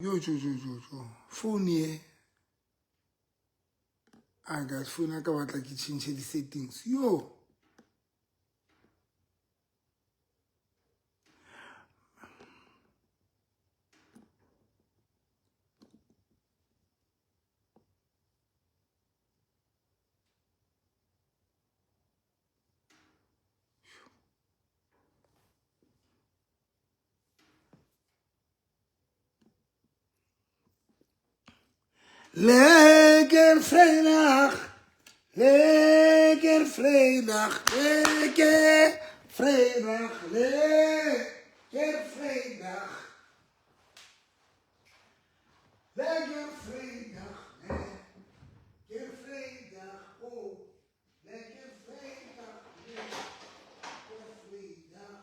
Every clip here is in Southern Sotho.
Yo jo jo jo jo. Phone ye. Ah guys, phone ya ka batla ke change di settings. Yo. Lekker vrijdag, lekker vrijdag, lekker vrijdag, lekker vrijdag. Lekker vrijdag, lekker vrijdag, oh, lekker vrijdag, lekker vrijdag.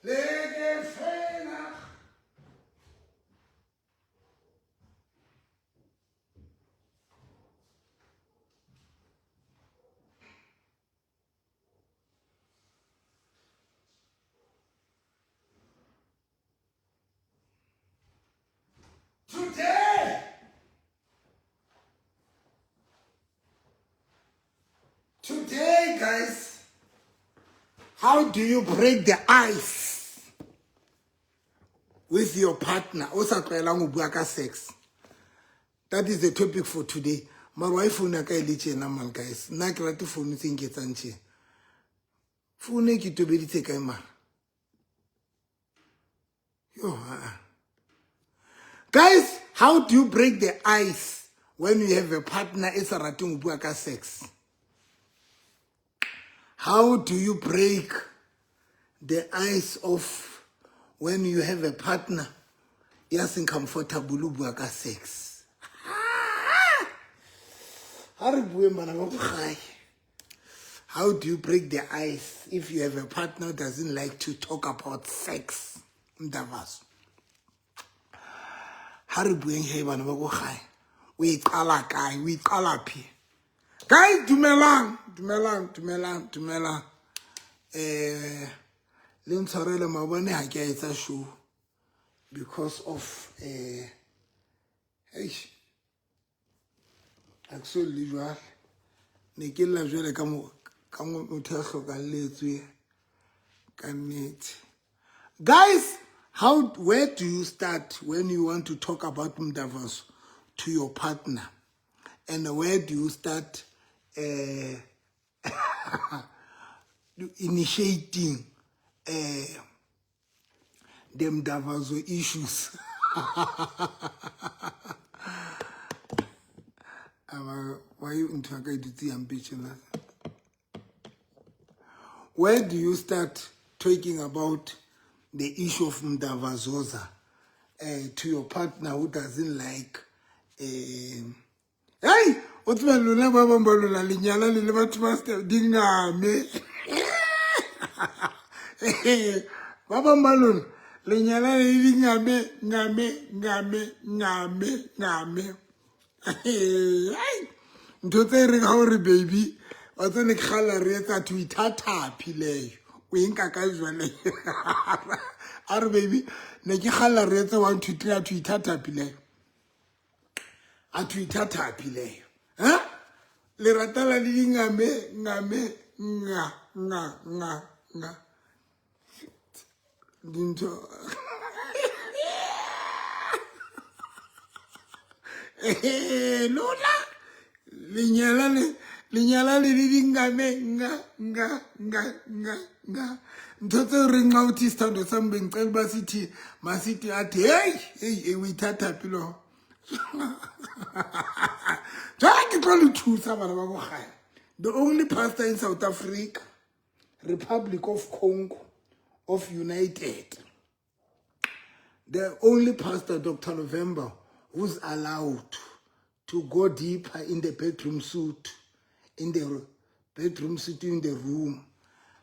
Lekker vrijdag. Today, today, guys, how do you break the ice with your partner? O sa tlwaelang ho bua ka sex. That is the topic for today. Mara wa phone ya ka e le tjena man guys. Nna ke rate phone tse nketsang tje. Phone e ke tobeditse kae mara? Yo, uh-uh. Guys, how do you break the ice when you have a partner e sa rateng ho bua ka sex? How do you break the ice of when you have a partner ya seng comfortable ho bua ka sex? Ha re bueng bana ba ko gae. How do you break the ice if you have a partner who doesn't like to talk about sex? Mdavaso. Ha re bueng he bana ba ko gae. O e qala kae? O e qala phi? Guys, dumelang, dumelang, dumelang, dumelang. Eh, le ntshwarele maobane ha ke a etsa show because of eh eish ha ke so lle jwale ne ke lla jwale ka ka motho ya hlokalletswe ka nnete. Guys, how where do you start when you want to talk about mdavaso to your partner? And where do you start initiating the mdavazo issues? Aba why ntho ya ka e dutse hampe tjena? Where do you start talking about the issue of mdavazoza to your partner who doesn't like hey o tseba lona ba bang ba lona lenyala le le batho ba dingame ba bang ba lona lenyala le dingame ngame ngame ngame ngame. Ntho tse reng ha o re baby wa tsene ke kgala re etsa to ithathaphi leyo o e nka ka jwale. A re baby ne ke kgalla re etse 1 2 3 a to ithathaphi leyo a to ithathaphi leyo. Ha le ratala le dingame ngame nga nga nga nga dintho. Lona lenyala le lenyala le le dingame nga nga nga nga nga ntho tseo re nxa uthi sithando sami bengicela uba sithi masithi athi hey hey hey o ithathaphi lo. Jwale ke tlo le thusa bana ba ko gae. The only pastor in South Africa, Republic of Congo, of United, the only pastor, Dr. November, who's allowed to go deeper in the bedroom suite, in the bedroom suite in the room.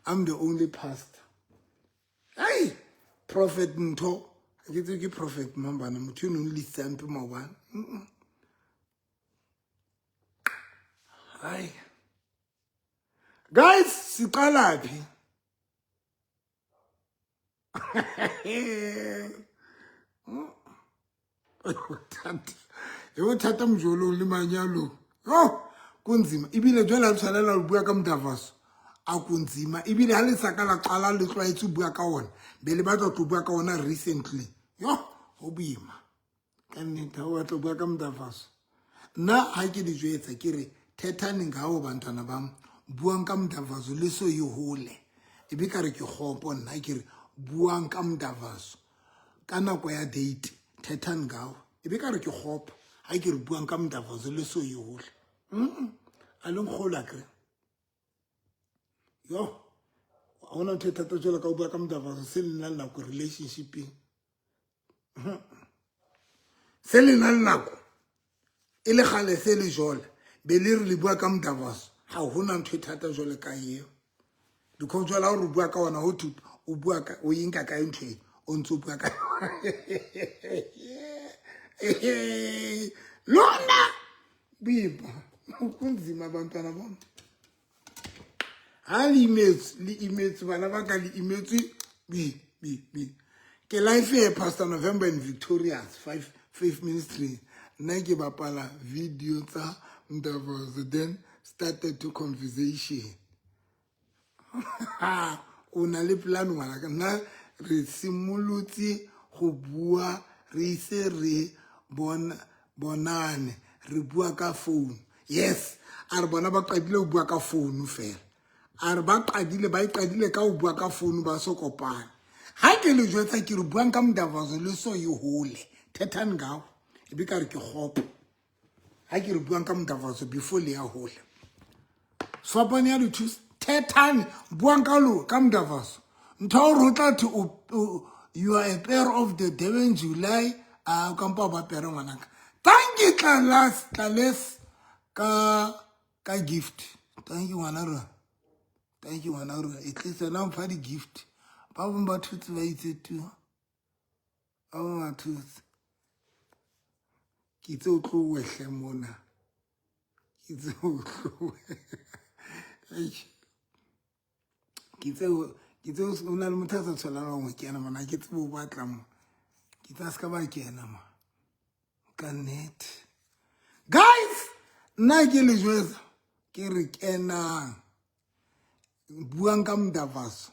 I'm the only pastor. Hey, Prophet Ntho, ke tsebe ke Prophet Mambana, motho eno o nlisitse hampe maobane. Hayi guys, siqala phi? E bothata mojolong le manyalong. Yo, kunzima. Ebile jwale ha tshwanela ho bua ka mdavaso. A kunzima. Ebile ha le sa ka la qala le tlwaetse ho bua ka ona. Be le batla ho bua ka ona recently. Yo, ho boima. Ka nnete ha o batla ho bua ka mdavaso. Nna ha ke le jwetsa ke re thethaneng ngawo bantwana bam. Buang ka mdavaso le so e hole. Ebe ka re ke kgopo nna ke re buang ka mdavaso. Ka nako ya date thethang ngawo. Ebe ka re ke kgopo ha ke re buang ka mdavaso le so e hole. A le nkgola kre. Yo, ha hona ntho e thata jwalo ka ho bua ka mdavaso se le nang nako relationshipeng. Se le nang nako e le kgale se le jole be le re le bua ka mdavaso. Ha hona ntho e thata jwalo ka eo. Because jwale ha o re bua ka ona ho thwe o bua ka o e nka kae ntho e o ntso bua ka lona boima kunzima bantwana bam. Ha le imetswe, le imetswe bana ba ka, le imetswe bi bi bi. Ke life e Pastor November and Victorious five Faith Ministry. Nna ke bapala video tsa Mdavaso then started to conversation. O na le plan ngwana ka nna re simolotse go bua re ise re bonane re bua ka phone. Yes, a re bona ba qadile ho bua ka phone fela. A re ba qadile ba e qadile ka ho bua ka phone ba so kopane. Ha ke le jwetsa ke re buang ka mdavaso le so e hole. Thethang ngawo. Ebe ka re ke kgopo. Ha ke re buang ka mdavaso before le ya hole. Swapane ya dithusa. Thethane buang ka lo ka mdavaso. Ntho ya hore o tla thwe you are a pair of the Durban July a kampa ba pere ngwanaka. Thank you Tlalas Tlales ka ka gift. Thank you ngwana rona. Thank you ngwana rona. At least wena o mpha di gift. Ba bang ba thutse ba itse tu. Ba bang ba thutse. Ke itse o tlo wehle mona. Ke itse o tlo. Eish. Ke itse o na le motho a sa tshwanelang ho kena mona, ke tsebe o batla mo. Ke itse a se ka ba kena mo. Ka nnete. Guys, nna ke le jwetsa ke re kenang. Buang ka mdavaso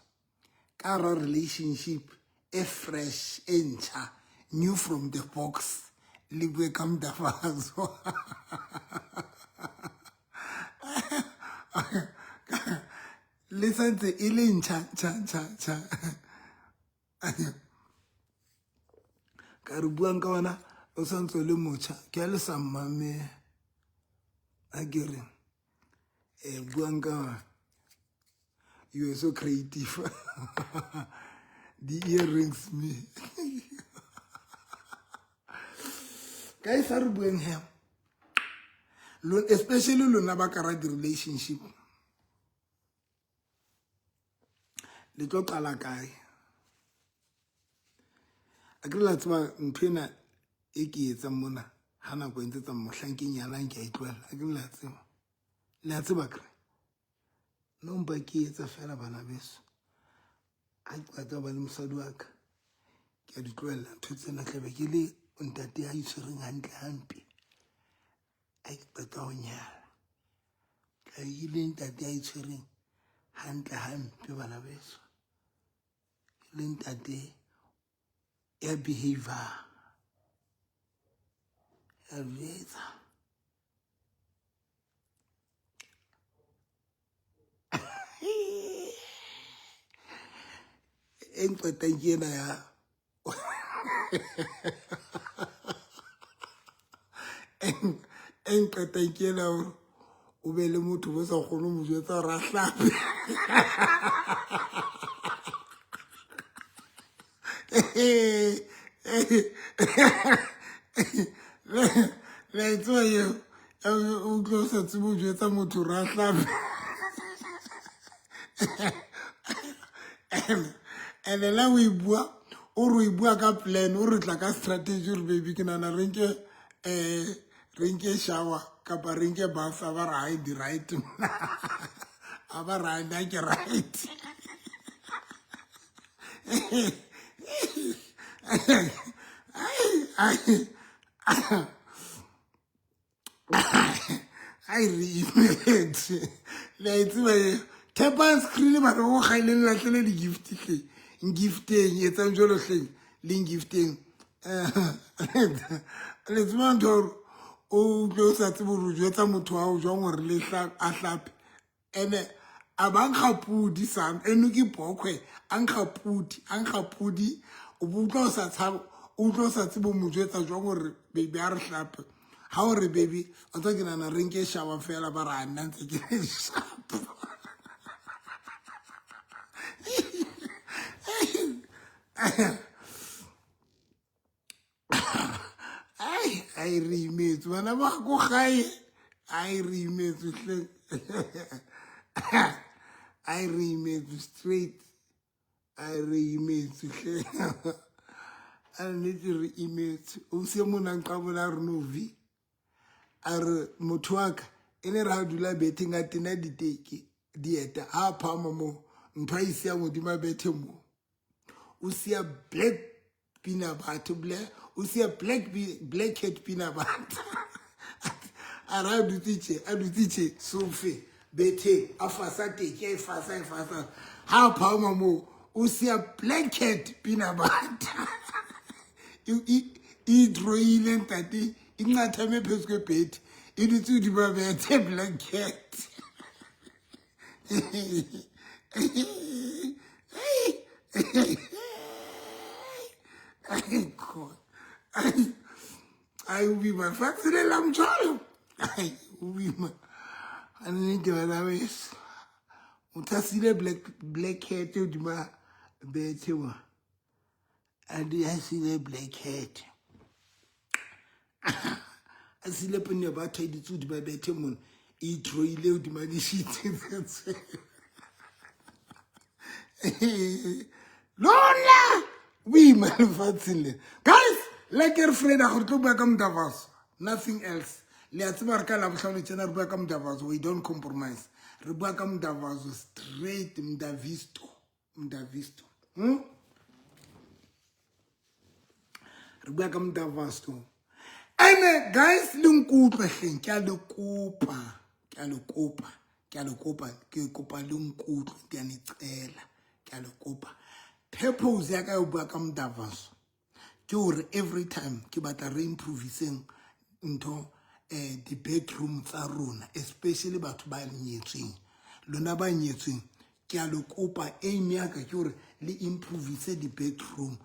ka hara relationship e fresh e ntjha, new from the box. Le bue ka mdavaso. Le santse e le ntjha ntjha ntjha ntjha. Ka re buang ka ona o santse o le motjha, ke a le sa mmamela. A ke re buang ka ona. You are so creative. The earrings me. Guys, a re bueng he. Especially lona ba ka ra di-relationship. Le tlo qala kae? A ke re la tseba ntho ena e ke etsang mona ha nako e ntse tsamaya mohlang ke nyalang ke a e tlohella. A ke re la tseba. Le a tseba kre? No mpa ke etsa fela bana beso. Ha ke qeta ho ba le mosadi wa ka, ke a di tlohella ntho tsena tlabe ke le ntate ya itshwereng hantle hampe. Ha ke qeta ho nyala. Tlabe ke le ntate ya itshwereng hantle hampe bana beso. Le ntate ya behavior. Ya jwetsa. E nqetang ke ena ya e nqetang ke ena hore o be le motho bo sa kgone ho mo jwetsa hore a hlape. Le a e tseba eo, o utlwe o sa tsebe ho jwetsa motho hore a hlape. And la o e bua, o re o e bua ka plan, o re tla ka strategy, o re baby ke nahana re nke re nke shower. kapa re nke bafa ba re hai di right a ba re nna ke right. Ai re imetse le a e tseba e thepang screen batho go gaile le latlhele di-gift tlhe ngifteng etsang jalo tlheng le ngifteng. Le tseba ntho gore o utlwe o sa tsebe gore o jwetsa motho wa o jwang gore le a hlape ene a ba nkga pudi sam eno ke bokhwe a nkga pudi a nkga pudi o bo utlwa o sa tshaba o utlwa o sa tsebe o mo jwetsa jwang gore baby a re hlape ha o re baby o tsa ke nana re nke shower fela ba re a nna ntse ke le sharp. Ai ai re imetswe bana ba ko gae ai re imetswe hleng ai re imetswe straight ai re imetswe hleng a nnete re imetswe o se monang ka bola re no vi a re motho wa ka e ne re a dula betheng a tena diteke dieta ha a phama mo ntho a isia modimo a bethe mo o sia black peanut butter black o sia black black cat peanut butter a re a dutse tje a dutse tje sofe betheng a fasa teke a e fasa e fasa ha a phama mo o sia black cat peanut butter e idroile ntate e nqathame phezu kwebhedi e dutse hodima bethe black cat. Ai o boima fatshe le la mjalo ai o boima a nnete bana beso motho a siile black cat hodima bethe mo a di a siile black cat a siile pone batho a ditse hodima bethe mona e itroile hodima dishitse lona boima lefatsheng le guys like re freda gore tlo bua ka modavaso nothing else le a tseba re ka labohlano tsena re bua ka modavaso we don't compromise re bua ka modavaso straight mdavisto mdavisto re bua ka modavaso ene guys le nkutlwe hleng ke a le kopa ke a le kopa ke a le kopa ke kopa le nkutlwe ke a nicela ke a le kopa purpose ya ka yo bua ka modavaso ke hore every time ke batla re improviseng ntho di-bedroom tsa rona especially batho ba nyetsweng lona ba nyetsweng ke a le kopa aim ya ka ke hore le improvise di-bedroom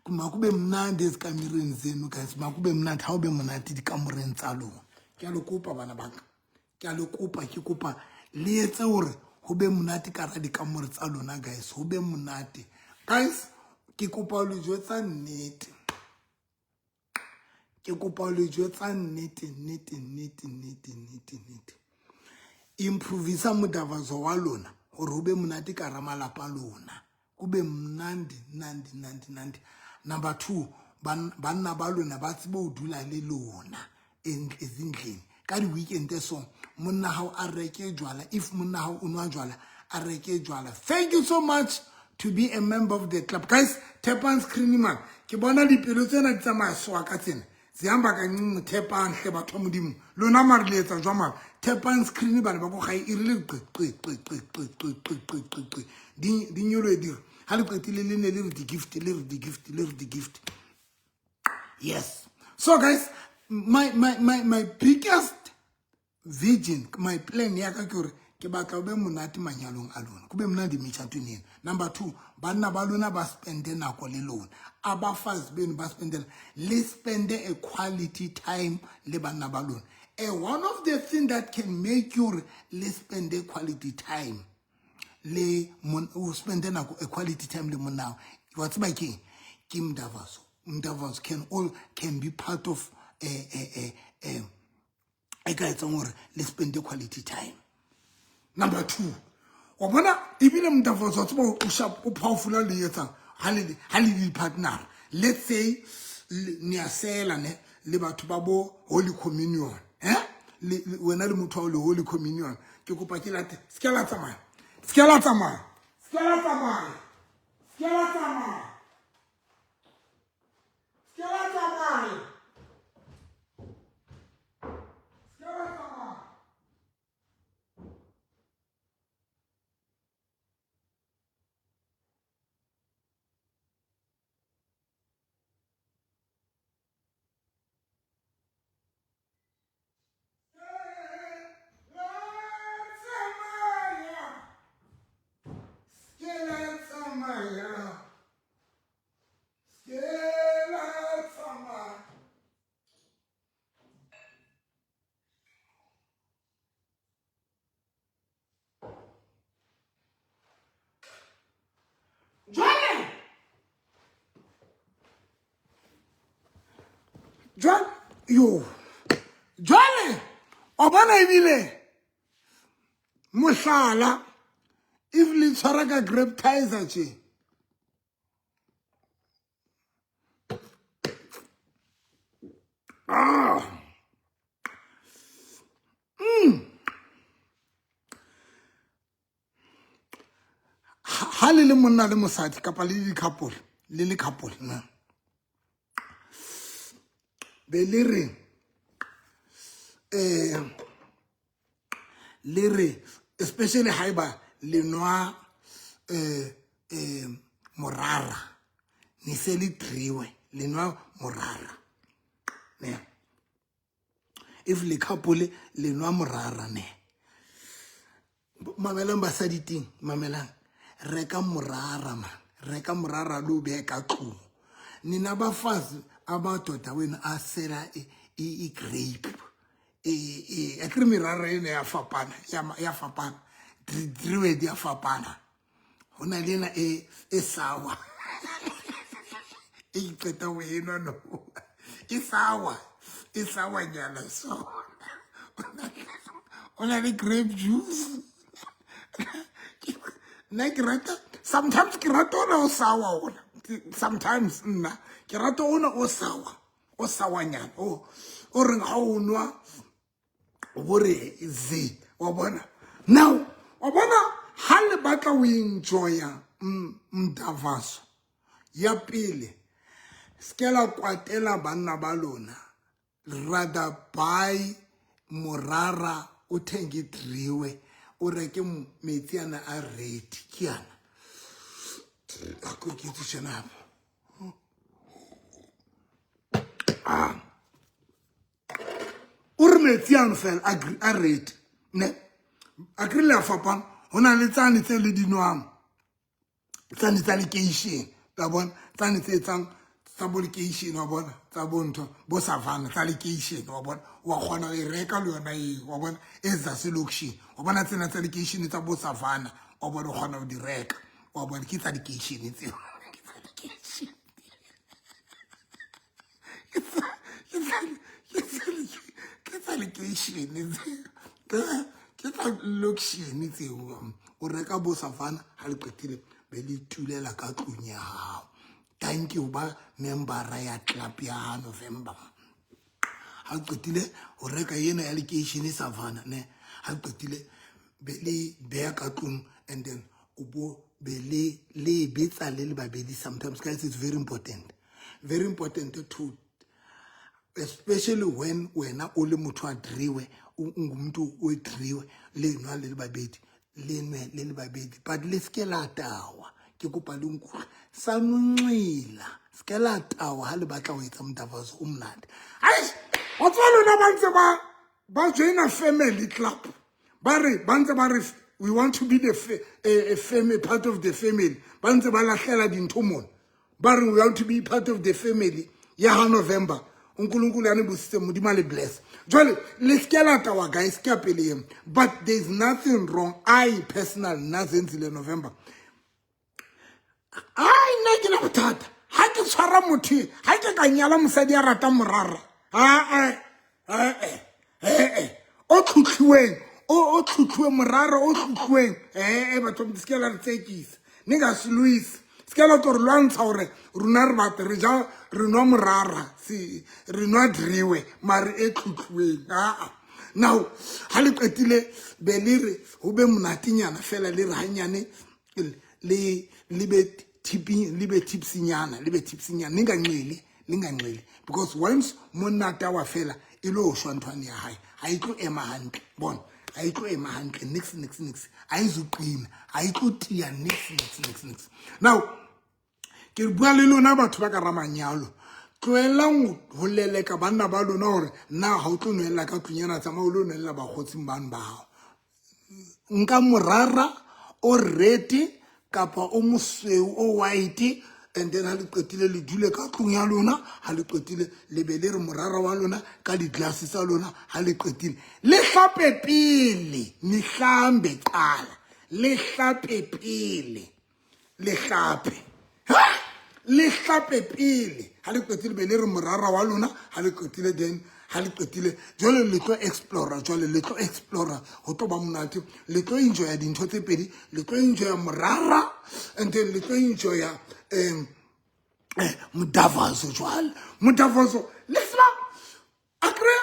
makube mnandi ezikamereni zenu guys makube mnandi ha o be monate dikamoreng tsa lona ke a le kopa bana ba ka ke a le kopa ke kopa le etse hore ho be monate ka ra dikamore tsa lona guys ho be monate guys ke kopa le jwetsa nnete ke kopa le jwetsa nnete nnete nnete nnete nnete nnete improvisa modavazo wa lona hore ho be monate ka ra malapa lona kube mnandi nandi nandi nandi number 2 banna ba lona ba tsebe ho dula le lona ezindlini ka di-weekend so monna hao a reke jwala if monna hao o nwa jwala a reke jwala. Thank you so much to be a member of the club guys thepang screen man ke bona dipelo tsena di tsamaya soa ka tsena zihamba kancinci thepang hle batho ba modimo lona mare le etsa jwa mara thepang screen bana ba ko gae e rile qi qi qi qi qi qi qi qi qi qi di nyoloe di re ha le qetile le ne le re di-gift le re di-gift le re di-gift. Yes so guys my biggest vision my plan ya ka ke hore ke batla o be monate manyalong a lona kube mnandi emitjhatweni yenu. Number 2 banna ba lona ba spende nako le lona abafazi benu ba spendela le spende a quality time le banna ba lona. One of the things that can make you le spend a quality time le o spende nako a quality time le monna wa tseba keng ke mdavaso mdavaso can be part of e ka etsang hore le spend quality time. Number 2 wa bona ebile mdavaso wa tseba o sharp o powerful le etsang ha le di-partner let's say ne a sela ne le batho ba bo Holy Communion Wena le motho wa le holy communion. Ke kopa ke late. Se ke la tsamaya. Se ke la tsamaya. Se ke la tsamaya. Se ke la tsamaya. Se ke la tsamaya. Se ke la tsamaya. Jwale jwale yo jwale o bona ebile mohlala if le tshwara ka graptizer tje. Ah. Ha le le monna le mosadi kapa le le couple, le le couple na be le re le re especially haeba le nwa morara, ne se le driwe le nwa morara ne. If le couple le nwa morara ne, mamelang basadi teng, mamelang, reka morara man, reka morara lo behe ka tlung. Nina bafazi amadoda wenu asela i-grape, akere merara ena ya fapana, ya fapana, driwe di ya fapana. Ho na le ena e sour, e qeta ho enwa no, e sour, e sour nyana so. O na le grape juice. Nna ke rata, sometimes ke rata ona o sour ona. Sometimes nna ke rata ona o sour, o sour nyana, o reng ha o nwa o bore ze, wa bona. Now wa bona ha le batla o enjoya mdavaso ya pele, se la kwatela banna ba lona, rather buy morara o thenge driwe, o reke metsi ana a ready ke ana. A ko ke tsena. Ah. O re metsi ano fela a ready ne. A kry le a fapana, ho na le tsane tse le di nwang, tsane tsa lekeishene, wa bona, tsane tse etsang tsa bo lekeishene, wa bona, tsa bo ntho bo savannah tsa lekeishene, wa bona, wa kgona ho e reka le yona eo, wa bona, e tsa selokishene, wa bona, tsena tsa lekeishene tsa bo savannah, wa bona, o kgona ho di reka, wa bona, ke tsa lekeishene tseo, ke tsa lekeishene, ke tsa lekeishene tseo, ke tsa lokishene tseo. O reka bo savannah ha le qetile be le tulela ka tlung ya hao. Thank you ba membera ya club ya November. Ha qetile o reka ena ya lekeishene savannah ne, ha qetile be le beha ka tlung, and then o bo be le le betsa le le babedi. Sometimes guys, it's very important, very important to, especially when wena o le motho a driwe, o ngumuntu o driwe, le nwa le le babedi, le nwe le le babedi, but le se ke la tawa. Ke kopa le nkutlwe, sa nonxila, se ke la tawa ha le batla ho etsa mdavazo o monate. Ai, wa tseba lona ba ntse ba joina family club, ba re ba ntse ba re we want to be the a family, part of the family, ba ntse ba lahlela dintho mona, ba re we want to be part of the family ya ha November. Unkulunkulu yani busise, Modimo a le bless. Jwale le se ke la tawa guys, ke ya pele eno. But there is nothing wrong. I personal nna Zenzile November, ai nna ke na bothata ha ke tshwara motho, ha ke ka nyala mosadi ya ratang morara, a o tlhotlhiweng, o tlhotlhiwe morara o tlhotlhiweng, batho ba se ke la re tsekisa, ne ka se loise, se ke la tlo re lwantsha hore rona re batla re ja, re nwa morara, se re nwa driwe mare e tlhotlhiweng. Aa Now ha le qetile be le re ho be monatenyana fela, le re hanyane le le be tipping, le be tipsinyana, le be tipsinyana, ninganxili, ninganxili, because once monna tawa fela e lo shwa nthwane ya hae, ha e tlo ema hantle. Bona, ha e tlo ema hantle, nix nix nix, ha e zuqina, ha e tlo tiya, nix nix nix nix. Now ke bua le lona batho ba ka ramanyalo, tlohelang ho leleka banna ba lona hore na ha o tlo nwella ka tlung ena, tsamaya o lo nwella bakgotsing bano ba hao. Nka morara o red kapa o mosweu o white, and then ha le qetile le dule ka tlung ya lona. Ha le qetile le be le re morara wa lona ka di-glass tsa lona. Ha le qetile le hlape pele, nihlambe qala, le hlape pele, le hlape, ha le hlape pele. Ha le qetile be le re morara wa lona. Ha le qetile, then ha le qetile jwale le tlo explora, jwale le tlo explora, ho tlo ba monate, le tlo enjoya dintho tse pedi, le tlo enjoya morara and then le tlo enjoya modavaso. Jwale modavaso le tseba akere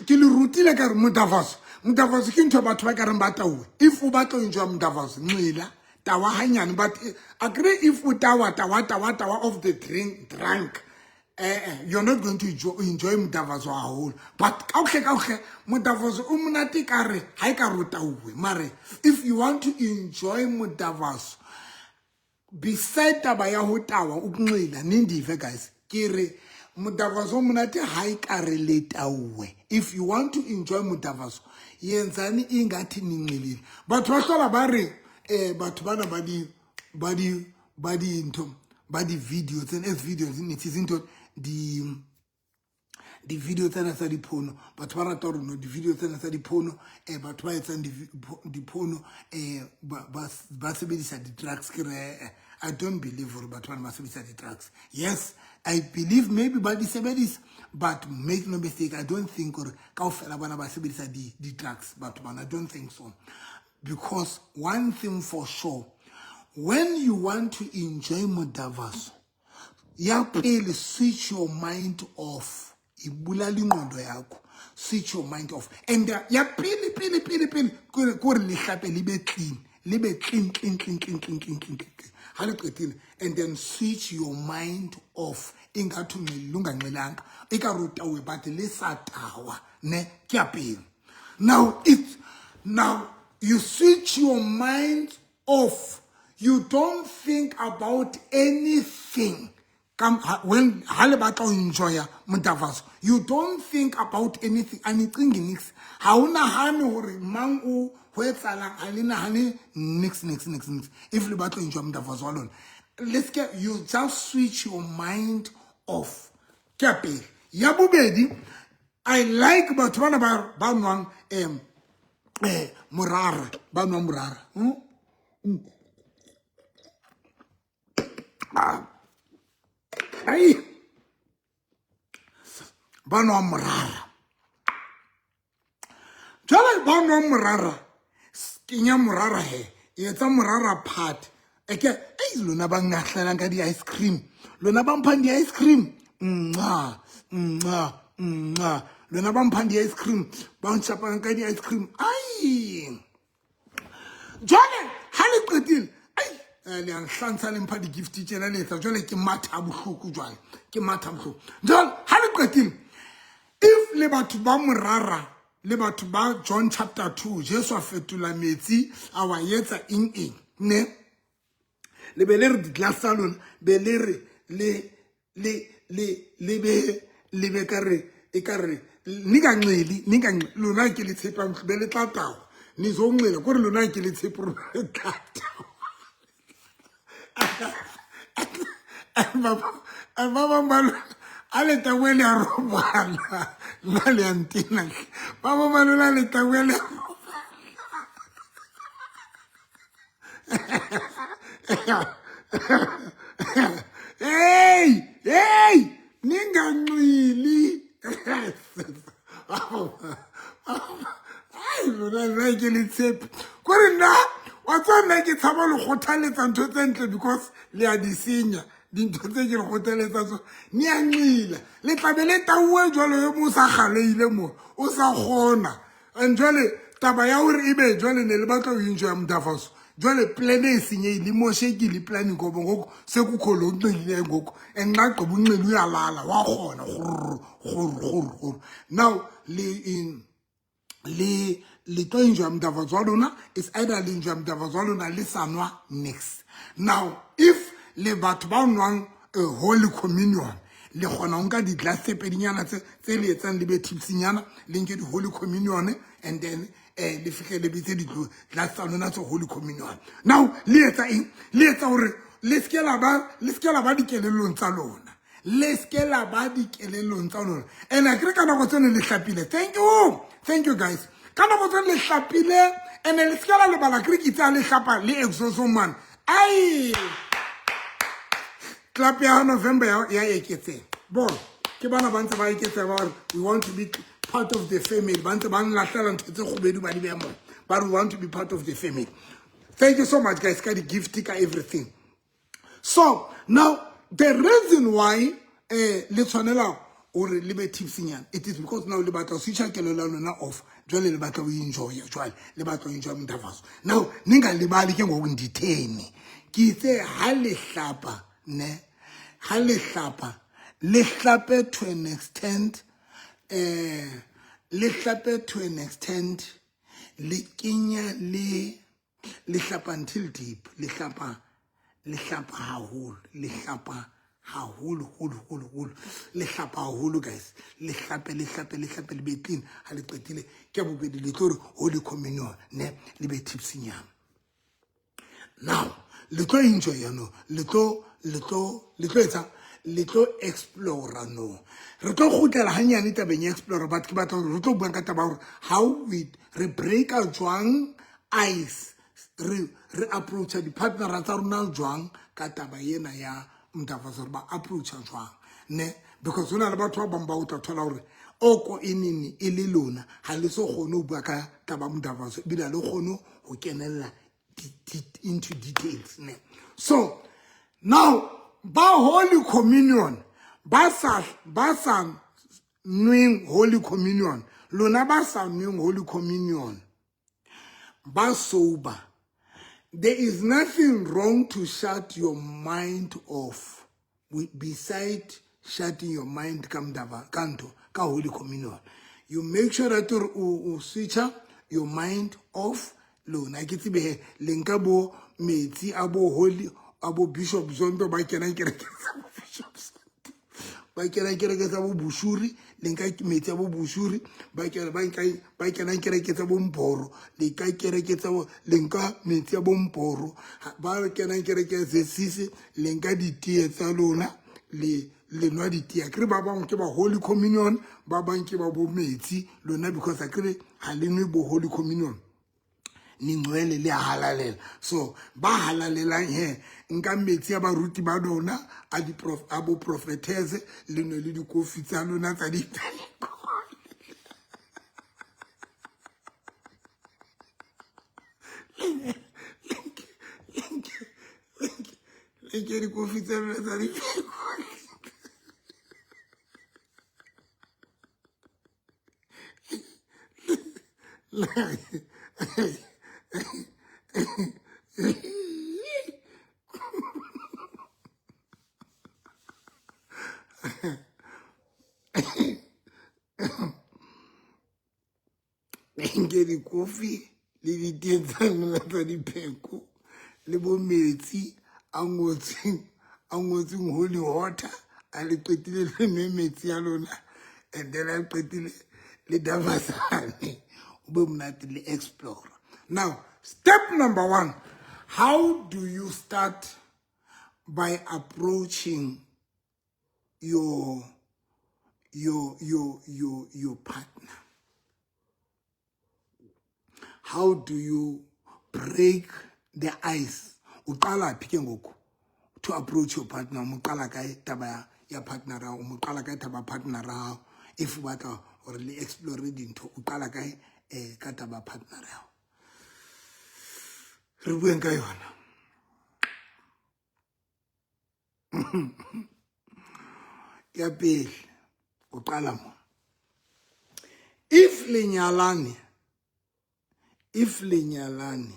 ke le rutile ka re modavaso, modavaso ke ntho batho ba ka reng ba tauwe. If o batla ho enjoya modavaso, nxila tawa hanyane, but akere if o tawa tawa tawa tawa of the drink drunk, you're not going to enjoy modavaso haholo. But kaohle kaohle modavaso o monate ka re ha e ka re o tauwe. Mare if you want to enjoy modavaso, beside taba ya ho tawa, ukunxila, nindive guys, ke re modavaso o monate ha e ka re le tauwe. If you want to enjoy modavaso, yenzani ingathi ninxilile. Batho ba hlola ba re batho bana ba di ba di ba dintho ba di-video tsena, as videos nithi zinto di di-video tsena tsa diphono, batho ba rata gore no di-video tsena tsa diphono, batho ba etsang diphono ba sebedisa di-drugs. Ke re I don't believe gore batho bana ba sebedisa di-drugs. Yes, I believe maybe ba di sebedisa, but make no mistake, I don't think gore kaofela bona ba sebedisa di-drugs batho bana. I don't think so, because one thing for sure, when you want to enjoy modavaso, ya pele, switch your mind off, ibulala ingqondo yakho, switch your mind off. And ya pele pele pele pele kore le hlape, le be clean, le be clean clean clean clean clean clean clean clean. Ha le qetile, and then switch your mind off, ingathi unxilile unganxilanga, ekare o tauwe but le sa tawa ne. Ke ya pele. Now it's now you switch your mind off, you don't think about anything. Come when ha le batla ho enjoya modavaso, you don't think about anything, a nicingi nix, ha o nahane hore mang o ho etsahalang, ha le nahane nix nix nix nix. If le batla ho enjoya modavaso wa lona, let's get you just switch your mind off. Ke ya pele. Ya bobedi, I like batho bana ba nwang morara, ba nwang morara. Ah. Ai, ba nwang morara jwale, ba nwang morara, kenya morara he, etsa morara party eke. Ei, lona ba ngahlelang ka di-ice cream, lona ba mphang di-ice cream, nca nca nca, lona ba mphang di-ice cream, ba ntshapang ka di-ice cream. Ai, jwale ha le qetile, ai, le a nhlantsha, le mpha di-gift tjena, le etsa jwale ke matha a bohloko, jwale ke matha a bohloko. Jwale ha le qetile, if le batho ba morara, le batho ba John chapter 2, Jesu a fetola metsi a wa etsa eng eng ne, le be le re di-glass tsa lona, be le re le le le le be le be ka re e ka re ninganxili, ninganxili, lona ke le tshepang, be le tla tawa, nizonxila kore lona ke le tshepe gore le tla tawa. Ba bang ba lona a le taboe le a robala, nna le a ntena. Ba bang ba lona le taboe le a robala. Hey hey, ninganxili. Ai, lona nna ke le tshepe kore nna wa tswa, nna ke tshaba le kgothaletsa ntho tse ntle because le a di senya dintho tse ke le kgothaletsa tso. Ne a nxila, le tlabe le tauwe jwalo, yo mo o sa galeile mo o sa kgona. And jwale taba ya hore ebe jwale ne le batla ho enjoya mdavaso, jwale plan e senyehile, moshekile plan ngoba ngoku sekukho lo nxilileyo ngoku, and nxa gqiba unxila uyalala wakgona grrr. Now le le le tlo enjoya mdavaso wa lona. It's either le enjoya mdavaso wa lona le sa nwa nix. Now if le batho ba nwang Holy Communion, le kgona ho nka di-glass tse pedinyana tse le etsang le be tipsynyana, le nke di-Holy Communion and then le fihle le bitse di-glass tsa lona tse Holy Communion. Now le etsa eng? Le etsa hore le seke la ba, le seke la ba dikelellong tsa lona, le seke la ba dikelellong tsa lona. And akere ka nako tseno le hlapile. Thank you, thank you guys. Ka nako tseno le hlapile and le seke la lebala kere ke itse le hlapa le exoso man. Ai, club ya November ya eketseha. Bona ke bana ba ntse ba eketseha, ba re we want to be part of the family. Ba ntse ba nlahlela ntho tse kgubedu ba di beha mona, ba re we want to be part of the family. Thank you so much guys ka di-gift, ka everything. So now the reason why le tshwanela hore le be tipsynyana, it is because now le batla ho switcha kelello ya lona off. Jwale le batla ho enjoya, jwale le batla ho enjoya mdavaso. Now ningalibali ke ngoku nditheni, ke itse ha le hlapa ne, ha le hlapa le hlape to an extent, le hlape to an extent, le kenya le hlapa until deep, le hlapa, le hlapa haholo, le hlapa haholo holo holo holo, le hlapa haholo guys. Le hlape, le hlape, le hlape, le be clean. Ha le qetile ke bobedi le tlo re Holy Communion ne, le be tipsynyana. Now le tlo enjoya no, le tlo etsa, le tlo explora no. Re tlo kgutlela hanyane tabeng ya explora, but ke batla hore re tlo buang ka taba hore how we re breaka jwang ice, re approacha di-partnera tsa rona jwang ka taba ena ya mdavaso, re ba approacha jwang ne, because ho na le batho ba bang ba o tla thola hore oko e nene e le lona ha le so kgone ho bua ka taba ya mdavaso, ebile ha le kgone ho kenella into details ne. So now ba Holy Communion, ba sa nweng Holy Communion, lona ba sa nweng Holy Communion, ba sober, there is nothing wrong to shut your mind off beside shutting your mind ka mdava ka ntho ka Holy Communion. You make sure that o switcha your mind off. Lona ke tsebe he le nka bo metsi a bo holy a bo Bishop Zondo, ba kenang kereke tsa bo Bishop Zondo, ba kenang kereke tsa bo Bushuri, le nka metsi a bo Bushuri. Ba kena ba nka ba kenang kereke tsa bo Mboro, le ka kereke tsa bo, le nka metsi a bo Mboro. Ba kenang kereke ya Zesisi, le nka ditee tsa lona, le nwa ditee. Akere ba bangwe ke ba Holy Communion, ba bang ke ba bo metsi. Lona because akere ha le nwe bo Holy Communion, ningcwele, le a halalela. So ba halalelang he, nka metsi a baruti ba lona a di a bo prophetess, le nwe le dikofi tsa lona tsa di le nke dikofi tsa lona tsa dipheko. Nke dikofi le ditee tsa lona tsa dipheko le bo metsi a ngotsweng holy water. A le qetile le nwe metsi a lona and then a le qetile le davasane, o be monate, le explore. Now step number one, how do you start by approaching your partner? How do you break the ice? Uqala phi ke ngoku to approach your partner? Mo qala kae taba ya partner ya hao? Mo qala kae taba ya partner ya hao if o batla hore le explore dintho? O qala kae ka taba ya partner ya hao? Re bueng ka yona ya pele. O qala mo if le nyalane. If le nyalane,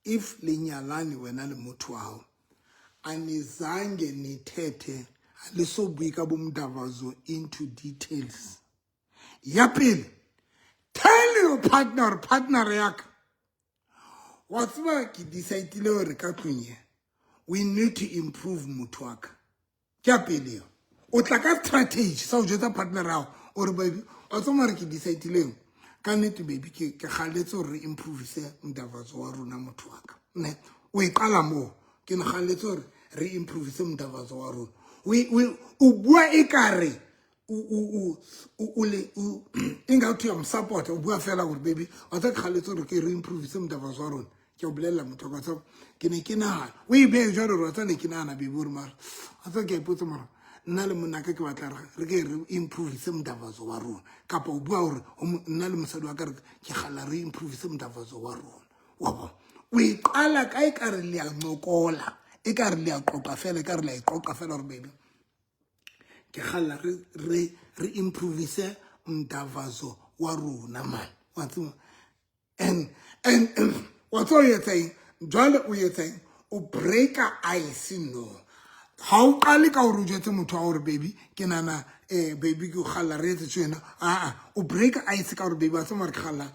if le nyalane wena le motho wa hao, anizange nithethe, le so bue ka bomdavazo into details. Ya pele, tell your partner, partner ya ka, wa tseba ke decidile hore ka tlung e we need to improve motho wa ka. Ke ya pele eo. O tla ka strategy sa ho jwetsa partner ya hao o re, baby, wa tseba mare ke decidileng ka nnete, baby, ke kgalletse hore re improvise mdavazo wa rona, motho wa ka. Ne o e qala moo, ke ne kgalletse hore re improvise mdavazo wa rona. O bua ekare o le ingathi uyamsupport, o bua fela gore, baby, wa tseba ke kgalletse hore ke re improvise mdavazo wa rona. Ke o bolella motho wa ka, ke ne ke nahana o e behe jwalo hore wa tseba ne ke nahana, baby, hore mara wa tseba ke a ipotsa mara nna le monna ka ke batla re ke re improvise mdavazo wa rona, kapa o bua hore nna le mosadi wa ka re ke kgalla re improvise mdavazo wa rona. Wa bona, o e qala ka ekare le a ncokola, ekare le a qoqa fela, ekare le a e qoqa fela hore, baby, ke kgalla re improvise mdavazo wa rona man. Wa tseba, and wa tseba o etsa eng jwale? O etsa eng? O breaka ice. No, ha o qale ka hore o jwetse motho wa hore, baby, ke nana, baby, ke kgalla re etse tjena. Aa, o breaka ice ka hore, baby, wa tseba mare ke kgalla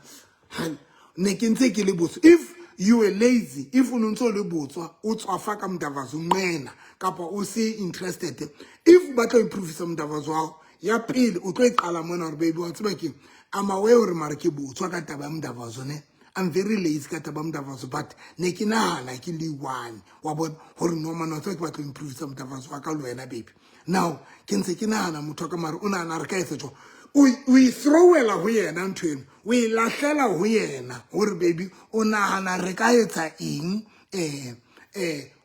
ne ke ntse ke le botswa. If you were lazy, if o ne ntse o le botswa, o tswafa ka mdavazo, nqena kapa o se interested, if o batla ho improvisa mdavazo wa hao, ya pele o tlo e qala mona hore, baby, wa tseba ke I'm aware hore mara ke botswa ka taba ya mdavazo, ne I'm very lazy ka taba ya mdavazo, but ne ke nahana ke le one, wa bona hore no man, wa tseba ke batla ho improvisa mdavazo wa ka le wena, baby. Now ke ntse ke nahana, motho wa ka, mara o nahana re ka etsa jwang? O e throwela ho yena ntho eno, o e lahlela ho yena hore, baby, o nahana re ka etsa eng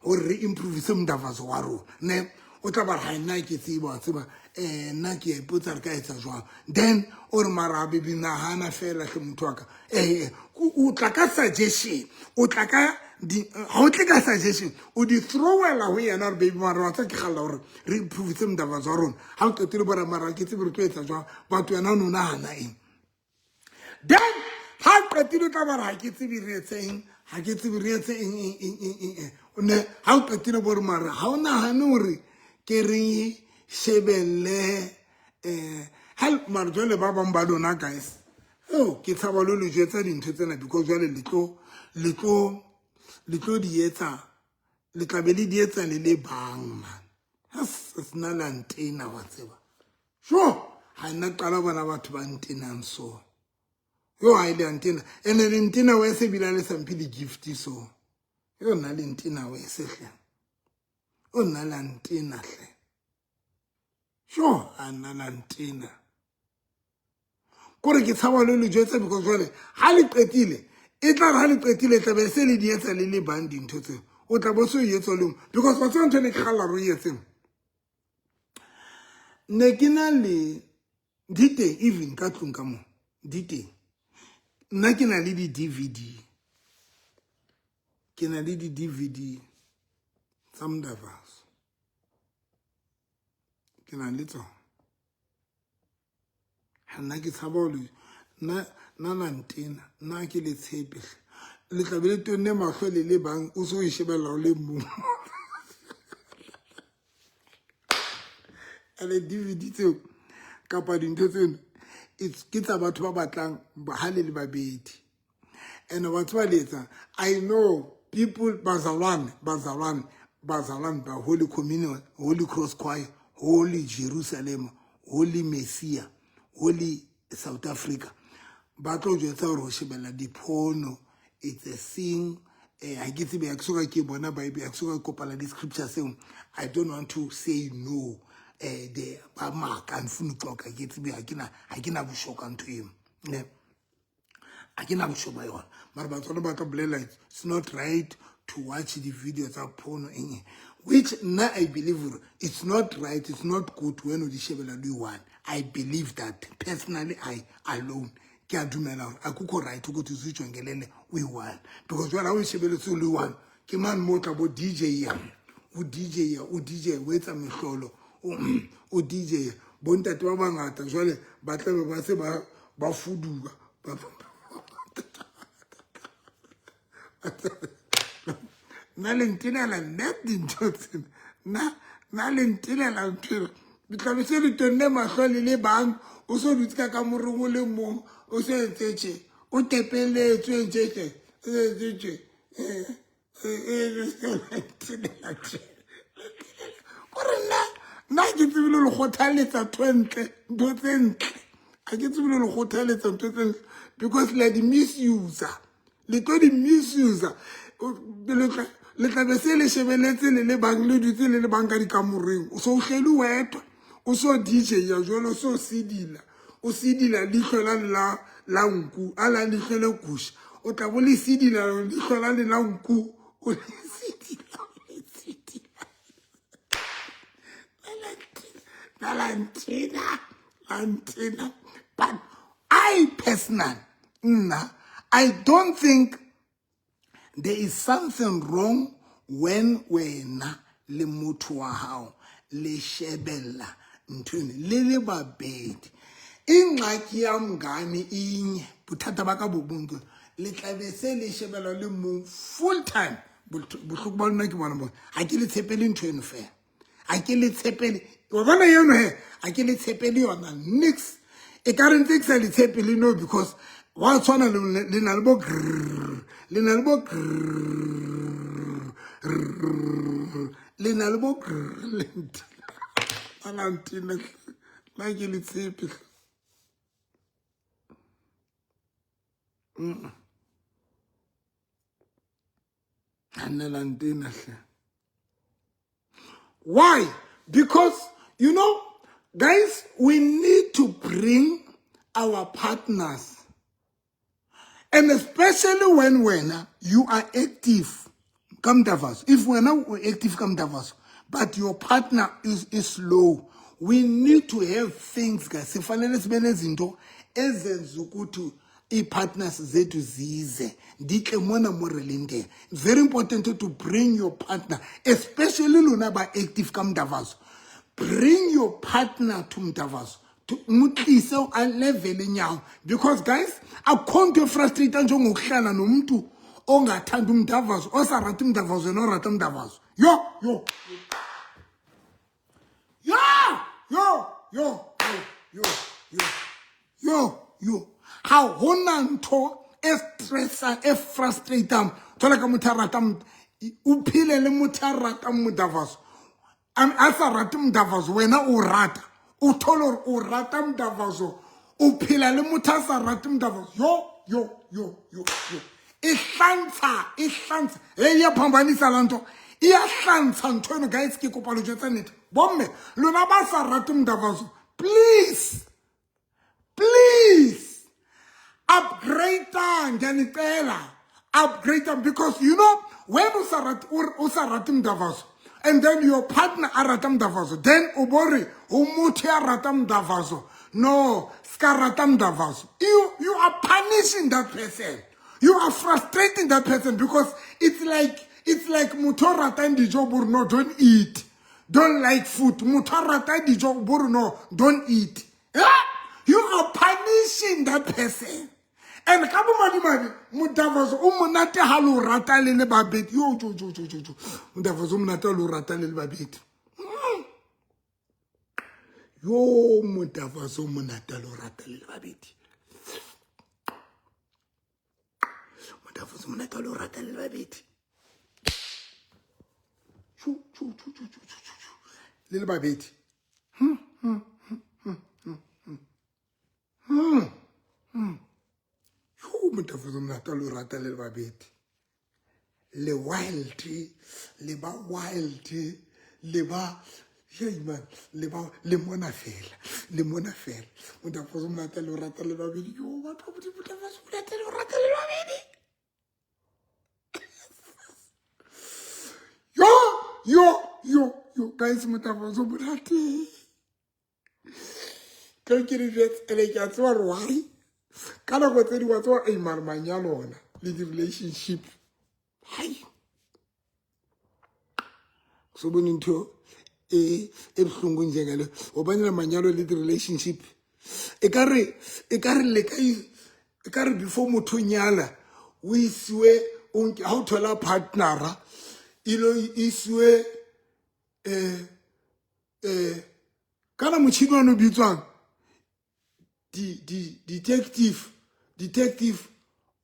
hore re improvise mdavazo wa rona? Ne o tla ba re, ha nna ke tseba, wa tseba, nna ke a ipotsa re ka etsa jwang. Then o re, mara baby, nahana fela hle, motho wa ka, o tla ka suggestion, o tla ka ha o tle ka suggestion, o di throwela ho yena hore, baby, mara wa tseba ke kgalla hore re improvise mdavazo wa rona. Ha o qetile bora, mara ke tsebe re tlo etsa jwang, but wena o no nahana eng? Then ha qetile tla ba re, ha ke tsebe re etse eng, ha ke tsebe re etse eng, eng, eng, eng, eng, eng. O ne ha o qetile bo re, mara ha o nahane hore ke re shebelle ha mara jwale ba bang ba lona guys, oh, ke tshaba lo le jwetsa dintho tsena because jwale le tlo di etsa, le tla be le di etsa le le bang man. Ha se na la ntena, wa tseba, sure, ha nna qala bona batho ba ntenang so, yo ha ile ntena ene le ntena we se bila le samphe le gift so, yo nna le ntena we se hle, o nna la ntena hle, sure, a nna la ntena kore ke tshaba le le jwetsa because jwale ha le qetile, e tla re ha le qetile tla be se le di etsa le le bang dintho tseo, o tla bo se o etsa le because wa tseba ntho ne ke kgalla re o etseng, ne ke na le di teng even ka tlung ka mo di teng. Nna ke na le di-DVD, ke na le di-DVD tsa mdavazo, ke na le tsona. Ha nna ke tshaba ho le nna la ntena, nna ke le tshepe hle, le tla be le tonne mahlo le le bang, o so e shebella o le mong. Ene DVD tseo kapa dintho tseno ke tsa batho ba batlang ha le le babedi. And batho ba le etsang, I know people, bazalwane, bazalwane, bazalwane ba Holy Communion, Holy Cross Choir, Holy Jerusalem, Holy Messiah, Holy South Africa, ba tlo jwetsa hore ho shebella dipono it's a sin. Ha ke tsebe, ha ke soka ke bona Bible, ha ke soka ke kopana le scripture seo. I don't want to say no, de ba maka nfuna uxoxa, ke tsebe ha ke na boshoka ntho eo, ne ha ke na bosho ba yona, mara batswadi ba tla bolela it's not right to watch the video tsa porno, eng, which nna I believe hore it's not right, it's not good when o di shebella le one. I believe that personally, I alone ke a dumela hore akukho right ukuthi uzijongelele uyi-one, because jwale ha o shebeletse o le one, ke mane mo o tla bo DJ ya o DJ ya o DJ o etsa mehlolo, o DJ bontate ba bangata jwale ba tlabe ba se ba fuduka. Nna le ntenela nna dintho tsena, nna le ntenela ntho ena. Le tla be se le tonne mahlo le le bang, o so dutse ka kamoreng o le mong, o se ntse tje, o tepeletswe ntse tje, ntse tje. Ntenela tje. Kore nna ke tsebile le kgothaletsa ntho e ntle, ntho tse ntle. Ha ke tsebile le kgothaletsa ntho tse ntle because la di misuser. Le tlo di misuser. Le tla be se le shebeletse le le bang, le dutse le le bang ka dikamoreng. O so hleli wedwa, o so DJ ya jwalo, o so sedila. O sedila leihlo la la la nku, a la leihlo le kusha. O tla bo le sedila leihlo la le la nku, o le sedila, o le sedila. La ntena, la ntena. But I personally, nna, I don't think there is something wrong when wena le motho wa hao le shebella ntho eno le le babedi. Ingxaki yam ngani inye, bothata ba ka bo bong ke le tla be se le shebella le mong full time. Bohloko ba lona ke bona bona. Ha ke le tshepele ntho eno fela. Ha ke le tshepele. Wa bona eno he, ha ke le tshepele yona nix. E ka re ntse ke sa le tshepele no because wa tshwana le na le bo grrr, le na le bo grrr, le na le bo grrr, le ntina. Ba la ntina hle. Nna ke le tshepe hle. Nna la ntena hle. Why? Because, you know, guys, we need to bring our partners. And especially when you are active, come to us. If we're not active, come to us. But your partner is slow. We need to have things, guys. Sifanele sibe nezinto ezenza ukuthi ii-partners zethu zize. Nditle mona mo re leng teng. It's very important to bring your partner, especially lona ba active ka Mdavazo. Bring your partner to Mdavazo. Mo tlise a level nyawo. Because guys, akukho nto efrustrate njengokuhlala nomuntu ongathandi umdavazo, osarata umdavazo, yena orata umdavazo. Yo, yo. Yo, yo, yo, yo, yo, yo, yo. Ha hona ntho e stressa, e frustrating. Thola ka motho a ratang, o phele le motho a ratang modavazo. A sa rate modavazo, wena o rata. O thole hore o rata modavazo, o phela le motho a sa rate modavazo. Yo, yo, yo, yo, yo. E hlantsha, e hlantsha. Hey, ya phambanisa la ntho. E ya hlantsha ntho eno, guys, ke kopa lo jwetsa nnete. Bomme, lona ba sa rate modavazo, please, please, upgrade ngiyanicela. Upgrade, because you know, when o sa rate, o sa rate modavazo, and then your partner a rata modavazo, then o bo re o motho ya rata modavazo. No, ska rata modavazo. You are punishing that person. You are frustrating that person because it's like motho o ratang dijo bo re no, don't eat. Don't like food. Motho a rata dijo bo re no, don't eat. Yeah? You are punishing that person. And ka bomadimabe, modavazo o monate ha le o rata le le babedi. Yo, jo, jo, jo, jo, jo. Modavazo o monate ha le o rata le le babedi. Yo, modavazo o monate ha le o rata le le babedi. Modavazo o monate ha le o rata le le babedi. Chu, chu, chu, chu, chu, chu, chu, chu. Le le babedi. Yo, modavazo o monate ha le o rata le le babedi. Le wild, le ba wild, le ba, hey man, le ba, le mona fela, le mona fela. Modavazo o monate ha le o rata le babedi. Yo, batho ba Modimo, modavazo o monate ha le o rata le babedi. Yo, yo, yo, yo, guys, modavazo o monate. Ka ke re jwetse, ene ke a tseba hore why. Ka nako tse dingwe wa tseba, ei, mare manyalo ona le di-relationship. Hai. So bone ntho e bohloko njengale. Hobane manyalo le di-relationship. E ka re, e ka re le ka e ka re before motho o nyala, o isiwe o nke ha o thola partnera e lo isiwe um um kana motšhini one o bitswang detective, detective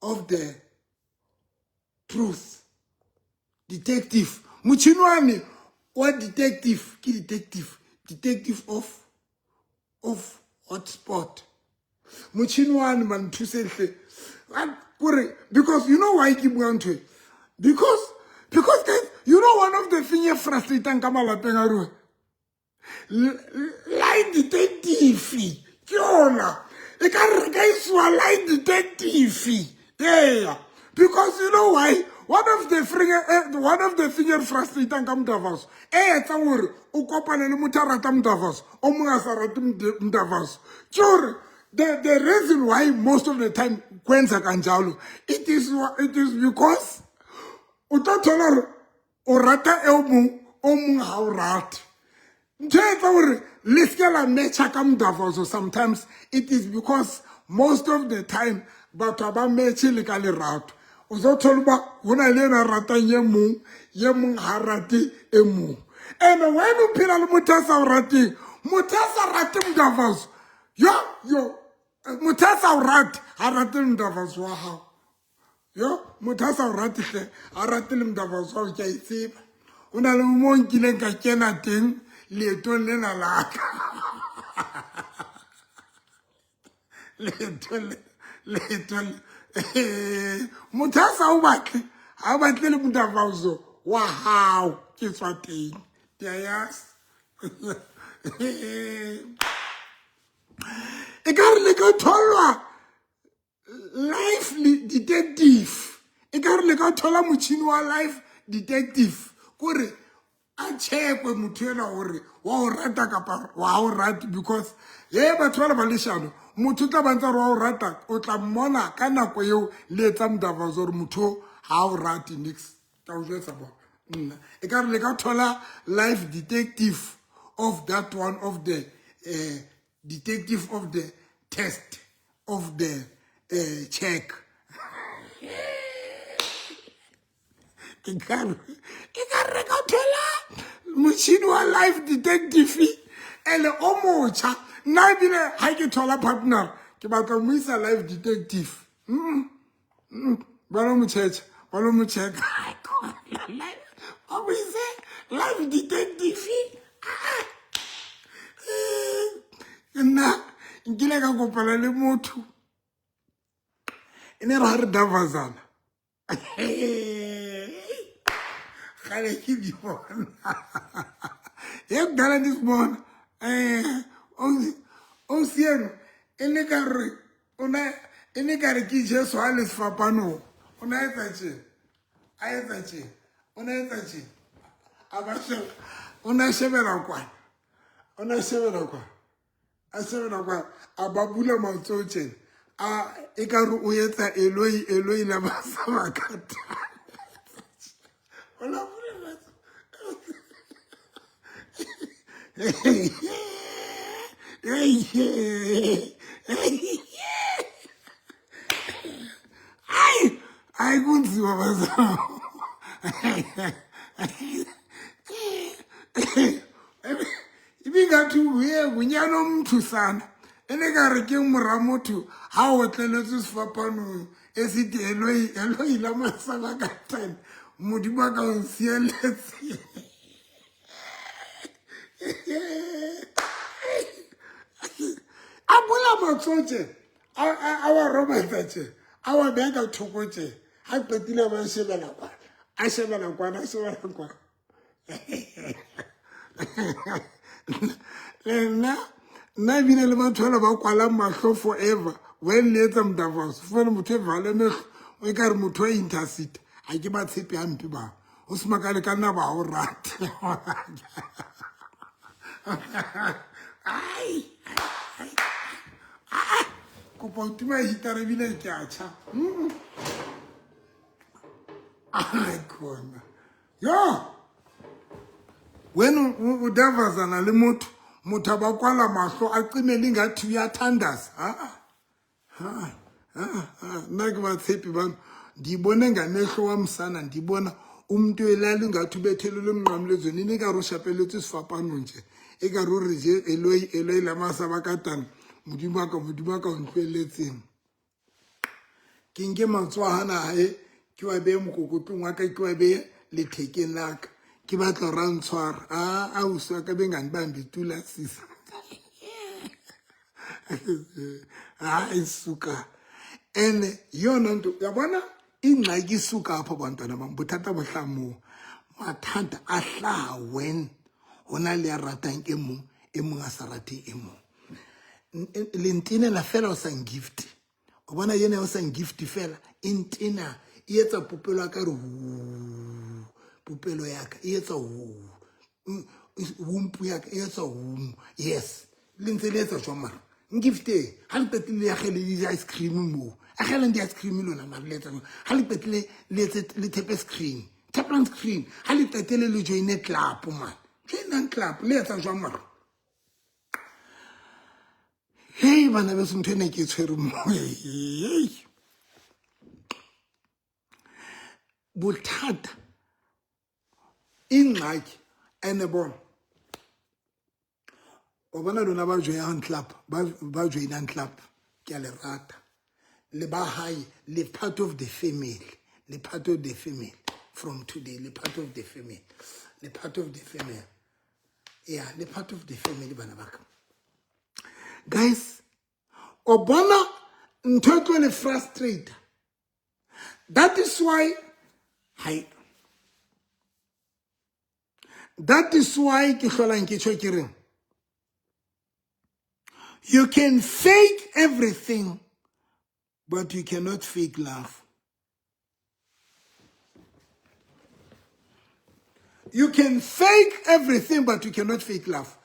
of the truth, detective motšhini wane wa detective, ke detective, detective of hotspot motšhini wane man thusehle kore. Because you know why ke bua ntho e? Because guys, you know, one of the thing e frustrating ka malapeng a rona, lie detective ke yona e ka re ka isiwa lie detective. Yeah, because you know why? One of the thing e frustrating ka motavaso, e etsang gore o kopane le motho a rata motavaso, o mongwe a sa rate motavaso, ke gore the reason why most of the time kwenza kanjalo, it is because o tlo thola gore o rata e mong, o mong ha o rate. Ntho e etsa gore le seke la matcha ka motavaso sometimes, it is because most of the time batho ha ba matche le ka lerato. O tlo thola ba ho na le ena ratang ye mong, ye mong ha rate e mong. And when o phela le motho a sa o rateng, motho a sa rate motavaso, yo yo, motho a sa o rate, ha rate le motavaso wa hao. Yo, motho a sa o rate hle, a rate le motavaso wa hao. Ke a e tseba, o na le mo nkileng ka kena teng leetong lena la ka, leeto le motho a sa o batle, ha o batle le motavaso wa hao. Ke tswa teng, ke a yase. E ka re le ka tholwa life detective, e ka re le ka thola motšhini wa life detective, kore a checkwe motho ena gore wa o rata kapa wa o rate. Because ye batho ba le ba leshano, motho o tla ba ntse re wa o rata, o tla mmona ka nako eo le etsa motavaso gore motho ha o rate nix. Ka o jwetsa bona nna, e ka re le ka thola life detective of that one, of the detective of the test of the check. Ke ka re ka thola motšhini wa life detective ele o motjha. Nna ebile ha ke thola partner, ke batla mo isa life detective, ba lo mo tšhetšha, ba lo mo checka, ba mo ise life detective. Nna nkile ka kopana le motho, e ne re ha re davazana kgale ke di bona ye kudala ndisibona um ausi eno e ne ka re o na e ne ka re ke Jesu a le sefapanong. O na etsa tje, a etsa tje, o na etsa tje, a ba sheba, o na shebela kwana, o na shebela kwana, a shebela kwana, a ba bula matsoho tjena, a e ka re o etsa eloi eloi la masabakata. O la bula matsoho. Hayi hayi, kunzima bazama. Ibingathi uye ngunyana omthu sana, ene ka re ke mora motho ha o otleletswe sefapanong, esithi eloi eloi la masabakatane, Modimo a ka o nsieletse. A bula matsoho tje, a wa robatsa tje, a wa beha ka thoko tje, ha qetile ba shebela kwana, a shebela kwana, a shebela kwana. Le nna, nna ebile le batho bana ba kwalang mahlo forever when le etsa motavaso, fumane motho e vale mehlo, o e ka re motho wa intercity, ha ke ba tshepe hampe bang o se makale ka nna ba o rate. Ai kopa o tima heater ebile ke a tjha. Ai khona yo, wena o davazana le motho, motho a ba kwala mahlo, a cimele ingathi uyathandaza. Ha ha, nna ke ba tshepi bano. Ndiyibone ngamehlo wam sana, ndibona umntu elali ngathi ubethelelwe emnqamlezweni, ine ka re o shapeletswe sefapano nje, e ka re o re je eloi eloi lama sabakatana, modimo wa ka, modimo wa ka o ntlohelletseng. Ke nke matsoho a hana hae, ke wa behe mokokotlong wa ka, ke wa behe lethekeng la ka, ke batla hore a ntshware. A ausi wa ka bengane ba mbitula sisa. Hayi suka. Ene yona nto uyabona ingxaki isuka apho bantwana bam, bothata bo hlaha moo. Mathata a hlaha when ho na le ya ratang e mong, e mong a sa rateng e mong. Le ntenela fela o sa ngift. O bona yena o sa ngift fela, e ntena, e etsa popelo ya ka re huu, popelo ya ka e etsa huu, wumpu ya ka e etsa huu. Yes, le ntse le etsa jwang mara? Ngifteng, ha le qetile le akgele di-ice cream moo. Akgeleng di-ice cream lona mara le etsa jwang? Ha le qetile le etse le thepe screen, thepang screen. Ha le qetile le join-e club man. Join-ang club, le etsa jwang mara? Hei bana beso, ntho ena ke e tshwere mo. Hei. Bothata ingxaki ene bona wa bona lona ba joinang club, ba joinang club, ke a le rata, le ba hae, le part of the family, le part of the family from today, le part of the family, le part of the family, yeah, le part of the family bana ba ka. Guys, o bona ntho e tlo le frustrate. That is why hai, that is why ke hlolang ke tjho ke reng, you can fake everything but you cannot fake love. You can fake everything but you cannot fake love.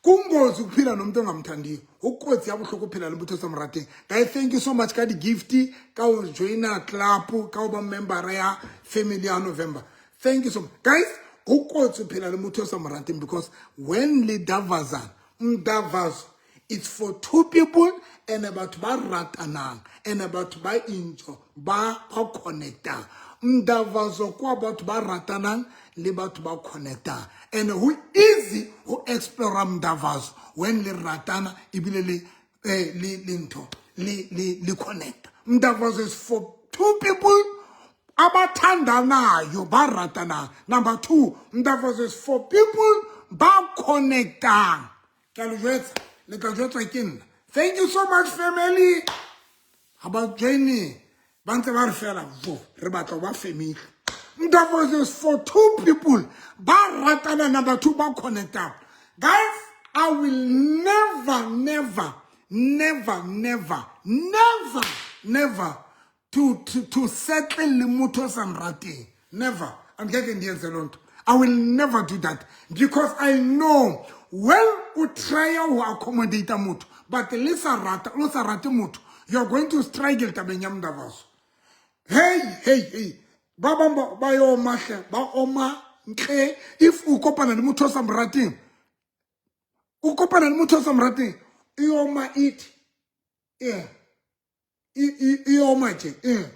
Kungozi ukuphila nomuntu ongamthandiyo. Ukotsi ya bohloko phela le motho o sa mo rateng. Guys, thank you so much ka di-gift, ka ho joina club, ka ho ba member ya family ya November. Thank you so much. Guys, ho kotsi ho phela le motho o sa mo rateng because when le davazana, mdavazo, it's for two people and batho ba ratanang and batho ba enjoy, ba connectang. Mdavazo kwa batho ba ratanang le batho ba connectang. And ho easy ho explore mdavazo when le ratana ebile le ntho le connect. Mdavazo is for two people abathandanayo, ba ratanang. Number two, mdavazo is for people ba connectang. Ke a le jwetsa, le tla jwetswa ke nna. Thank you so much family. Ha ba join, ba ntse ba re fela vo, re batla ho ba family. Mdavazo is for two people ba ratana, number two ba connectang. Guys, I will never, never, never, never, never, never to settle le motho o sa nrateng. Never. Angeke ndiyenze loo nto. I will never do that because I know when u try ho accommodate motho but le sa rata, o sa rate motho, you are going to struggle tabeng ya mdavazo. Hey, hey, hey. Ba bang ba yo oma hle, ba oma ntle. If u kopana le motho o sa mo rateng, u kopana le motho o sa mo rateng, e oma it. Yeah. E oma tje. Yeah.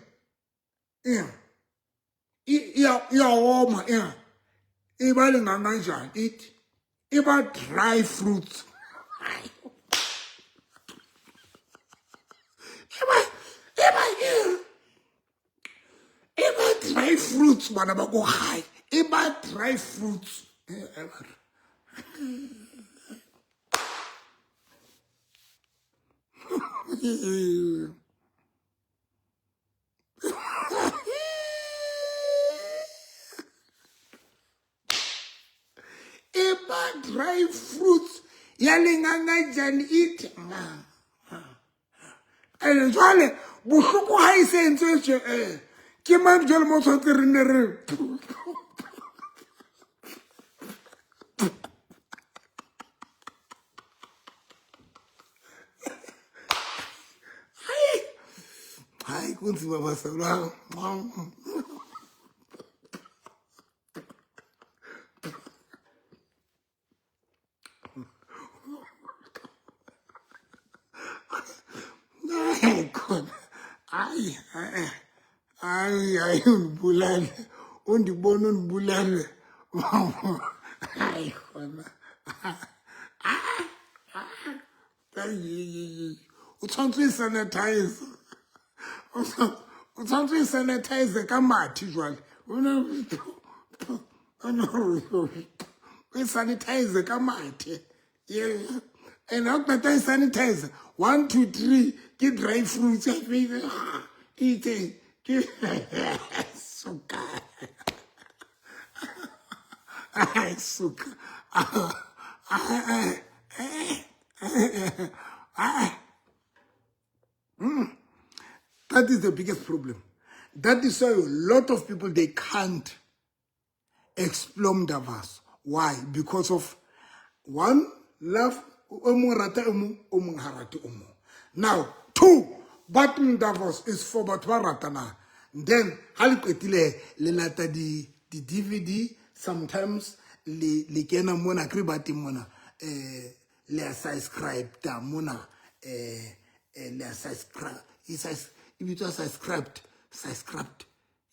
Yeah. Iyawoma, yeah. E ba le nganganjani ithi e ba dry fruits. E ba dry fruits bana ba ko gae, e ba dry fruits. E ba dry fruits ya lengangajane ithi. Ene jwale bohloko ha e se entse tje, ke mang jwale mo tshwanetse re nne re hayi kunzima bazalwane. Hayi khona, hayi, hayi, Hayi, hayi, undibulale, undibona undibulale. Hayi khona. O tshwanetse o sanitize, o tshwanetse o sanitize ka mathe jwale, o sanitize ka mathe. And ha o qeta e sanitize, one, two, three, ke dry fruits itseng ke suka suka. That is the biggest problem. That is why a lot of people, they can't explore Mdavaso. Why? Because of one, love, o mong rata o mong, o mong ha rate o mong. Now, two, but Mdavos is for batho ba ratanang. Then, ha le qetile le lata di DVD, sometimes le kena mona, kre ba teng mona, le a subscribe ta mona, le a subscribe, e bitswa subscribed, subscribed,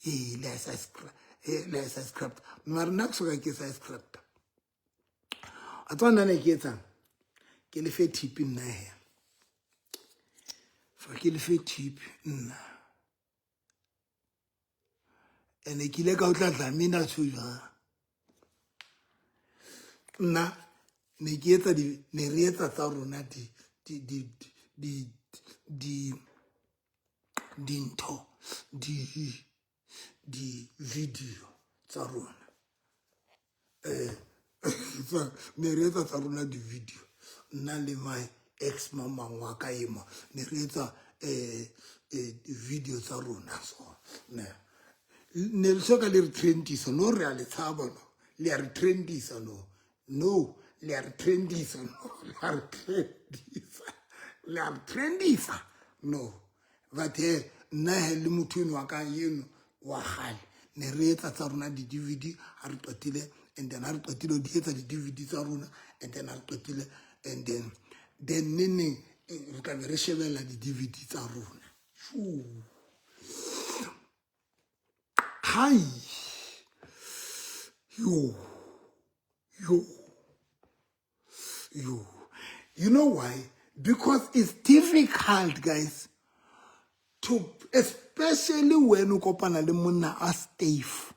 le a subscribe, le a subscribed. Mara nna ke soka ke subscribed. A tswa nna ne ke etsang? Ke le fe tip nna he. Fa ke le fe tip nna. Ene ke ile ka utlwa Dlamini tjho jwang. Nna ne ke etsa di, ne re etsa tsa rona di di di di di dintho, di video tsa rona. Ne re etsa tsa rona di video. Nna le my ex mamang wa ka ema ne re etsa video tsa rona. So ne ne le soka le re trendisa no, re a le tshaba no, le a re trendisa no, no le a re trendisa no, le a re trendisa, le a re trendisa no. But he nna he le motho eno wa ka eno wa kgale ne re etsa tsa rona di-DVD ha re qetile, and then ha re qetile di etsa di-DVD tsa rona, and then ha re qetile, and then neng neng re tla be re shebella di-DVD tsa rona. Shoo. Hai, yo yo yo, you know why? Because it's difficult, guys, to, especially when o kopana le monna a stiff,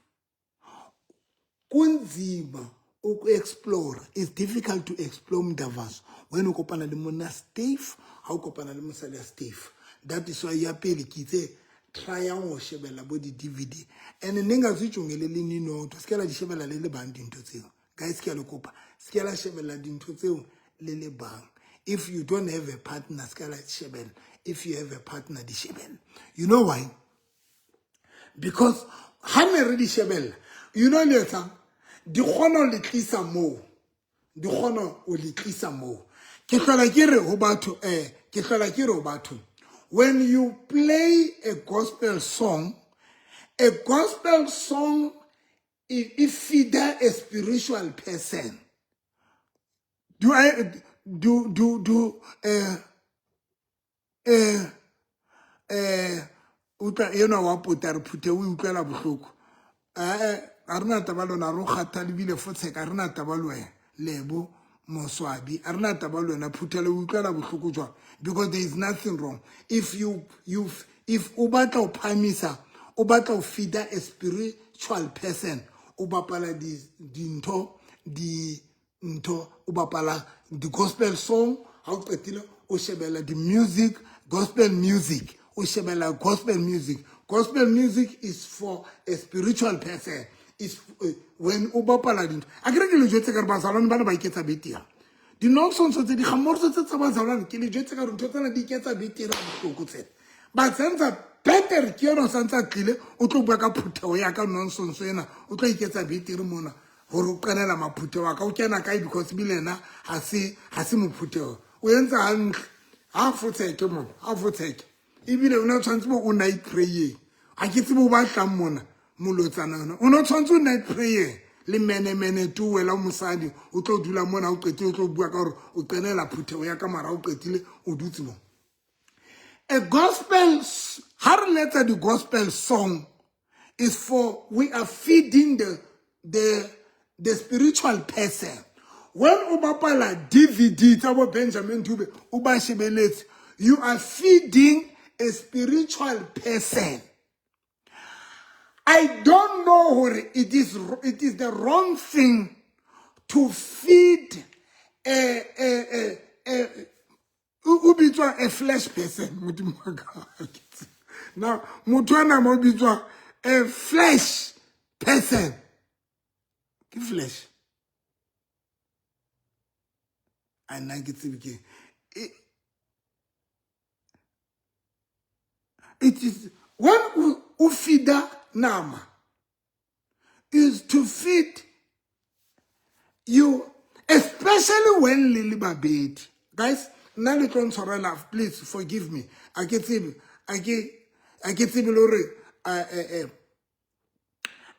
kunzima uku-explore. It's difficult to explore Mdavaso when o kopana le monna stiff, ha o kopana le mosadi a stiff. That is why ya pele ke itse tryang ho shebella bo di-DVD and ne nka se tjongelele ninotho, se ke la di shebella le le bang dintho tseo. Guys, ke a le kopa, se ke la shebella dintho tseo le le bang. If you don't have a partner, se ke la shebella. If you have a partner, di shebella. You know why? Because ha ne re di shebella, you know le etsang, di kgona ho le tlisa moo, di kgona ho le tlisa moo. Ke hlola ke re ho batho, ke hlola ke re ho batho, when you play a gospel song, a gospel song e feeder a spiritual person. Do I do do do utlwa enwa wa pota re phuthe o utlwela bohloko. A rena taba lona, re o kgatha lebile fotsheka, a rena taba le wena lebo moswabi, a rena taba le wena phuthela o utlwela bohloko jwang? Because there is nothing wrong if you you if o batla ho phamisa, o batla ho feeder a spiritual person, o bapala di dintho di ntho, o bapala di-gospel song. Ha o qetile o shebella di-music, gospel music, o shebella gospel music. Gospel music is for a spiritual person. Is when o bapala dintho, a kere ke le jwetse ka re bazalwane bana ba iketsa betere, di-nonsense tse di gamorso tse tsa bazalwane. Ke le jwetse ka re ntho tsena di iketsa betere bohloko tsena ba tsentsa betere. Ke yona o santse a tlile o tlo bua ka phuthego ya ka nonsense ena, o tlo iketsa betere mona gore o qenela maphuthego a ka o kena kae? Because ebile ena ha se mophuthego o entse hantle. Ha fotsheke mona, ha fotsheke ebile o ne o tshwanetse bo o night praying. Ha ke tsebe o batlang mona molotsana yona, o ne o tshwanetse o night praying le menemene tu wela mosadi o tlo dula mona, o qetile o tlo bua ka gore o qenela phuthego ya ka mara o qetile o dutse mo. A gospel, ha re letsa di-gospel song Is for we are feeding the spiritual person. When o bapala DVD tsa bo Benjamin Dube, o ba shebeletse, you are feeding a spiritual person. I don't know hore it is the wrong thing to feed a o bitswa a flesh person. Modimo wa ka. Now motho ana mo bitswa a flesh person, ke flesh a nna ke tsebe ke it is when o feeda nama is to feed you, especially when le le babedi. Guys, nna le tlo ntshwarela, please forgive me. A ke tsebe, a ke tsebe le hore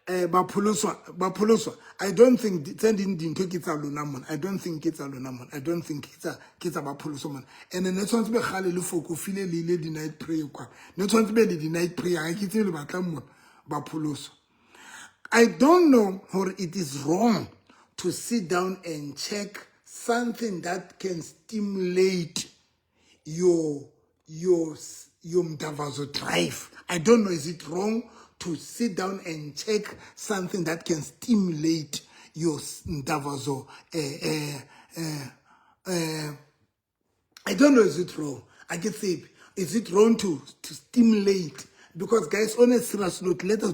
bapholoswa, I don't think tse ding dintho ke tsa lona mona. I don't think ke tsa lona mona. I don't think ke tsa bapholoswa mona. And ne tshwanetse be kgale le fokofile, le ile di-night prayer kwa, ne tshwanetse be le di-night prayer. Ga ke tsebe le batlang mona bapholoswa. I don't know or it is wrong to sit down and check something that can stimulate your mdavazo drive. I don't know, is it wrong to sit down and check something that can stimulate your mdavazo? I don't know, is it wrong? I get say, is it wrong to stimulate? Because guys, on a serious note, let us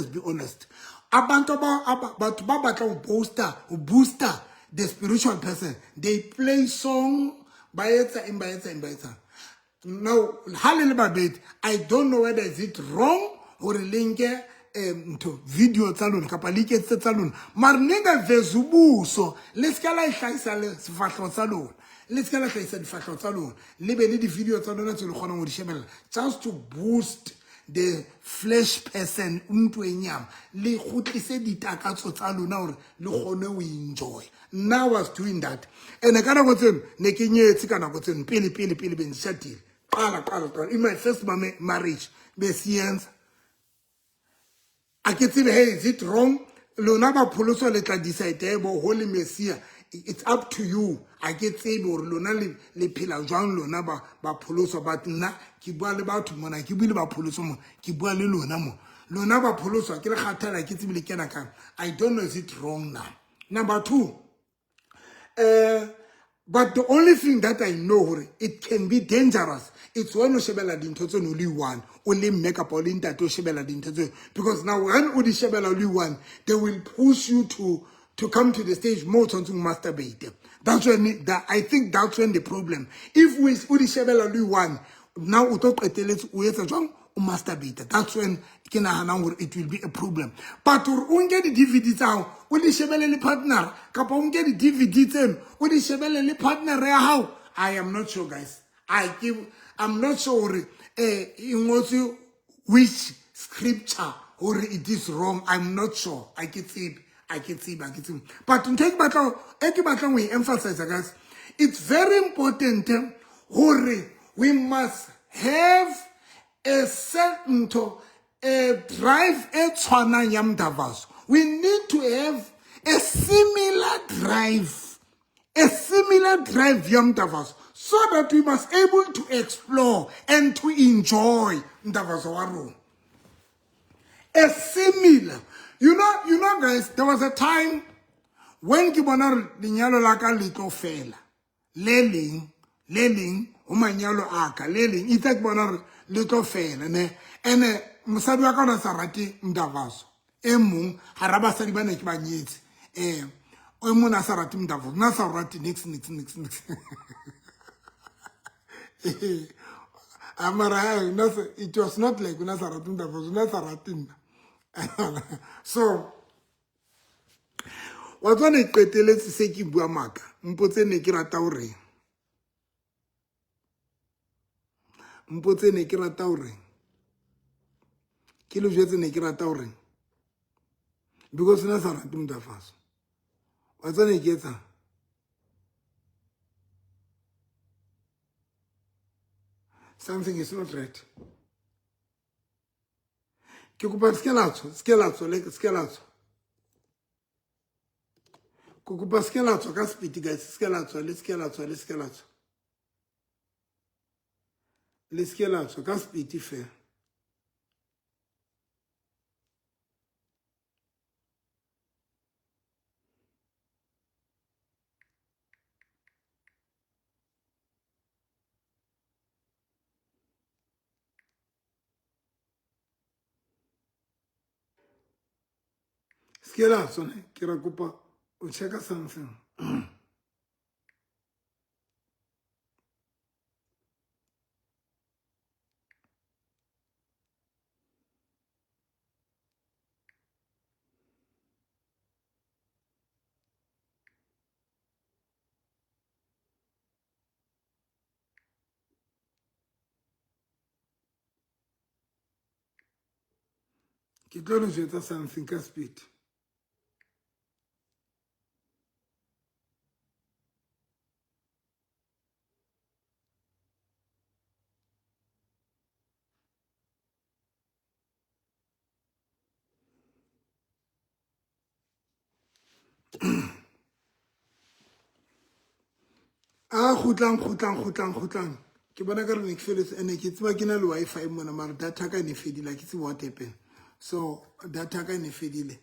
be honest. Abantu batho ba batla ho booster the spiritual person. They play song, ba etsa eng, ba etsa eng, ba etsa. Now, ha le le babedi, I don't know whether is it wrong hore le nke ntho video tsa lona kapa le iketsetse tsa lona, mare ne nka veza ubuso, le se ka la ihlahisa le sefahleho sa lona, le se ka la hlahisa difahleho tsa lona, le be le di-video tsa lona tse le kgonang ho di shebella just to boost the flesh person, umuntu wenyama, le kgutlise ditakatso tsa lona hore le kgone ho enjoy. Nna was doing that, and ka nako tseno ne ke nyetse, ka nako tseno pele pele pele bendishadile, qala qala qala, in my first marriage besiyenza. A ke tsebe, hey, is it wrong? Lona ba pholoso le tla decide, bo Holy Messiah, it's up to you. A ke tsebe hore lona le phela jwang, lona ba pholoso, but nna ke bua le batho mona, ke bue le ba pholoso mona, ke bua le lona mo, lona ba pholoso, ke le kgathala, ke tsebe le kena kang. I don't know, is it wrong? Now, number two, but the only thing that I know hore it can be dangerous, it's when o shebella dintho tseno o le one, o le mme kapa o le ntate, o shebella dintho tseno, because now when o di shebella o le one, they will push you to come to the stage mo o tshwanetseng o masturbate. That's when that, I think that's when the problem, if we o di shebella o le one, now o tlo qetelletse o etsa jwang, o masturbate. That's when ke nahanang hore it will be a problem. But hore o nke di-DVD tsa hao o di shebelle le partner, kapa o nke di-DVD tseno o di shebelle le partner ya hao, I am not sure, guys. I'm not sure hore e ngotswe which scripture hore it is wrong. I'm not sure. A ke tsebe, a ke tsebe, a ke tsebe. But ntho e ke batlang ho e emphasize, guys, it's very important hore we must have a certain ntho, a drive e tshwanang ya mdavazo. We need to have a similar drive, a similar drive ya mdavazo, so that we must able to explore and to enjoy mdavazo wa rona. A similar, you know, guys, there was a time when ke bona hore lenyalo la ka le tlo fela, le leng le leng ho manyalo a ka, le leng itse ke bona hore le tlo fela ne, ene mosadi wa ka o ne a sa rate mdavazo. E mong hara basadi ba ne ke ba nyetse, o mong a sa rate mdavazo, nna sa o rate nix nix nix nix. Mara it was not like o na sa rate mdavazo, o na sa rate nna. So wa tswana e qeteletse se ke bua maka, mpotse ne ke rata horeng, mpotse ne ke rata horeng, ke le jwetse ne ke rata horeng, because na sa rate mdafaso. Wa tswana ke etsang something is not right. Ke kopa se ke la tswa, se ke la tswa, le se ke la tswa. Ke kopa se ke la tswa ka speed guys, se ke la tswa, le se ke la tswa, le se ke la tswa. Le se ke la tswa ka speed fela. Se ke la tswa ne, ke ra kopa o checka something. Ke tlo le jwetsa something ka speed. A kgutlang, kgutlang, kgutlang, kgutlang. Ke bona ka re ne ke feletse, ene ke tseba ke na le Wi-Fi mona, mara data ka ne fedile, ha ke tsebe what happened. So data ka ne fedile,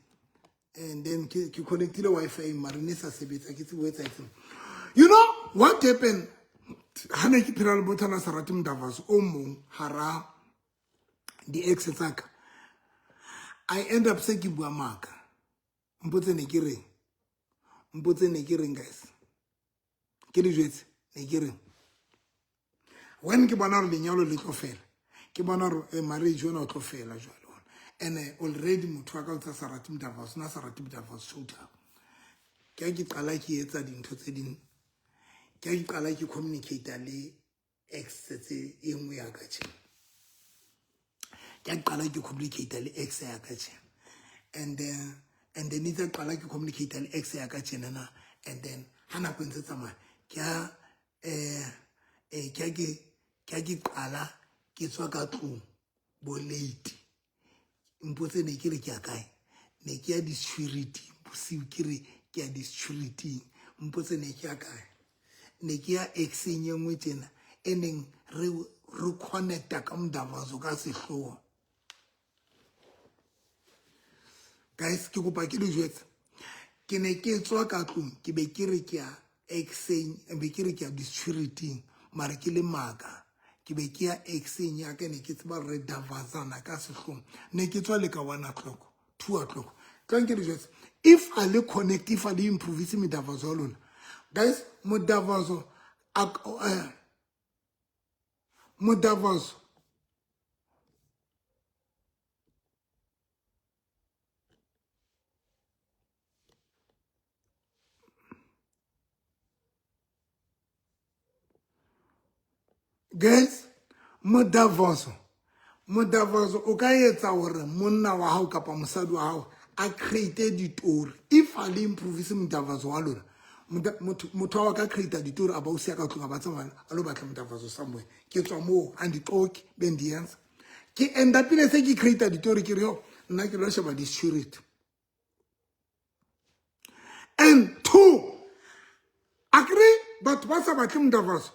and then ke connectile Wi-Fi mara ne sa sebetsa, ke tsebe ho etsahetseng. You know what happened? Ha ne ke phela le motho a na sa rate Mdavazo o mong hara di-ex tsa ka, I end up se ke bua maka. Mpotse ne ke reng? Mpotse ne ke reng guys? Ke le jwetse ne ke reng? When ke bona hore lenyalo le tlo fela, ke bona hore marriage yona o tlo fela jwale. And already motho wa ka o tsa sa rate Mdavazo, na sa rate Mdavazo total. Ke ha ke qala ke etsa dintho tse ding, ke ha ke qala ke communicate le ex tse e nngwe ya ka tje. Ke ha ke qala ke communicate le ex ya ka tje. And then itse qala ke communicate le ex ya ka tjenana, and then ha nako e ntse tsamaya, ke ha ke ha ke, ke ha ke qala ke tswa ka tlung bo late. Mpotse ne ke re ke ya kae? Ne ke ya di-security bosiu, ke re ke ya di-security. Mpotse ne ke ya kae? Ne ke ya ex-eng e nngwe tjena e neng re connecta ka Mdavazo ka sehloho. Guys, ke kopa ke le jwetse. Ke ne ke tswa ka tlung, ke be ke re ke ya ex-eng, be ke re ke ya di-security, mara ke le maka. Ke be ke ya ex-eng ya ka, ne ke tseba re davazana ka sehloho. Ne ke tswa le ka 1 o'clock, 2 o'clock. Tlang ke le jwetse, if a le connect, if a le improvise medavazo ya lona. Guys, modavazo, modavazo. Guys, modavazo, modavazo o ka etsa hore monna wa hao kapa mosadi wa hao a create ditori. If a le improvise modavazo wa lona, motho wa ka create ditori a ba o siya ka tlung, a ba tsamaya a lo batla modavazo somewhere. Ke tswa moo, andixoki, bendiyenza. Ke end up ile se ke create ditori, ke re yo, nna ke lo sheba di-security. And two, akere batho ba sa batle modavazo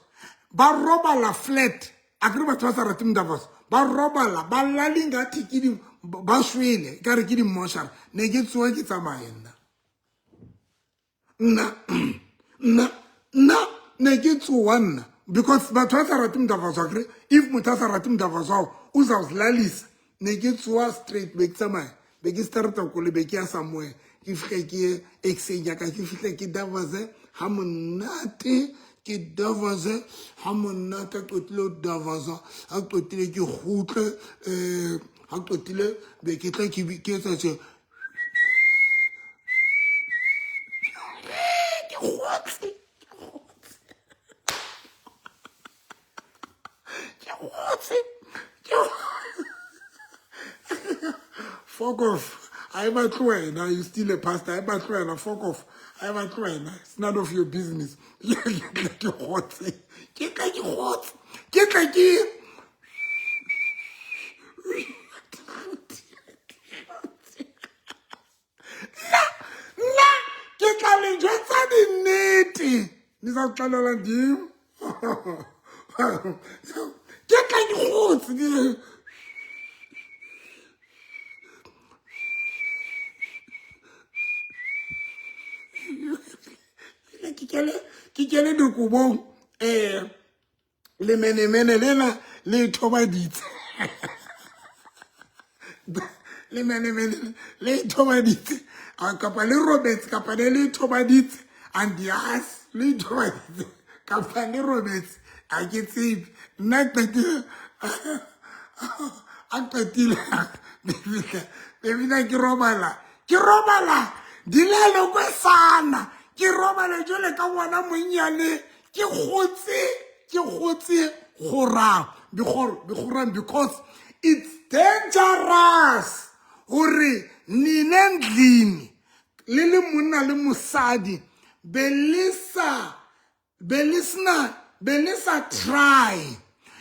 ba robala flat. Akere batho ba sa rate modavazo ba robala, ba lale ngathi ke di, ba shwele, ka re ke di moshara. Ne ke tsoha ke tsamaye nna. Nna, nna, nna ne ke tsoha nna. Because batho ba sa rate modavazo, akere if motho a sa rate modavazo wa hao, o sa o lalisa. Ne ke tsoha straight, be ke tsamaya, be ke starta koloi, be ke ya somewhere. Ke fihle ke ye ex-eng ya ka, ke fihle ke davaze ha monate, ke davaze ha monate, a qetile ho davaza, ha qetile ke kgutle, ha qetile be ke tla ke ke etsa tje. Ke kgotse, ke kgotse, ke Fuck off. Ha e batle wena, you still a pastor. Ha e batle wena, fuck off. Ha e batle wena, it's none of your business. Ke kgotse. Ke tla ke kgotse. Ke tla ke. Nizakuxelela ndim. Ke tla ke kgotse. Ke kene dikobong um lemenemene lena le ithobaditse lemenemene le ithobaditse kapa le robetse kapa ne le ithobaditse and yes le ithobaditse kapa le robetse a ke tsebe nna qetile a qetile bebina ke robala ke robala dilalo kwesana ke robala jale ka ngwana monnyane ke gotse ke gotse gorang gorang because it's dangerous gore nine ndlini le le monna le mosadi be le sa be le sena be le sa try.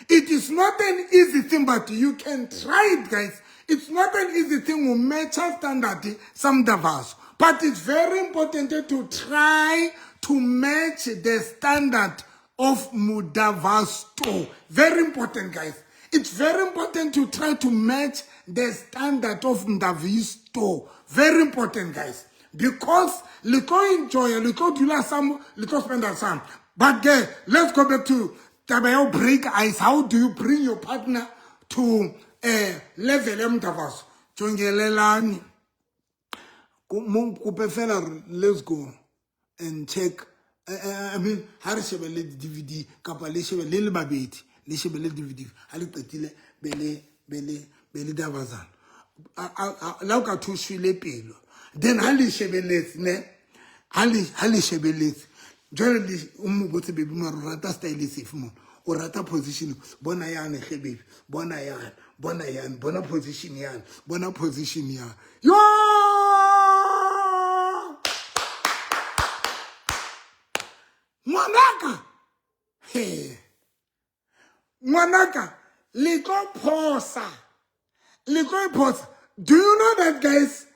It is not an easy thing, but you can try it, guys. It's not an easy thing to match standard some davas, but it's very important to try to match the standard of Mudavasto. Very important, guys. It's very important to try to match the standard of Mdavisto. Very important, guys. Because le tlo enjoy, le tlo dula some, le tlo spend some. But guys, let's go back to taba ya break ice. How do you bring your partner to a level ya Mdavaso? Jongelelani. Kope fela, let's go and check. I mean, ha re shebelle di-DVD kapa le shebelle le babedi, le shebelle DVD ha le qetile be le be le be le davazana. La o ka thuswile pelo, then ha le shebelletse ne ha le shebelletse jwale le o mo botse, baby mara o rata style sefe mona, o rata position, bona yane ge baby, bona yane, bona yane, bona position yane, bona position yane. Yo ngwanaka, he ngwanaka, le tlo phosa, le tlo phosa. Do you know that, guys?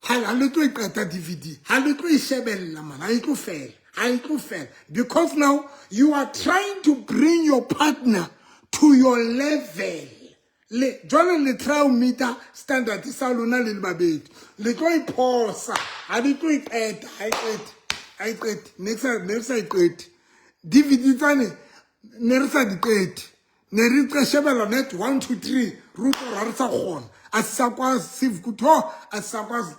Ha le tlo e qeta DVD, ha le tlo e shebella man, ha e tlo fela, ha e tlo fela, because now you are trying to bring your partner to your level. Le jwale le try ho meeta standard sa lona le le babedi, le tlo e phosa, ha le tlo e qeta, ha e qete, ha e qete, ne sa e qete. DVD tsane ne re sa di qete, ne re tla shebella net 1 2 3 re utlwa ha re sa kgona, a sa kwa sivkutho, a sa kwa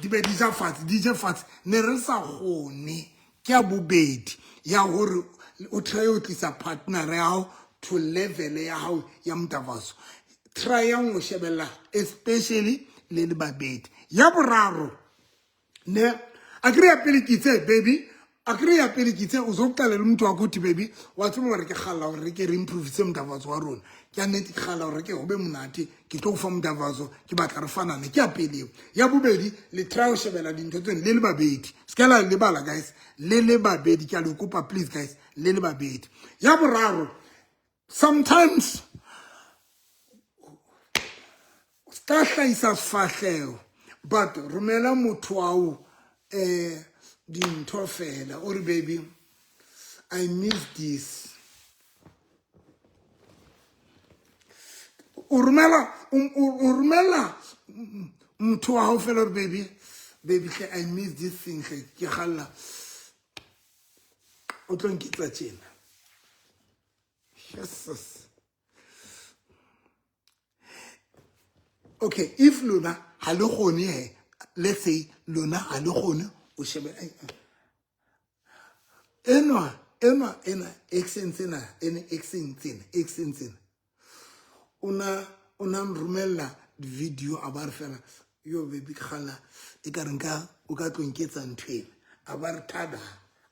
di be di ja fatshe, di je fatshe, ne re sa kgone. Ke ya bobedi ya hore o try ho tlisa partner ya hao to level ya hao ya Mdavaso. Try yang ho shebella especially le le babedi. Ya boraro ne akre ya pele ke itse baby, akre ya pele ke itse o zo qolela motho wa kuthi baby wa tseba hore ke kgalla hore ke re improve se Mdavaso wa rona, ke a nnete ke kgalla hore ke ho be monate, ke tlo fa Mdavaso, ke batla re fanane. Ke ya pele. Ya bobedi le try ho shebella dintho tseno le le babedi, se ka la lebala guys, le le babedi, ke a le kopa please guys, le le babedi. Ya boraro, sometimes ska hlahisa sefahleho, but romela motho wa hao dintho fela, o re baby I miss this. O romela o romela motho wa hao fela, o re baby, baby hle I miss this thing hle, ke kgalla o tlo nketsa tjena. Jesus. Okay, if lona ha le kgone he, let's say lona ha le kgone o shebe enwa enwa ena accent tsena ene accent tsena accent tsena ona ona nromella video a ba re fela yo baby kgala e ka re nka o ka tlo nketsa ntho ena, a ba re thada,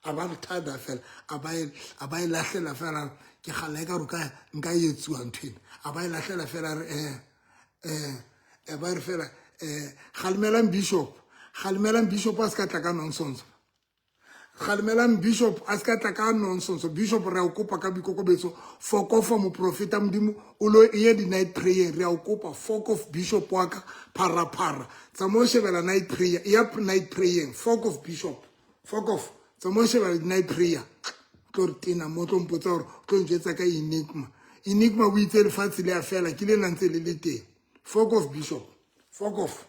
a ba re thada fela, a ba e lahlela fela, ke kgala e ka re ka nka etsuwa ntho ena, a ba e lahlela fela re ba re fela kgalemelang bishop, kgalemelang bishop a se ka tla ka nonsense, kgalemelang bishop a se ka tla ka nonsense. Bishop re a o kopa ka boikokobetso, fokofa moprofeta Modimo o lo ye di night prayer, re a o kopa fokof bishop wa ka phara phara, tsamaya o shebela night prayer, ya night praying, fokof bishop, fokof Tsamaya o shebella di-night prayer. Tlo re tena mo tlo mpotsa gore o tlo njwetsa ka enigma. Enigma o itse lefatshe le a fela ke le na ntse le le teng. Fuck off bishop. Fuck off.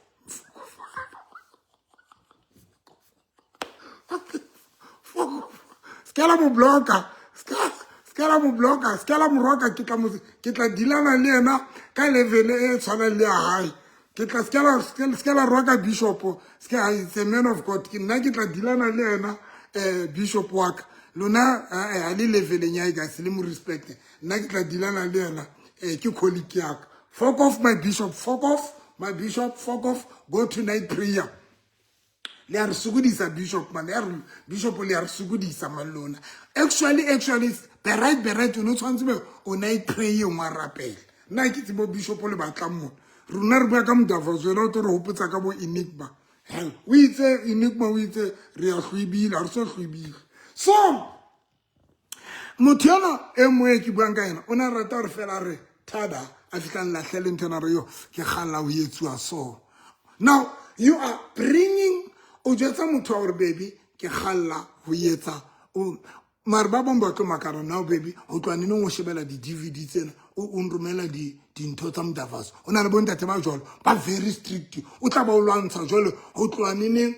Fuck off. Se la mo blocka. Se la mo blocka, se la mo roka ke tla mo ke tla dilana le yena ka level e tshwanang le ya hae. Ke tla se la roka bishop, se ka it's a man of God. Ke nna ke tla dilana le yena bishop wa ka. Lona ha le leveleng ya guys le mo respect. Nna ke tla dilana le yena ke colleague ya ka. Fuck off my bishop, fuck off my bishop, fuck off. Go to night prayer. Le a re sokodisa bishop man, ya re bishop le a re sokodisa man lona. Actually be right o no tshwantse be o night prayer wa rapela. Nna ke tsebo bishop le batlang mona. Rona re bua ka Mdavazo wena o tlo re hopotsa ka bo enigma. Hell, o itse enigma o itse re a hlwibile, ha re so hlwibile. So motho yona e mongwe e ke buang ka yena o ne a rata gore fela re thada a fitlhang latlhele ntho ena re yo ke galla o etsuwa so. Now you are bringing o jwetsa motho wa gore baby ke galla ho etsa mare ba bangwe ba tlo makara now baby ho tloha neneng o shebela di-DVD tsena o nromela dintho tsa Mdavazo. O na le bontate ba jwalo ba very strict, o tla ba o lwantsha jwale ho tloha neneng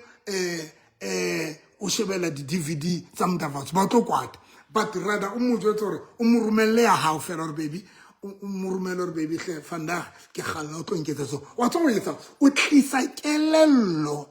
o shebela di-DVD tsa Mdavazo ba tlo kwata. But rather o mo jwetse hore o mo romelle ya hao fela hore baby o mo romelle hore baby hle vandag ke galla o tlo nketsa so. Wa tswa ho etsa o tlisa kelello,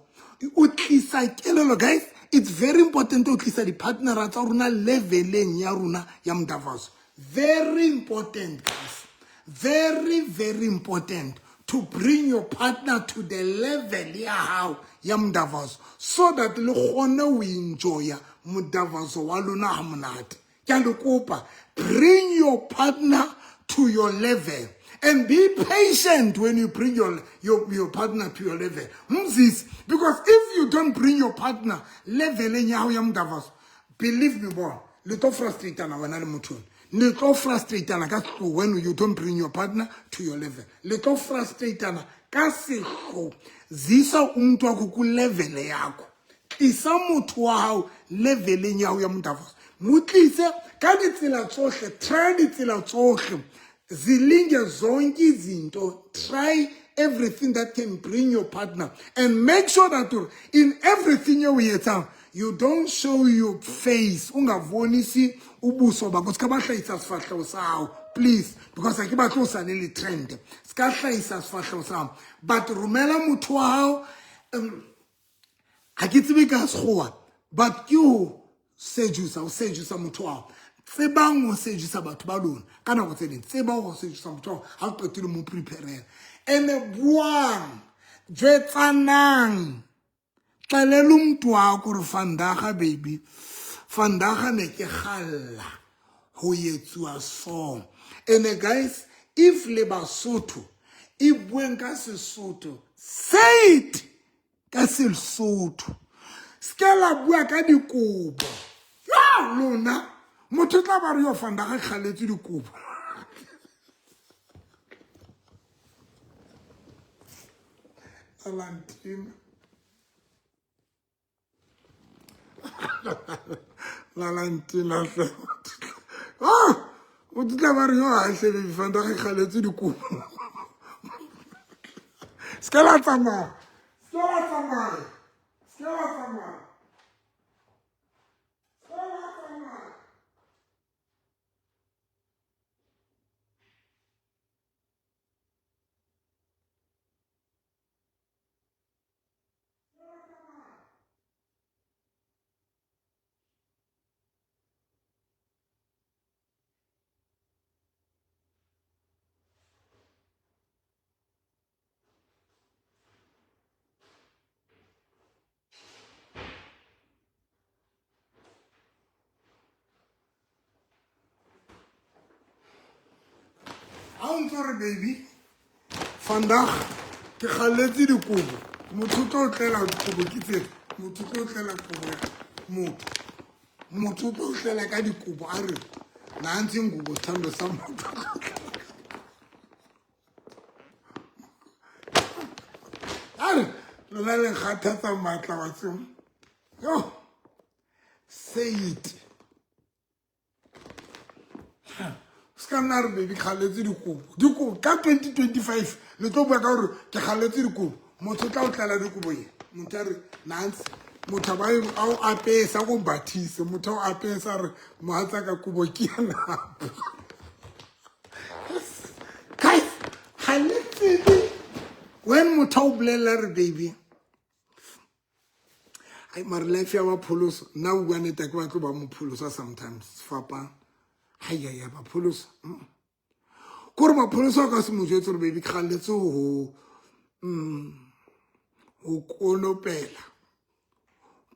o tlisa kelello guys. It's very important o tlisa di-partnera tsa rona leveleng ya rona ya Mdavazo. Very important guys, very very important to bring your partner to the level ya hao ya Mdavazo so that le kgone ho enjoya Mdavazo wa lona ha monate. Ke a le kopa, bring your partner to your level and be patient when you bring your partner to your level. Mzisi, because if you don't bring your partner leveleng ya hao ya Mdavazo, believe me boy, le tlo frustrateana wena le motho ona. Le tlo frustrateana ka sehloho when you don't bring your partner to your level. Le tlo frustrateana ka sehloho. Zisa umuntu wakho ku level yakho. Tlisa motho wa hao leveleng ya hao ya Mdavazo. Mo tlise ka ditsela tsohle, try ditsela tsohle. Zilinge zonke izinto, try everything that can bring your partner and make sure that in everything you etsang you don't show your face, ungabonisi ubuso bakho, ska ba hlahisa sefahleho sa hao please, because ha ke batle o sale le trend, ska hlahisa sefahleho sa hao, but romela motho wa hao. Ha ke tsebe ka sekgowa, but ke ho sedusa, o sedusa motho wa hao. Tsebang ho sedusa batho ba lona ka nako tse ding, tsebang ho sedusa motho wa hao ha o qetile mo preparela. Ene buang, jwetsanang, xelela umntu wakho hore vandag baby, vandag ne ke galla ho etsuwa so. Ene guys, if le Basotho, e bueng ka Sesotho, say it ka Sesotho. Se la bua ka dikobo. Ya lona, motho tla ba re yo vandag kgaletse dikobo. Alantina. Lalantina hle. Ah, motho tla ba re yo ha hle baby vandag kgaletse dikobo. Se ka la tsamaya. Se ka la tsamaya. Se ka la tsamaya. Se ka la tsamaya. Ha o ntso re baby, vandag ke kgalletse dikobo. Motho o tlo tlela dikobo ke tsena. Motho o tlo tlela kobo ya motho. Motho o tlo tlela ka dikobo a re nantsi ingubo sithando sa motho. A re lona le nkgathatsa matla wa tseo. Yo. Say it. Se ka nna re baby kgaletse dikobo. Dikobo ka 2025 le tlo bua ka gore ke kgaletse dikobo. Motho o tla o tlala dikobo ye. Motho a re Nancy motho ba a o apesa go mbathise motho a o apesa re mohatsa ka kobo ke ya napa. Guys, ga le tsebe when motho a o bolelela re baby ai mare life ya bapholoso nna o bua nete ke batlo ba mopholosa sometimes fapang haiya bapholoso kore bapholoso o ka se mo jwetse gore baby ke galetse go go konopela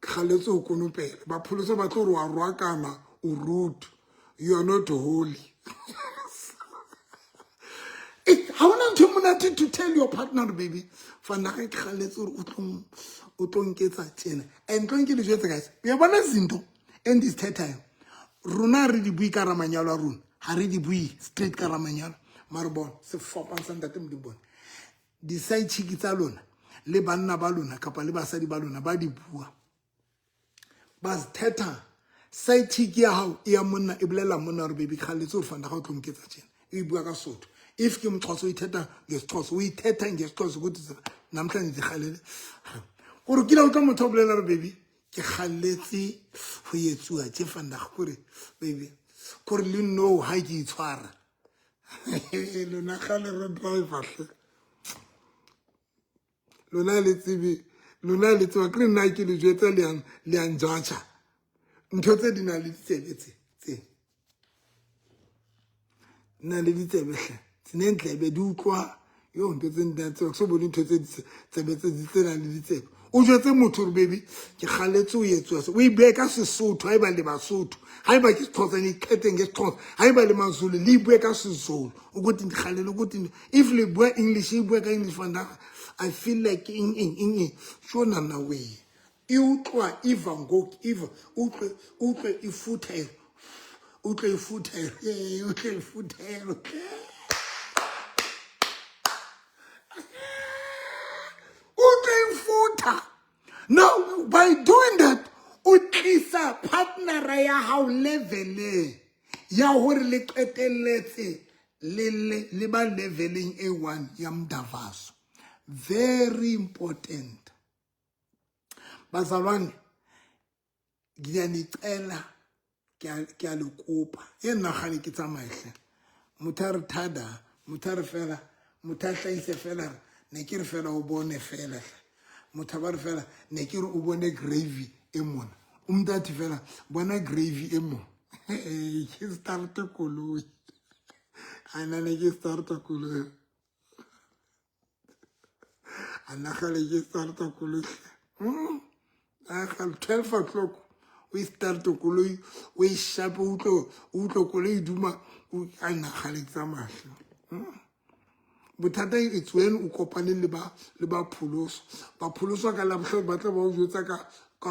ke galetse go konopela bapholoso ba tlo re wa roakana o rude you are not holy. Ga ona ntho e monate to tell your partner baby fanaga ke galetse gore o tlo nketsa tjena. And tlo nke le jwetse guys, ya bona zinto endizithethayo rona re di bue ka ra manyalo a rona, ga re di bue straight ka ra manyalo mare bona sefapang sa ntate Modimo bone di-side chick tsa lona le banna ba lona kapa le basadi ba lona ba di bua ba zithetha. Side chick ya hao e ya monna e bolela monna gore baby kgaletse gore fanda ga o tlo nketsa tjena, e bua ka Sotho. If ke Moxhosa o ithetha ngesiXhosa, o ithetha ngesiXhosa ukuthi namhlanje ndikgalele gore kile utlwa motho o bolela gore baby ke kgaletse go etsuwa tje vandag kore baby kore le no ha ke itshwara lona kgale re driver hle lona le tsebe lona le tseba ke nna ke le jwetsa le yang judge ntho tse di na le ditsebe tse tse na le ditsebe hle tse di utlwa yo ntho tse nna tse so bone ntho tse tsebe tse tse nang le ditsebe o jwetse motho gore baby ke kgaletse o etsuwa se o e bue ka Sesotho ha eba le Basotho, ha eba ke Sexhosa le iqhete ngeSexhosa, ha eba le Mazulu le bue ka Sezulu ukuthi ndikgalele ukuthi if le bua English e bue ka English vandag I feel like eng eng eng eng shona na we e utlwa iva ngoku iva utlwe utlwe ifutha utlwe ifutha utlwe ifutha utlwe ifutha. Now by doing that o tlisa partnera ya hao leveleng ya hore le qetelletse le le ba leveleng e one ya mdavaso. Very important bazalwane, ngiyanicela ke a le kopa e nna gale ke tsamaye motho a re thada motho a re fela motho a hlahise fela ne ke re fela o bone fela motho a ba re fela ne ke re o bone gravy e mona o mntathi fela bona gravy e mona ke starte koloi a nna ne ke starta koloi a nna gale ke starta koloi a gale 12 o'clock o e starte koloi o e shape o utlwe koloi e duma a nna gale ke tsamaya bothata it's when o kopane le ba le ba pholoso ba pholoswa ka labohlano ba tla ba o jwetsa ka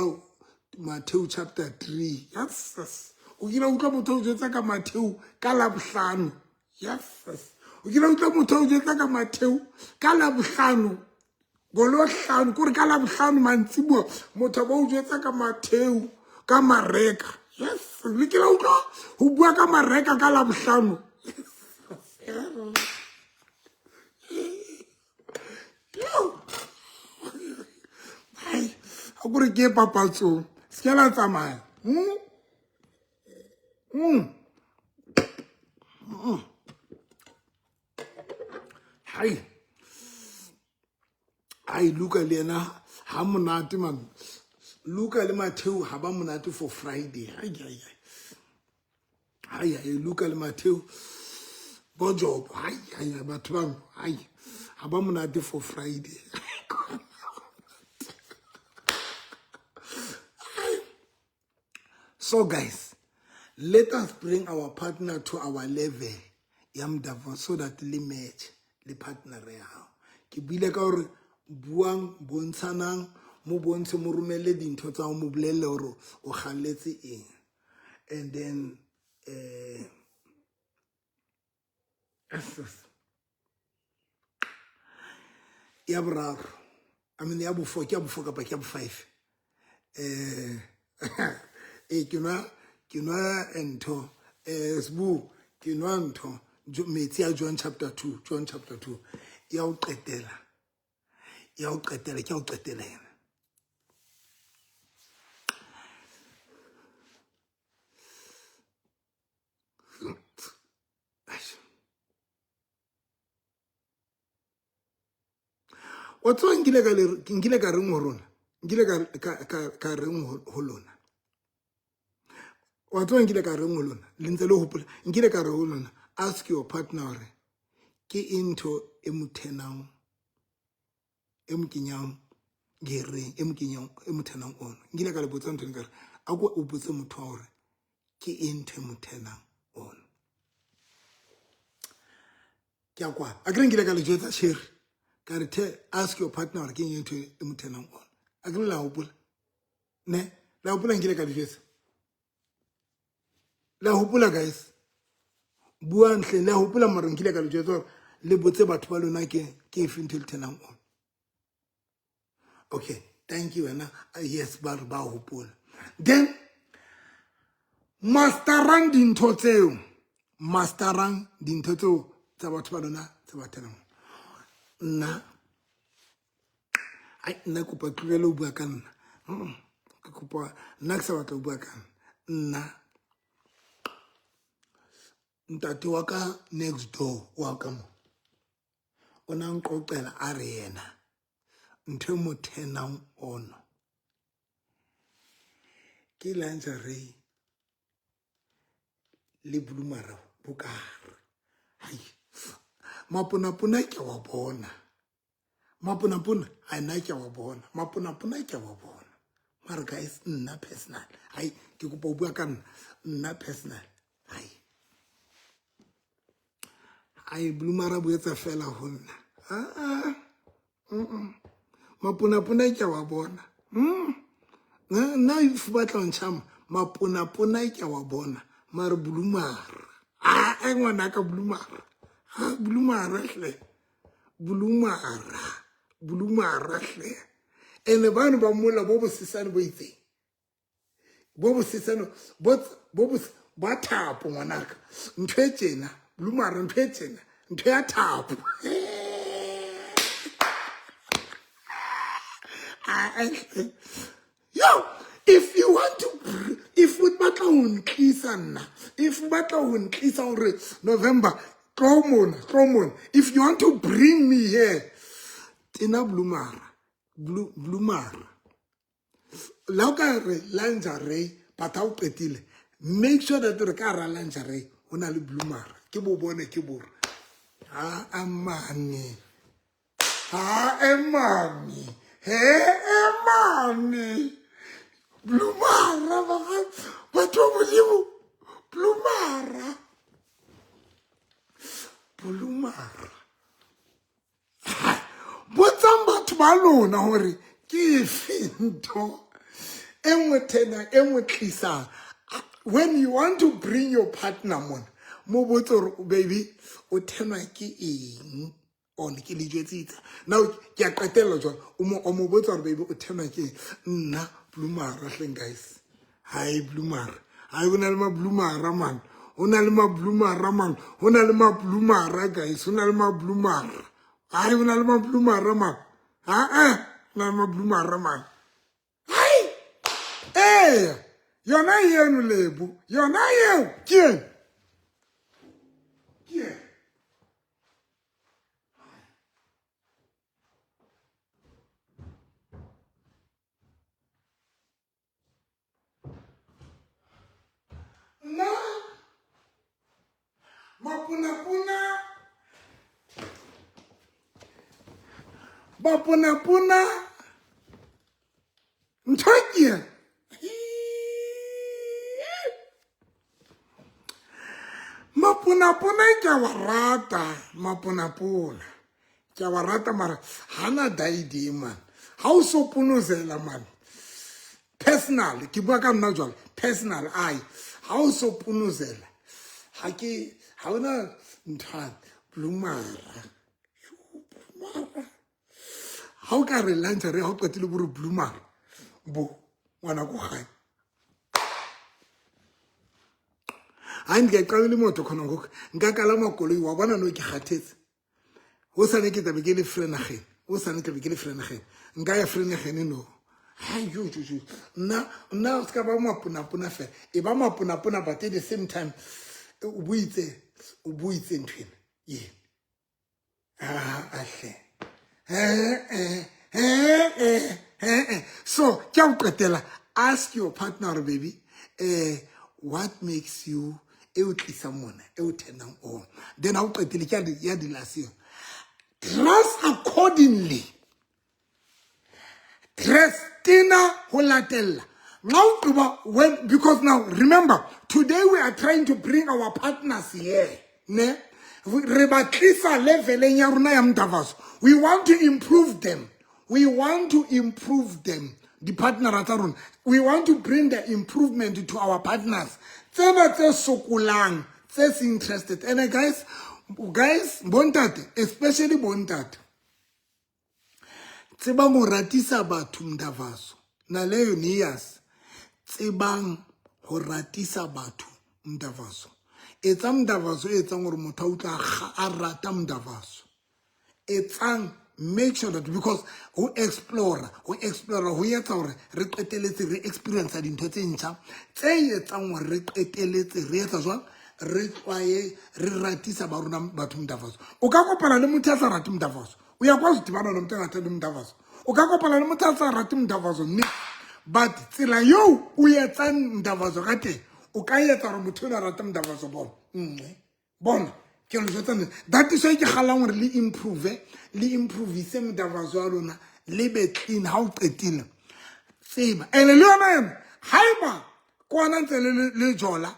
Matthew chapter 3. Yes, o kile utlwa motho o jwetsa ka Matthew ka labohlano. Yes, o kile utlwa motho o jwetsa ka Matthew ka labohlano ngolohlano kore ka labohlano mantsiboa motho ba o jwetsa ka Matthew ka Mareka. Yes, le kile utlwa ho bua ka Mareka ka labohlano. Ai, a kore ke papatsong se ke la tsamaya. Hai ai Luka le yena ha monate man. Luka le Matthew ha ba monate for Friday. Ai ai ai ai ai Luka le Matthew bo Job ai ai batho ba ai ha ba monate for Friday. So guys, let us bring our partner to our level ya mdava so that le match le partner ya hao. Ke buile ka hore buang bontshanang mo bontshe mo romelle dintho tsa ho mo bolelle hore o kgalletse eng. And then ya boraro, I mean ya bo 4 ke ya bo 4 kapa ke ya bo 5. Ee, ke nwa ntho, Sbu, ke nwa ntho metsi a John chapter 2, John chapter 2 ya ho qetela, ya ho qetela, ke ya ho qetela ena. Wa tseba nkile ka le nkile ka reng ho rona, nkile ka reng ho lona. Wa tseba nkile ka reng ho lona, le ntse le hopola? Nkile ka re ho lona, ask your partner hore ke eng ntho e mo thenang, e mo kenyang gereng, e mo kenyang, e mo thenang on. Nkile ka le botsa ntho ena, ka re a ko o botse motho wa hore ke eng ntho e mo thenang on. Ke a kwana a kere nkile ka le jwetsa shere, ka re the ask your partner hore ke eng ntho e mo thenang on. A kere la hopola ne? La hopola nkile ka le jwetsa? La hopola, guys? Buang hle, la hopola? Mara nkile ka le jwetsa hore le botse batho ba lona ke efe ntho e le thenang on. Okay, thank you wena. Yes, ba re ba hopola. Then masterang dintho tseo, masterang dintho tseo tsa batho ba lona tse ba thenang. Nna, ai, nna kopa tlohele ho bua ka nna. Ke kopa, nna ke sa batla ho bua ka nna. Nna ntate wa ka next door wa ka mo o na nqoqela, a re yena ntho e mo thenang ono ke lingerie le blumara bokare. Hai, maponapona ke wa bona, maponapona a nna ke wa bona, maponapona ke wa bona. Mara guys, nna personal, hai, ke kopa ho bua ka nna. Nna personal, hai, ai, blumara bo etsa fela ho nna. Ah, maponapona ke wa bona. Nna if batla ho ntjhama, maponapona ke wa bona, mare blumara, a e ngwana ka blumara, ha blumara hle, blumara, blumara hle. Ene bano ba mola bo bosesane bo itseng, bo bosesane bo ba thapo, ngwanaka, ntho e tjena, blumara, ntho e tjena, ntho ya thapo. Yo, if you want to, if o batla ho ntlisa nna, if o batla ho ntlisa hore November tlo mona, tlo mona, if you want to bring me here, tena blumara, blumara. La o ka re lingerie, but ha o qetile, make sure that re ka hara lingerie ho na le blumara, ke bo bone, ke bore ha amane, ha emane, he emane, blumara, batho ba Modimo, blumara, blumara. Botsang batho ba lona hore ke efe ntho e nngwe thena e nngwe tlisang. When you want to bring your partner mona, mo botse hore, baby, o thenwa ke eng on. Ke le jwetsitse now, ke a qetella jwale. O mo botsa hore, baby, o thenwa ke eng. Nna blumara hleng, guys, hai, blumara, hai, ho na le mablumara man, ho na le mablumara man, ho na le mablumara, guys, ho na le mablumara, hai, ho na le mablumara man, ha eh, ho na le mablumara man, hai, eya, yona eno, lebo yona eo ke eng, ke eng. Nna maponapona, maponapona, ntho ke ena. Maponapona ke a wa rata, maponapona ke a wa rata, mara hana daide man, ha o so ponozela man. Personal, ke bua ka nna jwale, personal, ai, ha o so ponozela, ha ke ha ona nthwane. Blumara, blumara, ha o ka re lingerie, ha o qetile bore blumara bo ngwana ko gae. Hayi, ndiyaqabela imoto khona ngoku. Nka kalama koloi, wa bona no ke kgathetse. Hosane ke tlabe ke le Vereeniging. Hosane tlabe ke le Vereeniging. Nka ya Vereeniging no. Hai, jo, jo, jo. Nna, nna o ska ba maponapona fela. E ba maponapona but at the same time o buitse, o buitse ntho ena. Ye. Ah, ahle. Eh, eh, eh, eh, eh, eh. So, ke a o qetela. Ask your partner, baby, what makes you e o tlisang mona, e o turnang on. Then ha o qetile ke ya di last. Dress accordingly. Dress tena ho latella. Now, when, because now remember, today we are trying to bring our partners here. Ne? Re ba tlisa leveleng ya rona ya Mdavazo. We want to improve them. We want to improve them. The partner tsa rona. We want to bring the improvement to our partners. Tsena tse sokolang, tse se interested. And guys, guys, bontate, especially bontate. Tsebang ho ratisa batho Mdavazo. Naleyo niyas. Tsebang ho ratisa batho Mdavazo. Etsa Mdavazo e etsang hore motho a utlwa a rata Mdavazo. Etsang, make sure that, because ho explore, ho explore ho etsa hore re qeteletse re experience dintho tse ntjha tse etsang hore re qeteletse re etsa jwang, re tlwaye re ratisa ba rona batho Mdavazo. O ka kopana le motho a sa rate Mdavazo, o ya kwazi dibana nomntu engathandi Mdavazo. O ka kopana le motho a sa rate Mdavazo mme but tsela eo o etsang Mdavazo ka teng, o ka etsa hore motho eno a rate Mdavazo. Bona nngwe bona ke lo jwetsa nnete. That is why ke kgalang hore le improve, le improvise Mdavazo wa lona, le be clean ha o qetile. Tseba ene le yona ena haeba kwana ntse le jola,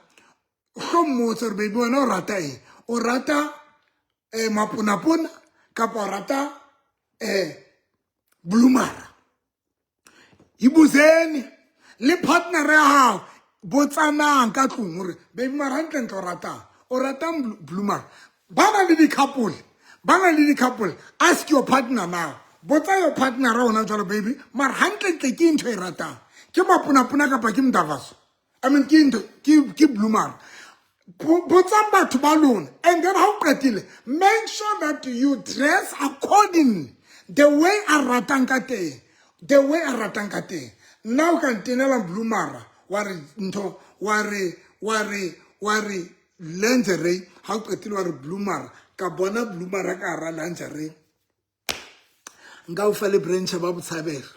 hlo mmotse hore baby wena o rata eng, o rata maponapona kapa o rata blumara. Ibuzeni le partner ya hao, botsanang ka tlung hore baby mara hantlentle o ratang, o ratang blumara. Ba na le di-couple, ba na le di-couple, ask your partner now, botsa your partner hona jwalo, baby mara hantlentle ke ntho e ratang, ke maponapona kapa ke Mdavazo, I mean ke ntho ke blumara. Botsang batho ba lona, and then ha o qetile, make sure that you dress accordingly the way a ratang ka teng, the way a ratang ka teng. Nna o ka ntenela blumara wa re ntho wa re wa re wa re lingerie, ha o qetile wa re blumara, ka bona blumara ka hara lingerie, nka o fa le branch ba Botshabelo.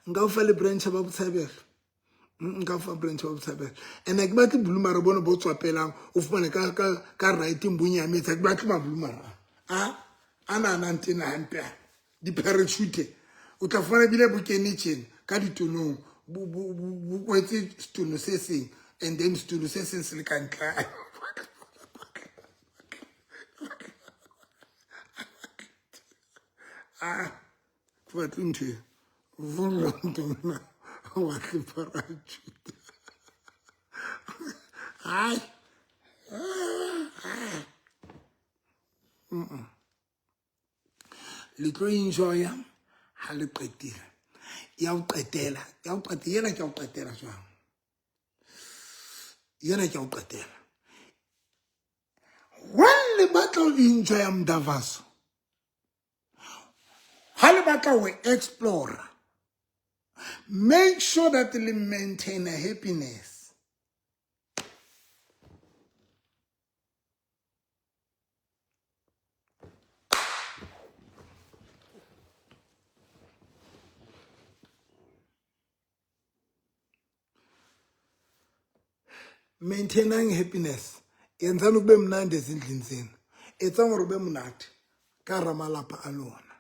Nka o fa le branch ba Botshabelo. Nka o fa branch ba Botshabelo. And ke batle blumara bone bo tswapelang, o fumane ka ka ka writing bo nyametse. Ke batle ma blumara a ana ana ntena hampe di parachute, o tla fumana bile bo kene tjena ka ditonong, bo kwetse setono se seng, and then setono se seng se le ka ntle. Ah, ke batle ntho e vola wa tle parachute. Hai, le tlo enjoya ha le qetile. Ya o qetela, ya o qetela, yena ke ya o qetela jwang, yena ke ya o qetela. When le batla ho enjoya Mdavazo, ha le batla ho explore, make sure that le maintain a happiness. Maintaining happiness, yenzani kube mnandi ezindlini zenu, etsang hore be monate ka hara malapa a lona.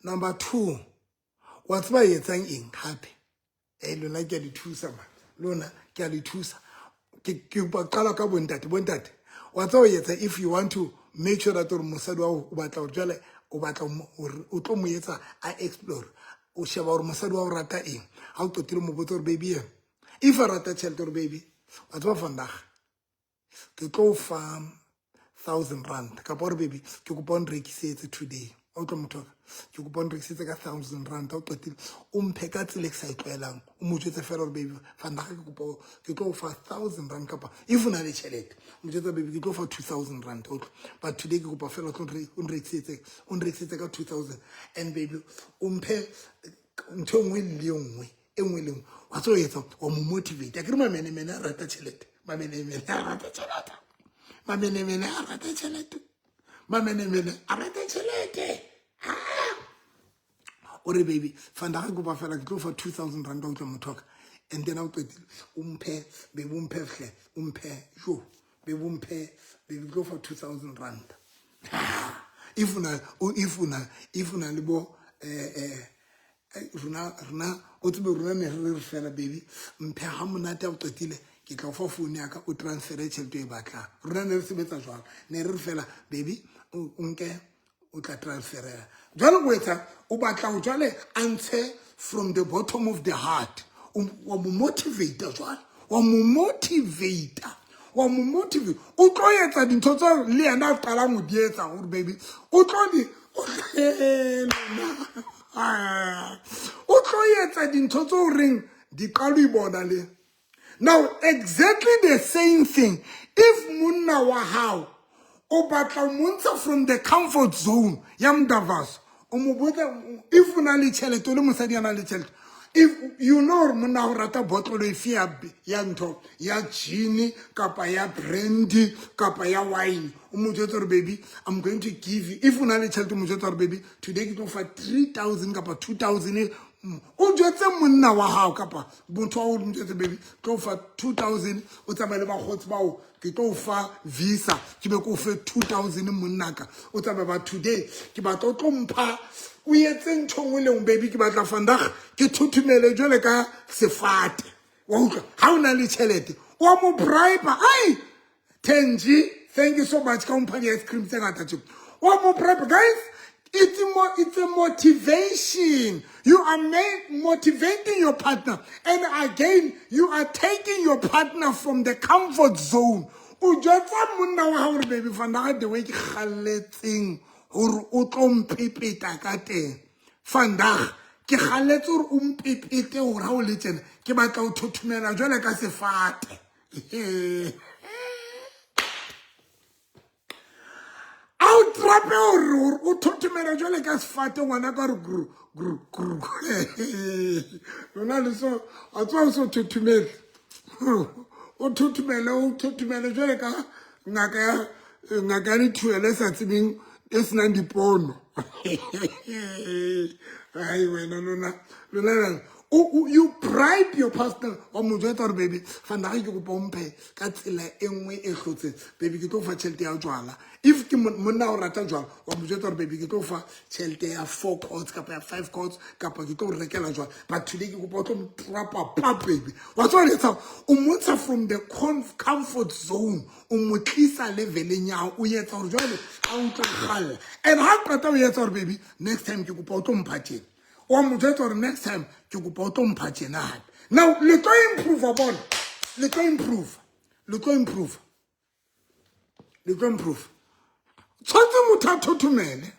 Number 2, wa tseba etsang eng hape? Lona ke a le thusa man, lona ke a le thusa. Ke ba qala ka bontate, bontate wa tseba etsa, if you want to make sure that hore mosadi wa o batla hore jwale o batla hore o tlo mo etsa a explore, o sheba hore mosadi wa o rata eng. Ha o qetile mo botsa hore baby ena, if a rata tjhelete, hore baby wa tseba vandag ke tlo fa 1000 rand, kapa hore baby ke kopa o nrekisetse today. O utlwa motho wa ka, ke kopa o nrekisetse ka 1000 rand. O qetile, o mphe ka tsela e ke sa e tlwaelang. O mo jwetse fela gore, baby, vandag ke kopa ke tlo o fa 1000 rand, kapa if o na le tšhelete, o mo jwetsa, baby, ke tlo fa 2000 rand, o utlwa, but today ke kopa fela o nrekisetse ka 2000, and baby, o mphe ntho e nngwe le e nngwe, e nngwe le nngwe. Wa tse o etsa, wa mo motivate. Akere mamenemene a rata tšhelete, mamenemene a rata tšhelete, mamenemene a rata tšhelete, mamenemene a rata tšhelete. O re, baby, vandag ke kopa fela ke tlo fa 2000 rand, wa utlwa motho wa ka, and then a o qetile, o mphe, baby, o mphe hle, o mphe jo, baby, o mphe, baby, ke tlo fa 2000 rand. If una le bo rona o tsebe, rona ne re re fela, baby, mphe ha monate, a o qetile, ke tla o fa phone ya ka, o transfere tšhelete e batlang. Rona ne re sebetsa jwalo, ne re re fela, baby, o nke o tla transferela jwale. O etsa, o batla o jwale a ntshe from the bottom of the heart. Wa mo motivate jwale, wa mo motivate, wa mo motivate. O tlo etsa dintho tse le yena a qalang ho di etsa, gore baby, o tlo di o tlo etsa dintho tse o reng di qalo ibona le. Now, exactly the same thing, if monna wa hao o batla o montsha from the comfort zone ya mdavaso, o mo botsa, if o na le tšhelete, o le mosadi a na le tšhelete, if you know gore monna go rata botlolo efe ya ntho ya gin kapa ya brandy kapa ya wine, o mo jwetsa gore, baby, I'm going to give you, if o na le tšhelete, o mo jwetsa gore, baby, today ke tlo fa 3000 kapa 2000. O jwetse monna wa hao kapa motho wa o mo jwetse, baby, tlo fa 2000, o tsamaye le bakgotsi bao, ke tlo fa visa, ke be ke o fe 2000, monnaka, o tsamaye ba. Today ke batla o tlo mpha, o etse ntho nngwe le nngwe, baby, ke batla vandag ke thothomele jwale ka sefate, wa utlwa. Ha o na le tšhelete, wa mo bribe. Ai, Tenji, thank you so much ka o mpha di-ice cream tse ngata tje. Wa mo bribe, guys. It's a motivation. You are motivating your partner, and again, you are taking your partner from the comfort zone. O jwetsa monna wa hao hore, baby, vandag the way ke kgalletseng hore o tlo mpepeta ka teng, vandag ke kgalletse hore o mpepete, hore ha o le tjena ke batla ho thothomela jwale ka sefate. A o trape hore o thothomela jwale ka sefate, ngwana ka re gru gru gru. Lona le so a tswa o so thothomele, o thothomele, o thothomele jwale ka ngaka ya dithuele e sa tsebeng, e senang dipono. Ai wena, lona you bribe your partner. Wa mo jwetsa gore, baby, vandag ke kopa o mphe ka tsela e nngwe e hlotseng, baby, ke tlo fa tšhelete ya jwala. If ke monna o rata jwala, wa mo jwetsa gore, baby, ke tlo fa tšhelete ya four quarts kapa ya five quarts, kapa ke tlo rekela jwala, but today ke kopa o tlo mtrapa pa, baby. Wa tswa etsa, o montsha from the comfort zone, o mo tlisa leveleng ya hao, o etsa gore jwale a utlwa kgalla. And ha qeta o etsa gore, baby, next time ke kopa o tlo mpha tjena. Wa mo jwetsa gore, next time ke kopa o tlo mpha tjena hape. Now le tlo improve, bona, le tlo improve, le tlo improve, le tlo improve. Tshwanetse motho a thothomele.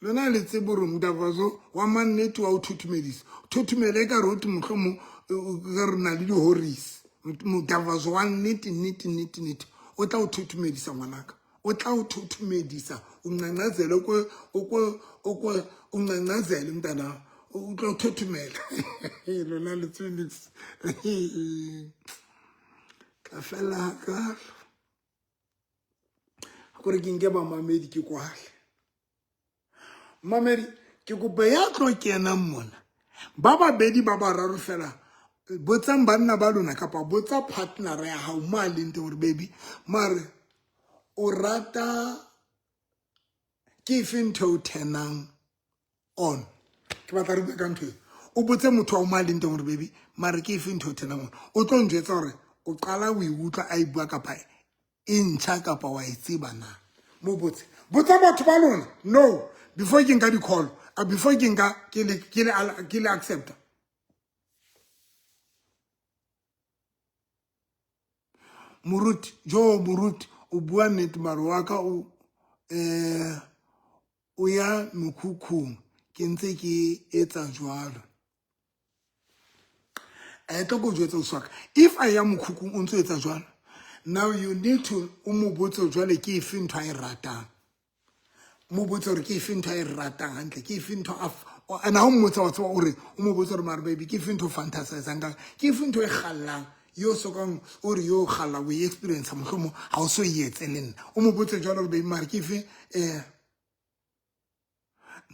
Lona le tsebe gore mdavazo wa mannete wa o thothomedisa, thothomele e ka re o te mohlomong ka re na le dihoris. Modavazo wa nnete, nnete, nnete, nnete, o tla o thothomedisa, ngwanaka, o tla o thothomedisa, o ncancazele okwe o ncancazele, mntana, o tla o thothomela. Lona le tsebe niks ka fela ka gore ke nke bamamedi, ke kwale mamedi. Ke kopa ya tlo kenang mona, ba babedi, ba bararo fela, botsang banna ba lona kapa botsa partner ya hao mo a leng teng gore, baby, mare o rata ke efe ntho e o turnang on? Ke batla re bue ka ntho e. O botse motho wa mo a leng teng gore, baby, mare ke efe ntho e o turnang on? O tlo njwetsa gore o qala o e utlwa a e bua, kapa e ntšha, kapa wa e tseba na. Mo botse, botsa batho ba lona. No, before ke nka di-call, before ke nka ke le accepta. Moruti jo, moruti, o bua nnete, mare wa ka o O ya mokhukhung ke ntse ke etsa jwalo. E tlo ko jwetsa uswaka if a ya mokhukhung o ntso etsa jwalo, now you need to o mo botse jwale ke efe ntho a e ratang. Mo botse hore ke efe ntho a e ratang hantle, ke efe ntho a and ha o mmotsa wa tseba o re o mo botse hore mare baby ke efe ntho o fantasizang ka, ke efe ntho e kgallang yo sokang o re yo kgalla o e experience mohlomong ha o so e etse le nna. O mo botse jwalo hore baby mare ke efe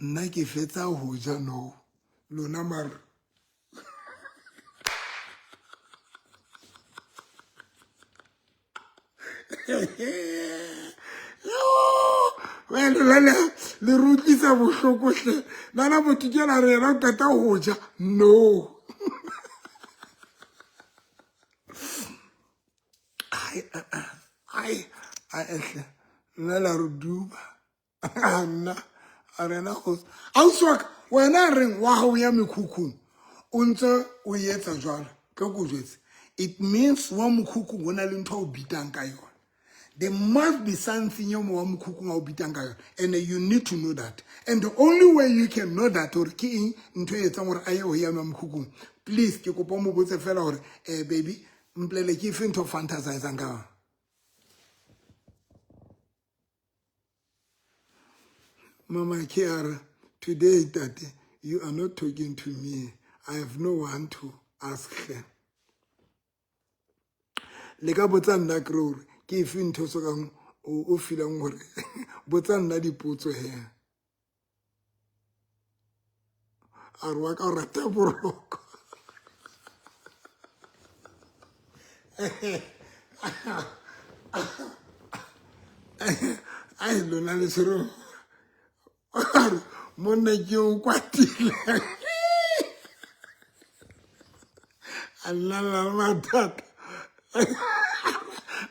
nna ke fetsa ho ja no lona mare wena le re utlwisa bohloko hle nana motho ke la re yena o qeta ho ja no. Ai ai ai hle nna la re duba nna a rena go ausi wa ka wena a reng wa gago ya mekhukhung o ntse o etsa jwalo tlo ko jwetse it means wa mokhukhung o na le ntho a o bitang ka yona. There must be something yo mo wa mokhukhung a o bitang ka yona and you need to know that, and the only way you can know that hore ke eng ntho e etsang hore a ye ho ya mokhukhung, please ke kopa o mo botse fela hore baby mpolele ke efe ntho o fantasizang ka yona. Mama Kiara, today, Tate, you are not talking to me. I have no one to ask her. Le ka botsa nna kere hore ke efe ntho so kang o feelang hore botsa nna dipotso he. A re wa ka o rata boroko. Ai lona le tshwere monna ke o kwatile a nna la mathata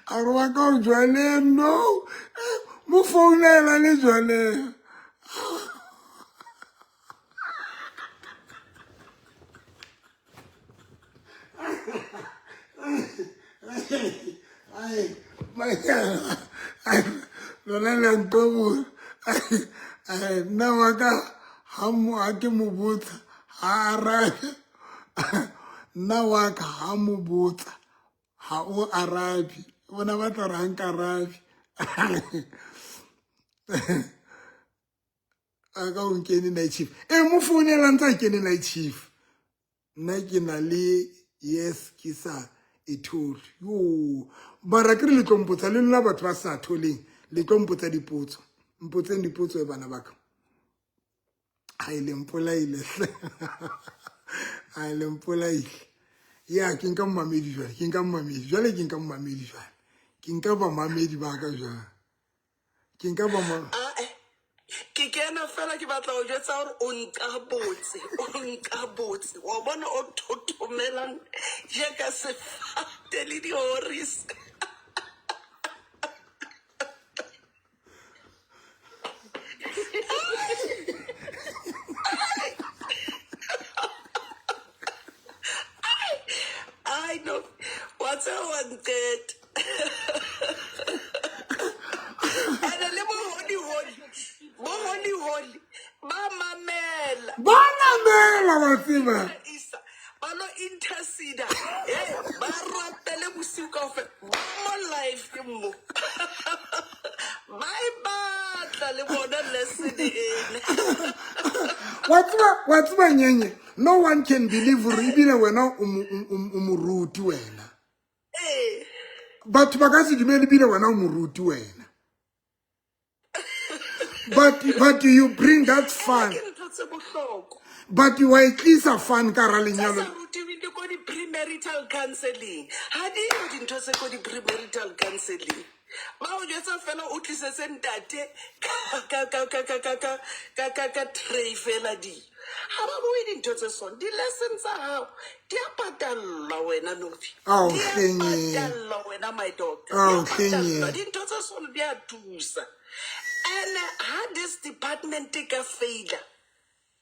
a re wa ka o jwaleng no mo founela le jwaleng. Ai, ai, lona le ntobo. Ai, nna wa ka ha mo ha ke mo botsa ha arabe. Nna wa ka ha mo botsa ha o arabe. Bona ba tla re ha nka arabe. A ka o nkene night shift. E mo founela ntse a kene night shift. Nna ke na le yes ke sa e thole. Yo, mara ke re le tlo mpotsa le lona batho ba sa tholeng, le tlo mpotsa dipotso. Mpotseng dipotso e bana ba ka. Ai le mpolaile hle. Ai le mpolaile. Ya ke nka momamedi jwale, ke nka momamedi. Jwale ke nka momamedi jwale. Ke nka bamamedi ba ka jwale. Ke nka ba mo Ke kena fela ke batla ho jwetsa hore o nka botse, o nka botse. Wa bona o thothomelang jaaka sefate le dihoris. Ai no, wa tseba wa nqeta. Ene le bo holi holi, bo holi holi ba mamela. Ba mamela wa tseba. Isa ba lo intercede, ba rapele bosiu kaofela, ba mo live mo. Ba e batla le bona lesson ena. Wa tseba nyenye, no one can believe hore ebile wena o moruti wena. Batho ba ka se dumele ebile wena o moruti wena. But you bring that fun. Ke ntho tse bohlokwa. But you wa e tlisa fun ka hara lenyalo. Tse sa rutiweng le ko di-premarital counseling. Ha di yo dintho tse ko di-premarital counseling. Ba o jwetsa fela o tlisetse ntate ka tray fela di. Ha ba bue dintho tse sona. Di-lesson tsa hao di a patallwa wena Novi. Ao, Di a hlenye. patallwa wena my daughter. Ao, Di a patallwa. hlenye. Dintho tse sona di a thusa. And ha this department e ka faila,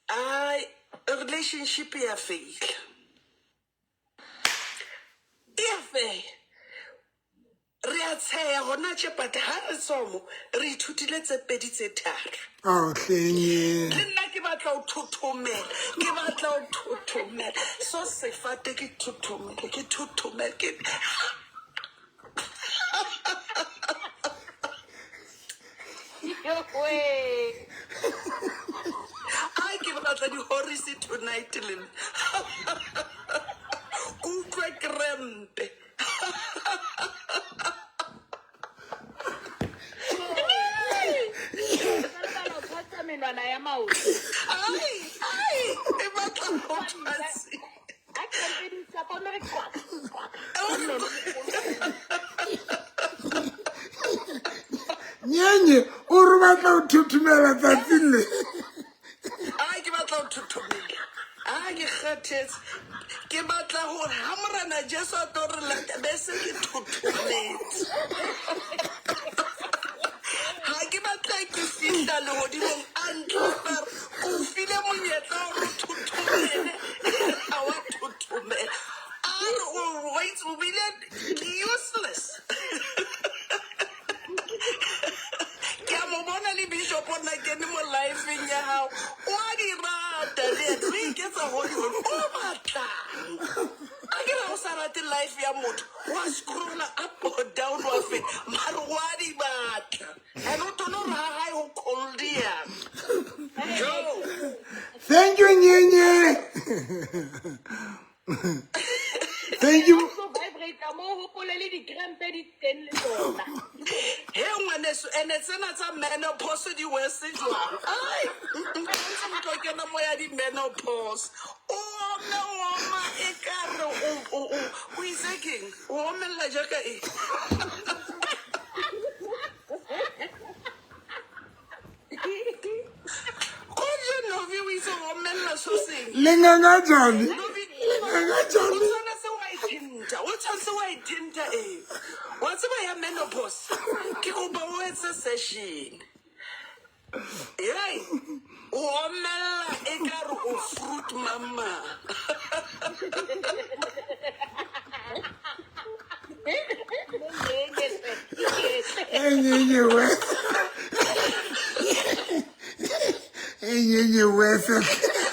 ai relationship ya faila. E a faila. Re a tsheya gona tše but ha re tswa mo re ithutile tse pedi tse tharo. Ao hleng. Le nna ke batla ho thothomela, ke batla ho thothomela. So sefate ke thothomele, ke thothomele, ke Ai ke batla dihorisi tonight le nna. Ke utlwe krempe. Menwana ya maoto. Ai, ai, e batla ho thwasi. A krempe di tsapa mme re kwak, kwak. Nyenye o re batla ho thothomela tsatsing le. Ai, ke batla ho thothomela. Ai, ke kgathetse. Ke batla hore ha Morena Jesu a tlo re lata be se ke thothometse. Ha ke batla ke fihla lehodimong a ntlosa re o file monyetla wa hore o thothomele ha wa thothomela. A re o wa itse o bile useless. Ke a mo bona le bishop o na kene mo lifeng ya hao. O a di rata le yena o iketsa Hollywood. O batlang? A ke re o sa rate life ya motho wa scrolla up or down wa feta mare wa di batla. And o tlo re ha hae ho cold yang. Jo. Thank you Nyenye. Thank you. He ngwaneso ene tsena tsa menopause di worse jwang? Ai, ntse o tlo kena mo ya di-menopause. O ome o oma e kare o itse keng? O omella jaaka eng? Konje Novi o itse o omella so seng. Lengangajane. Novi, Lengangajane. o tshwanetse wa e thinta, o tshwanetse wa e thinta ee. Wa tseba ya menopause, ke kopa o etse session. Hey, o omella e kare o fruit mama. Enyenye wese. Enyenye wese.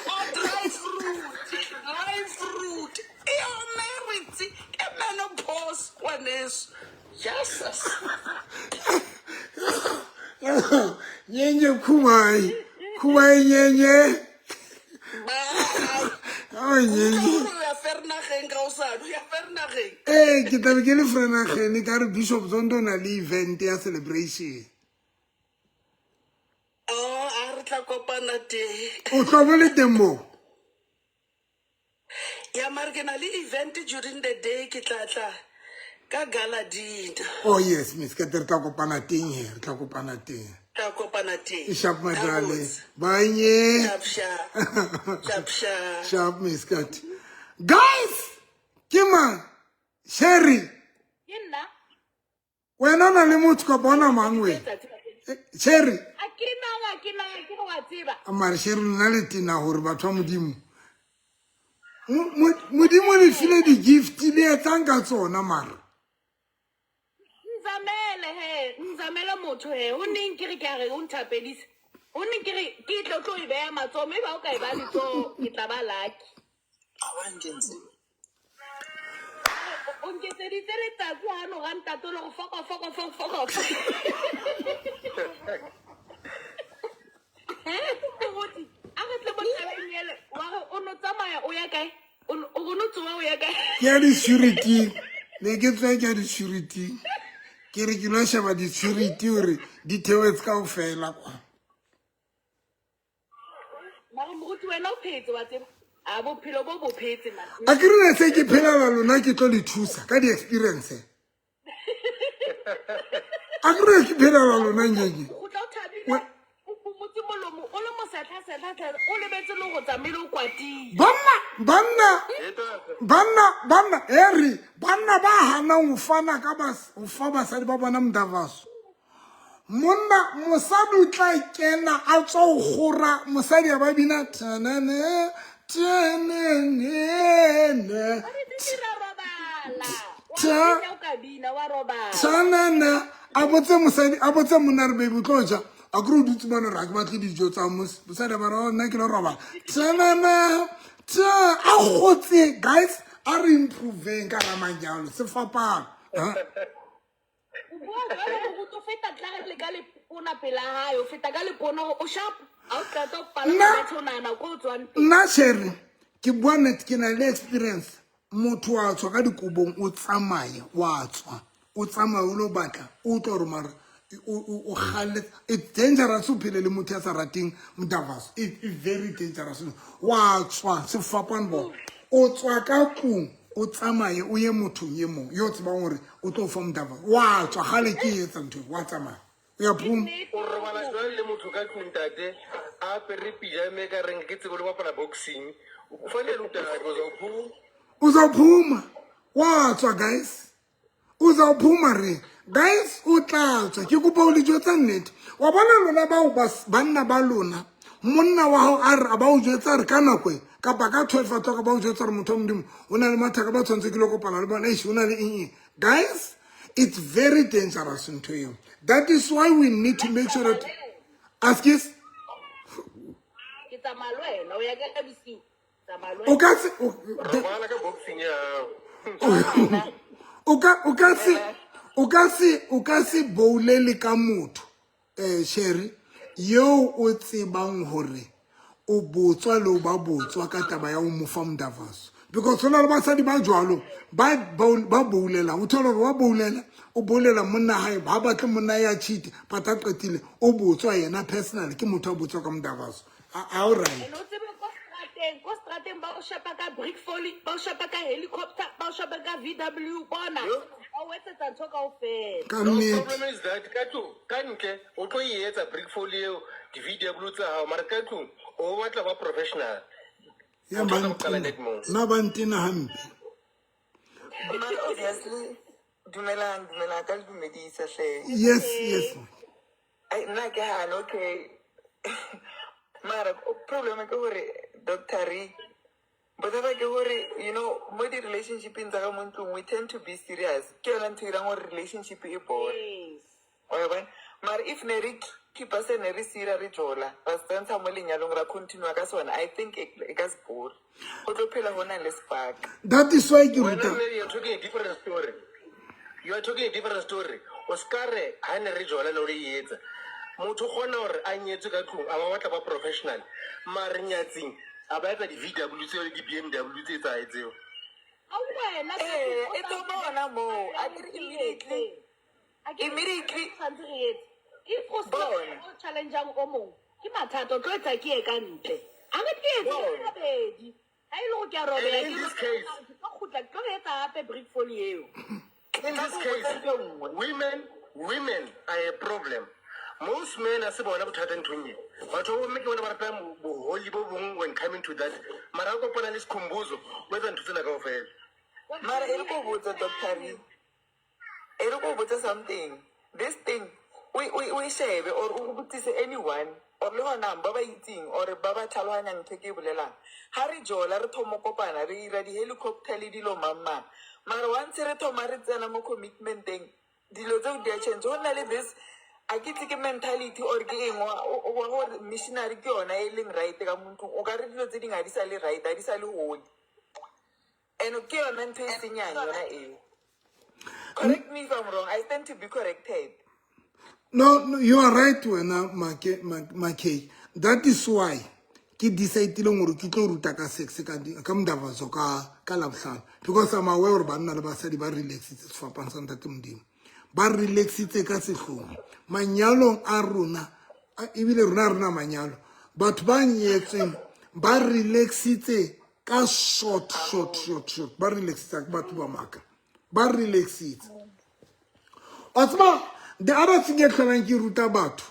Oh, dry fruit, dry fruit. E omeritse ke menopause ngwaneso. Jesus. Nyenye khumai. Khumai nyenye. Bye. Oh nyenye. O ya Vernageng ka hosane, o ya Vernageng. Eh, ke tlabe ke le Vernageng ka re Bishop Zondo na le event ya celebration. Oh, a re tla kopana teng. O tlo bo le teng mo? Ya mare ke na le event during the day ke tla tla ka gala dinner. Oh yes, miss, ke re tla kopana teng he, re tla kopana teng. Tla kopana teng. E sharp madale. Gabotse. Bye nye. Sharp sharp. Sharp sharp. Sharp miss kat. Guys, ke mang? Sherry. Ke nna. Wena o na le motho kapa ona mang wena? Sherry. A ke nang, a ke nang, ke wa tseba. Mare Sherry lona le tena hore batho ba Modimo. Modimo le file di-gift le etsang ka tsona mara. Nzamele he, nzamele motho he. O neng ke re ke a re o nthapedise. O neng ke re ke tlo tlo e beha matsoho, mme ba o ka e ba letsoho, ke tla ba lucky. O nketseditse letsatsi hano ga ntate o le go foko foko foko foko. Moruti, a re tle mo tabeng ele, wa re o no tsamaya o ya kae? O no tsoha o ya kae? Ke ya di-surety. Ne ke tswa ke ya di-surety. Ke re ke lo sheba di-surety hore di theohetse kaofela kwa. Mare moruti wena o phetse wa tseba. A bophelo bo bo phetse man. A ke re ne se ke phelela lona ke tlo le thusa ka di-experience. A ke re ke phelela lona nyenye. O tla o thabile. O phumotse molomo o le mosetlha setlha tlha o lebetse le go tsamaile o kwatile. Banna, banna, banna, banna, eri, banna ba hanang ho fana ka bas, ho fa basadi ba bona mdavaso. Monna, mosadi o tla kena a tswa ho kgora, mosadi a ba bina tanana, tanana. Wa di ra robala. Ta o ka bina wa robala. Tsanana a botse mosadi, a botse monna re, "Baby, o tlo ja?" A kere o dutse mane re, "Ha ke batle dijo tsa mos." Mosadi a ba re, "Oh, nna ke lo robala." Tsanana tsa a gotse. Guys, a re improveng ka ra manyalo se fapana. Ha? O bua jwalo moruti, o feta tlare le ka lepona pela hae, o feta ka lepona hore o sharp. Ha o qeta ho palama bethe, o nahana ko o tswang teng. Nna shere ke bua nnete, ke na le experience. Motho wa tswa ka dikobong, o tsamaye, wa tswa, o tsamaye, o lo batla, o utlwa gore mara o galle. It's dangerous o phele le motho ya sa rateng modavaso. It's very dangerous. Wa tswa sefapano bona, o tswa ka tlong, o tsamaye, o ye mothong e mong yo o tsebang gore o tlo o fa modavaso. Wa tswa gale ke e etsa ntho e, wa tsamaya, o ya phuma. O robala jwang le motho ka tlung, tate, a apere pyjama e ka reng ke tsebe le bapala boxing? O fanele o tate o zaophuma. Uzawuphuma, wa tswa, guys, uzawuphuma re, guys, o tla tswa. Ke kopa o le jwetsa nnete. Wa bona lona bao banna ba lona, monna wa hao a re a ba o jwetsa re ka nako e kapa ka 12 o'clock, ba o jwetsa gore motho wa Modimo o na le mathaka, ba tshwanetse ke lo kopana le bona. Eish, o na le eng eng. Guys, it's very dangerous ntho eo. That is why we need to make sure that, askis. Ke tsamaya le wena, o ya ka bosiu. Tsamaya le O wena. Ka se Robala ka boxing ya hao. O ka se boulele ka motho, sherry, yeo o tsebang hore o botswa le o ba botswa ka taba ya o mo fa modavaso, because ho na le basadi ba jwalo ba boulelang. O thole hore wa boulela, o boulela monna hae, ba batle monna ya cheat, but a qetile o botswa yena personally, ke motho a botswa ka modavaso. A o right. And o tsebe ko strateng ba o shapa ka brick foley, ba o shapa ka helicopter, ba o shapa ka VW, bona ba o etsetsa ntho kaofela. Ka No nnete. problem is that ka tlung, ka ntle o tlo e etsa brick foley eo, di-VW tsa hao, mara ka tlung o batla ba professional. Ya. O Ba tlo qala ntena net moo. nna ba ntena hampe. Mara obviously, dumelang, dumelang, ka le dumedisa hle. Yes. Ai, nna ke hane, okay. Mara problem ke hore, Dr. Re, bothata ke hore, mo di-relationshipeng tsa ka mo ntlong, we tend to be serious. Ke yona ntho e dirang gore relationship e bore. Wa e bona? Mara if ne re keepa se ne re sira re jola, ra se tsentsha mo lenyalong, ra continue ka sona, I think e ka se bore. Go tlo phela go na le spark. That is why ke Wena ruta. mme, you're talking a different story. You are talking a different story. O ska re ha ne re jola ne o le e etsa. Motho o kgona hore a nyetswe ka tlung, a ba batla ba professional, mare nyatsing a ba etsa di-VW tseo le di-BMW tse tsa hae tseo. Ha wena Ee, e thoma hona moo. A ke re immediately tshwanetse re etse if o se Bona. o challengeang o mong ke mathata, o tlo etsa ke ye ka ntle, a re ke etse Bona. mabedi, ha e le gore ke a robela, In ke this case- tlo kgutla, ke tlo etsa hape brick foley eo. In this case, women are a problem. Most men a se bona bothata nthong e. Batho ba bomme ke bona ba ratang boholi bo bong when coming to that, mara ha kopana le Sekhumbuzo, o etsa ntho tsena kaofela. Mara e re ko botsa, Dr. Re, e re ko botsa something. This thing o e shebe or o botsise anyone or le gona ba ba itseng or ba ba tlhaloganyang ntho e ke e bolelang. Ga re jola, re thoma kopana, re ira di-helicopter le dilo mang-mang, mara once re thoma re tsena mo commitmenteng, dilo tseo di a change. Go nna le this, a ke itse ke mentality or ke eng, wa gore missionary ke yona e leng right ka mo ntlong, o ka re dilo tse dingwe ga di sa le right, ga di sa le holy, and ke yona ntho e senyang yona eo. Correct me if I'm wrong, I stand to be corrected. No, you are right wena, Makei. That is why ke decidile gore ke tlo ruta ka sex ka modavaso ka Labohlano, because I'm aware gore banna le basadi ba relaxitse sefapano sa ntate Modimo, ba relaxitse ka sehlong manyalong a rona. Ebile rona rena manyalo, batho ba nyetsweng ba relaxitse ka short, short, short, short, ba relaxitse ke batho ba maaka, ba relaxitse. Wa tseba, the other thing e tlholang ke ruta batho,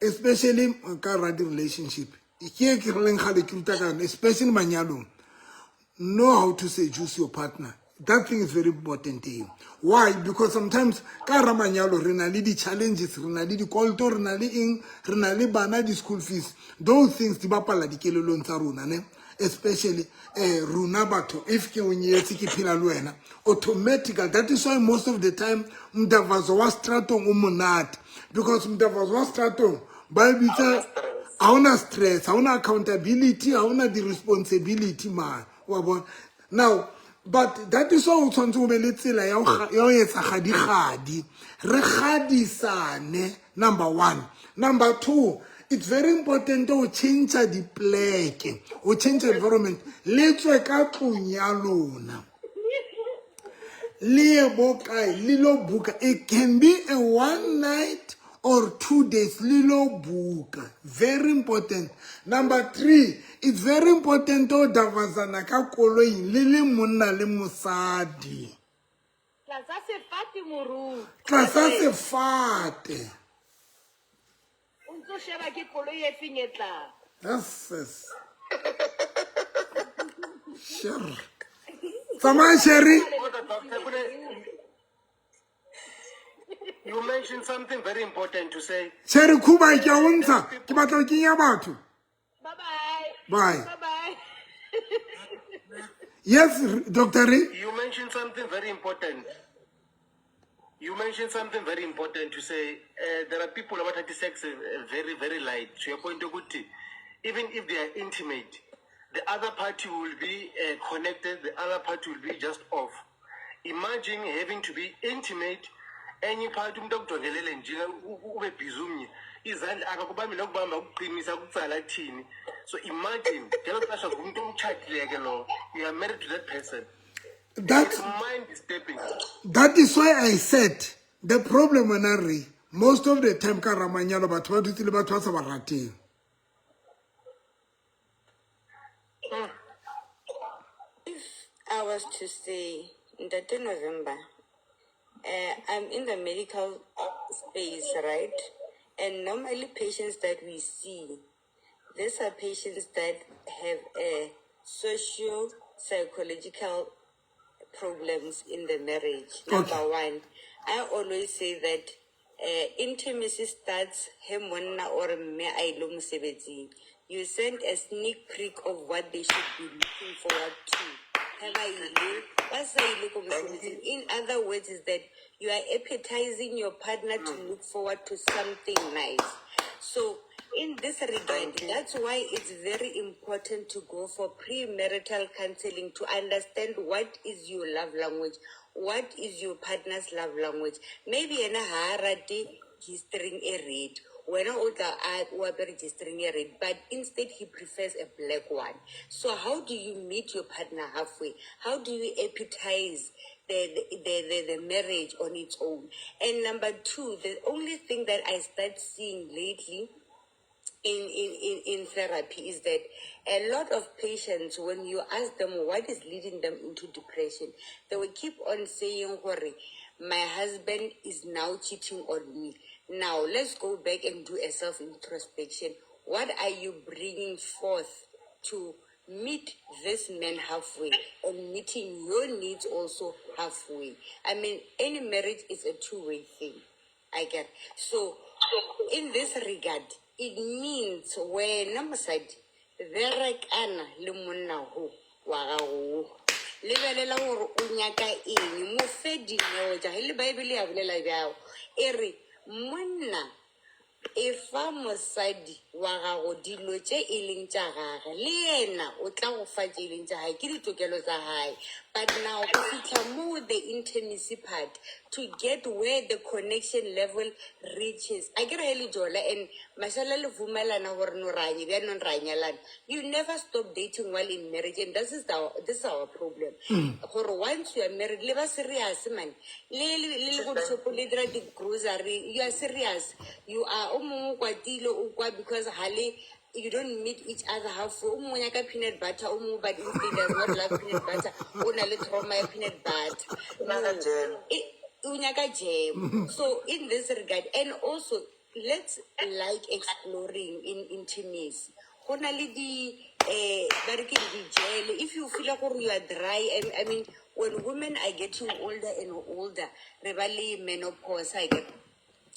especially ka ra di-relationship, ke e ke releng gale ke ruta ka yone, especially manyalong, know how to seduce your partner. That thing is very important eo. Why? Because sometimes ka ra manyalo re na le di-challenges, re na le dikoloto, re na le eng, re na le bana, di-school fees, those things di bapala dikelelong tsa rona ne. Especially rona batho, if ke o nyetse, ke phela le wena, automatically. That is why most of the time mdavazo wa stratong o monate, because mdavazo wa stratong ba e bitsa ha ona stress, ha ona accountability, ha ona di-responsibility man, wa bona. Now, but that is why o tshwanetse o be le tsela ya ho etsa gadi-gadi, re gadisane, number one. Number two, it's very important ho change dipleke, o change environment, le tswe ka tlong ya lona, le ye bo kae, le lo buka. It can be a one night or 2 days, le lo buka. Very important. Number three, it's very important ho davazana ka koloing le le monna le mosadi. Tlasa sefate, moruti. Tlasa sefate. O ntso sheba ke koloi e feng e tlang. Yes. Sure, tsamaya, Sherry. Kodwa Doctor, you mentioned something very important to say. Sherry Khuba, ke a o ntsha, ke batla ho kenya batho. Bye bye. Bye. Bye bye. Yes, Dr. Re. You mentioned something very important. You mentioned something very important to say there are people about sex very, very light. To your point, ukuthi, even if they are intimate, the other party will be connected, the other party will be just off. Imagine having to be intimate, enye party umuntu akujongelele nje ube busy umnye izandla akakubambi nokubamba ukuqinisa ukutsala kuthini. So imagine ngelo xesha ngumntu omtshatile ke lo, you are married to that person. That It's mind disturbing. That is why I said the problem when I re most of the time ka ramanyalo batho ba dutse le batho ba sa ba rateng. If I was to say, Ntate November, I'm in the medical space, right? And normally patients that we see, these are patients that have a socio-psychological problems in the marriage. Number one, I always say that intimacy starts he monna or mme a ile mosebetsing. You send a sneak peek of what they should be looking forward to. Ha ba ile, ba sa ile ko mosebetsing. In other words, is that you are appetizing your partner to look forward to something nice. So in this regard, that's why it's very important to go for premarital counseling to understand what is your love language, what is your partner's love language. Maybe yena ha a rate G-string e red. Wena o tla a o apere G-string e red, but instead he prefers a black one. So how do you meet your partner halfway? How do you appetize the marriage on its own? And number two, the only thing that I start seeing lately in therapy is that a lot of patients, when you ask them what is leading them into depression, they will keep on saying, "Hore, my husband is now cheating on me." Now, let's go back and do a self-introspection. What are you bringing forth to meet this man halfway and meeting your needs also halfway? I mean, any marriage is a two-way thing. I get. So, in this regard, it means wena mosadi berekana le monna ho wa gago, lebelela gore o nyaka eng, mo fe dineo tša ge le Bible ya bolela bjao, e re monna e fa mosadi wa gago dilo tše e leng tša gage, le yena o tla go fa tše e leng tša gae, ke ditokelo tsa gae. But now go fitlha mo the intimacy part, to get where the connection level reaches, a ke re ge le jola and mashala le vumelana gore no ra bjanong ra nyalana, you never stop dating while in marriage, and this is our problem, gore once you are married le ba serious man, le go dishopo, le dira di-grocery, you are serious, you are o mongwe o kwatile o kwa because ha le you don't meet each other halfway. O mongwe o nyaka peanut butter, o mongwe but instead does not love peanut butter, o na le trauma ya peanut butter. Nyaka No. jam. O nyaka jam. So in this regard, and also let's like exploring in intimacy, go na le di ba re ke di-gel if you feel gore you are dry. And I mean, when women are getting older and older, re ba le menopause, I get,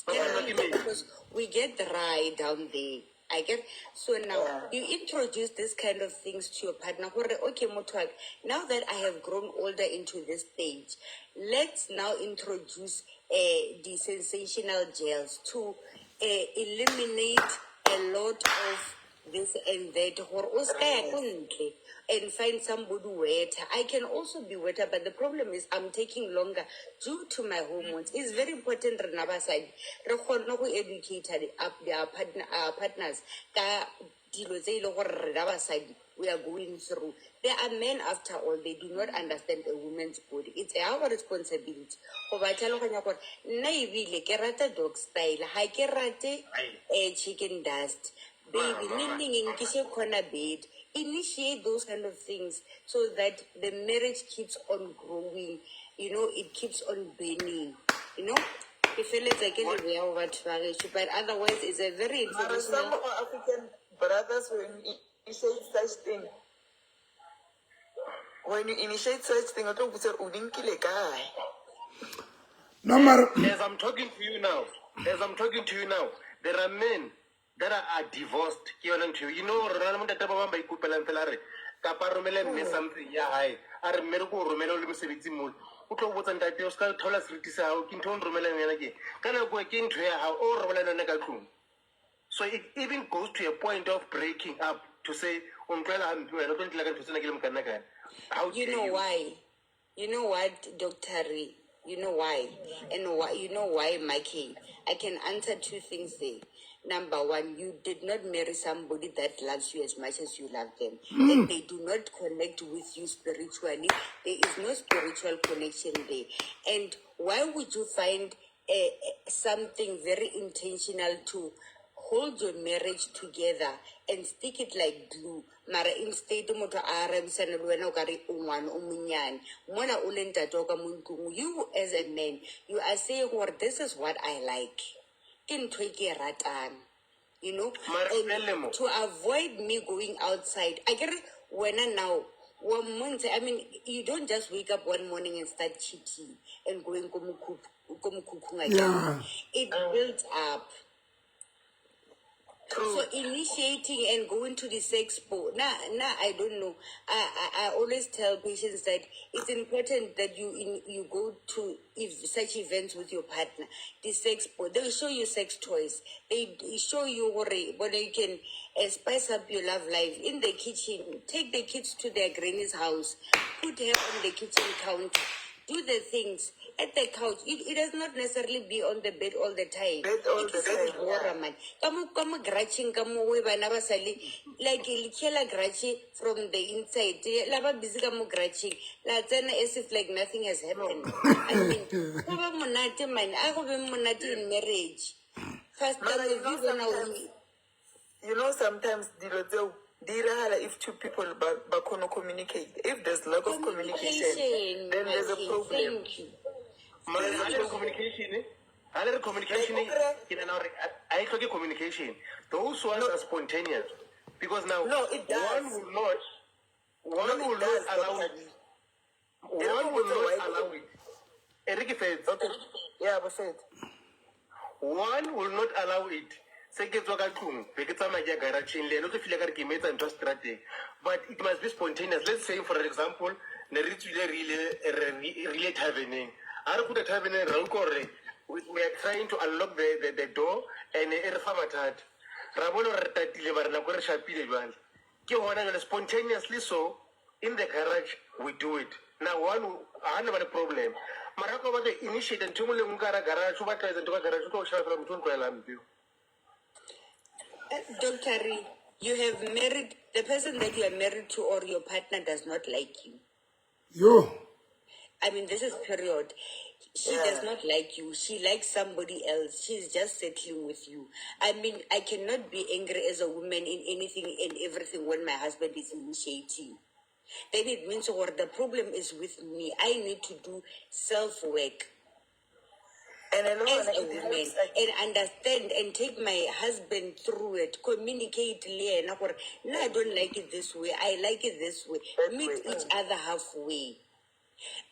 because we get dry down there. I get so now you introduce this kind of things to your partner. Gore, okay, motho wa ka, now that I have grown older into this stage, let's now introduce the sensational gels to eliminate a lot of this and that. Gore o ska ya ko ntle and find somebody wetter. I can also be wetter, but the problem is I'm taking longer due to my hormones. It's very important rena basadi re kgone go educate our partners ka dilo tse e leng gore rena basadi we are going through. They are men after all. They do not understand a woman's body. It's our responsibility go ba tlhaloganya gore nna ebile ke rata dog style, ga ke rate chicken dust. Baby, neng nkiše corner bed. Initiate those kind of things so that the marriage keeps on growing. It keeps on burning. Ke feletsa ke le beya go batho ba gešo, but otherwise it's a very Mara some informational. of our African brothers, when you initiate such thing, when you initiate such thing, o tlo botsa o di nkile kae? No, mara As I'm talking to you now, as I'm talking to you now, there are men that are divorced. Ke yona ntho eo. Rona le montate ba bang ba ikopelang fela re kapa a romele mme something ya hae, a re mme re ko o romele o le mosebetsing mole, o tlo botsa, "Ntate, o ska thola seriti sa hao, ke ntho o nromelang yona ke ka nako e ke ntho ya hao o robelang yona ka tlung." So it even goes to a point of breaking up to say, "O ntlwaela hampe wena, o tlo ntlela ka ntho tsena ke le mokanna kana, how You dare know you?" why? You know what, Dr. Ree? You know why? And why you know why, Mikey? I can answer two things there. Number one, you did not marry somebody that loves you as much as you love them. And they do not connect with you spiritually. There is no spiritual connection there. And why would you find something very intentional to hold your marriage together and stick it like glue, mara instead motho a arabisane le wena o kare o ngwana o monnyane mona o le ntate wa ka mo ntlong? You as a man, you are saying gore this is what I like, ke ntho e ke e ratang. Mara And fele mo. to avoid me going outside, I get wena now wa mmontsha. I mean, you don't just wake up one morning and start cheating and going ko mokhukhung again. It builds up. So initiating and going to the sex expo. Now I don't know. I always tell patients that it's important that you go to if such events with your partner. The sex expo, they show you sex toys. They show you whether you can spice up your love life in the kitchen. Take the kids to their granny's house. Put her on the kitchen counter. Do the things at the couch. It does not necessarily be on the bed all the time. Bed all It the is time, bora, yeah. man. Ka mo garageng ka mo we bana ba sale like le khiela garage from the inside, la ba busy ka mo garageng, la tsena as if like nothing has happened. I mean, go be monate, man, a go be monate in marriage. Pastor Mara, you know, Levi bona sometimes, you know, sometimes dilo tseo di iragala if two people ba kgone communicate. If there's lack of communication, Communication, then there's a Maki, problem. thank you. Mara ha le re communication, ha le re communication, Like, o kry- ke nahana hore a e hloke communication. Those ones No. are spontaneous because now No, it does. one will not one No, it will does, not allow Dr. it. Lee. One will Why- not allow it. E re ke fetse. Okay. Yeah, but said. One will not allow it. Se ke tswa ka tlung, be ke tsamaya ke ya garageng, le ene o tlo feel-a ka re ke mo etsa ntho strateng, but it must be spontaneous. Let's say, for example, ne re tswile re ile taverneng, ha re kgutla taverneng, ra utlwa gore we are trying to unlock the door and e re fa mathata, ra bona gore re tatile, mare nako e re shapile jwale ke gona jwale spontaneously. So in the garage we do it. Now one ha ne ba le problem, mara ka o batla initiate ntho e nngwe le nngwe ka hara garage, o batla etsa ntho ka garage, o tlo go sheba fela motho o ntlwaelang mpeo. Dr. Ree, you have married the person that you are married to or your partner does not like you. Yo. I mean, this is period. She does not like you. She likes somebody else. She's just settling with you. I mean, I cannot be angry as a woman in anything and everything when my husband is initiating. Then it means what the problem is with me. I need to do self work And I know as it a woman helps, like, and understand and take my husband through it. Communicate le yena gore nna I don't like it this way, I like it this way. That Meet way, each other halfway.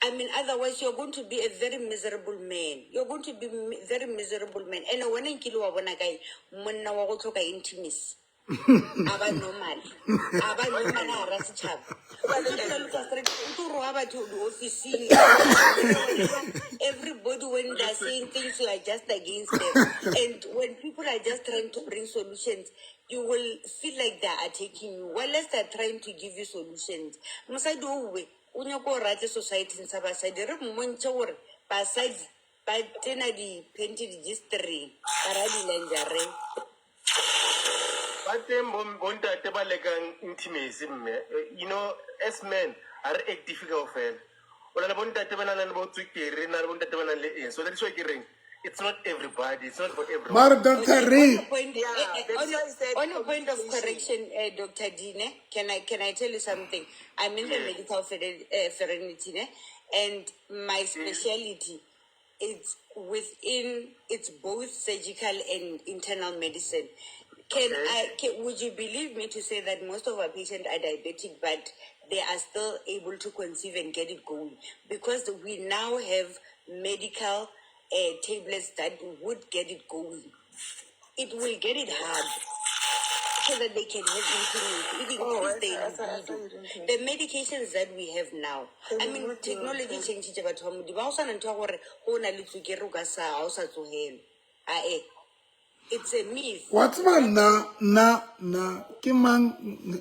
I mean, otherwise you're going to be a very miserable man. You're going to be very miserable man. And wena nkile wa bona kae monna wa go tlhoka intimacy? A ba normal, a ba normal hara setšhaba. O tlo dula le frustrated, o tlo roga batho diofising. Everybody, when they're saying things, you are just against them. And when people are just trying to bring solutions, you will feel like they're attacking you, whilst they're trying to give you solutions. Mosadi owe o nyako o rate society sa basadi, re mmontšhe gore basadi ba tena di-panty, di-g-string, ba ra di-lingerie. Ba teng bontate ba lekang intimacy, mme. As men ga re active kaofela. O na le bontate ba nang le bo tswekere, na le bontate ba nang le eng. So that's why ke reng it's not everybody, it's not for everyone. Mare Dr Okay, Ray, on a point, Yeah, that's why I said on a point of communication. correction, Dr. Dine, can I tell you something? I'm in the medical fraternity, ne? And my specialty, it's within, it's both surgical and internal medicine. Can would you believe me to say that most of our patients are diabetic, but they are still able to conceive and get it going because we now have medical tablets that would get it going. It will get it hard so that they can have intimacy. It Oh, increase I their saw, I saw, I saw libido. you didn't think. The medications that we have now, I mean, technology change batho ba Modimo. Ha o sana ntho ya gore go na le tswekere o ka sa ha o sa tsohelwe. Ae, it's a myth. Wa tseba, nna ke mang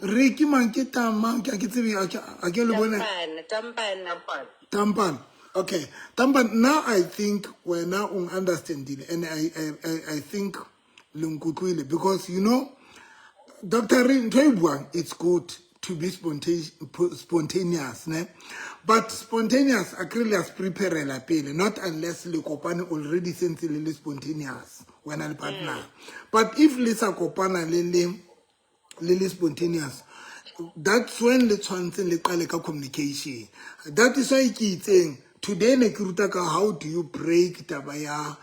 re ke mang ke tamang ke a ke tsebe, a ke le bone. Tampana, tampana. Tampane. Tampan, okay, Tampan. Now I think wena o understandile and I think le nkutlwile because Dr Re, ntho e buang, it's good to be spontaneous, ne? But spontaneous a kry le a se preparela pele, not unless le kopane already sentse le le spontaneous, wena le partner. But if le sa kopana le le spontaneous, that's when le tshwantseng le qale ka communication. That is why ke itseng today ne ke ruta ka how do you break taba ya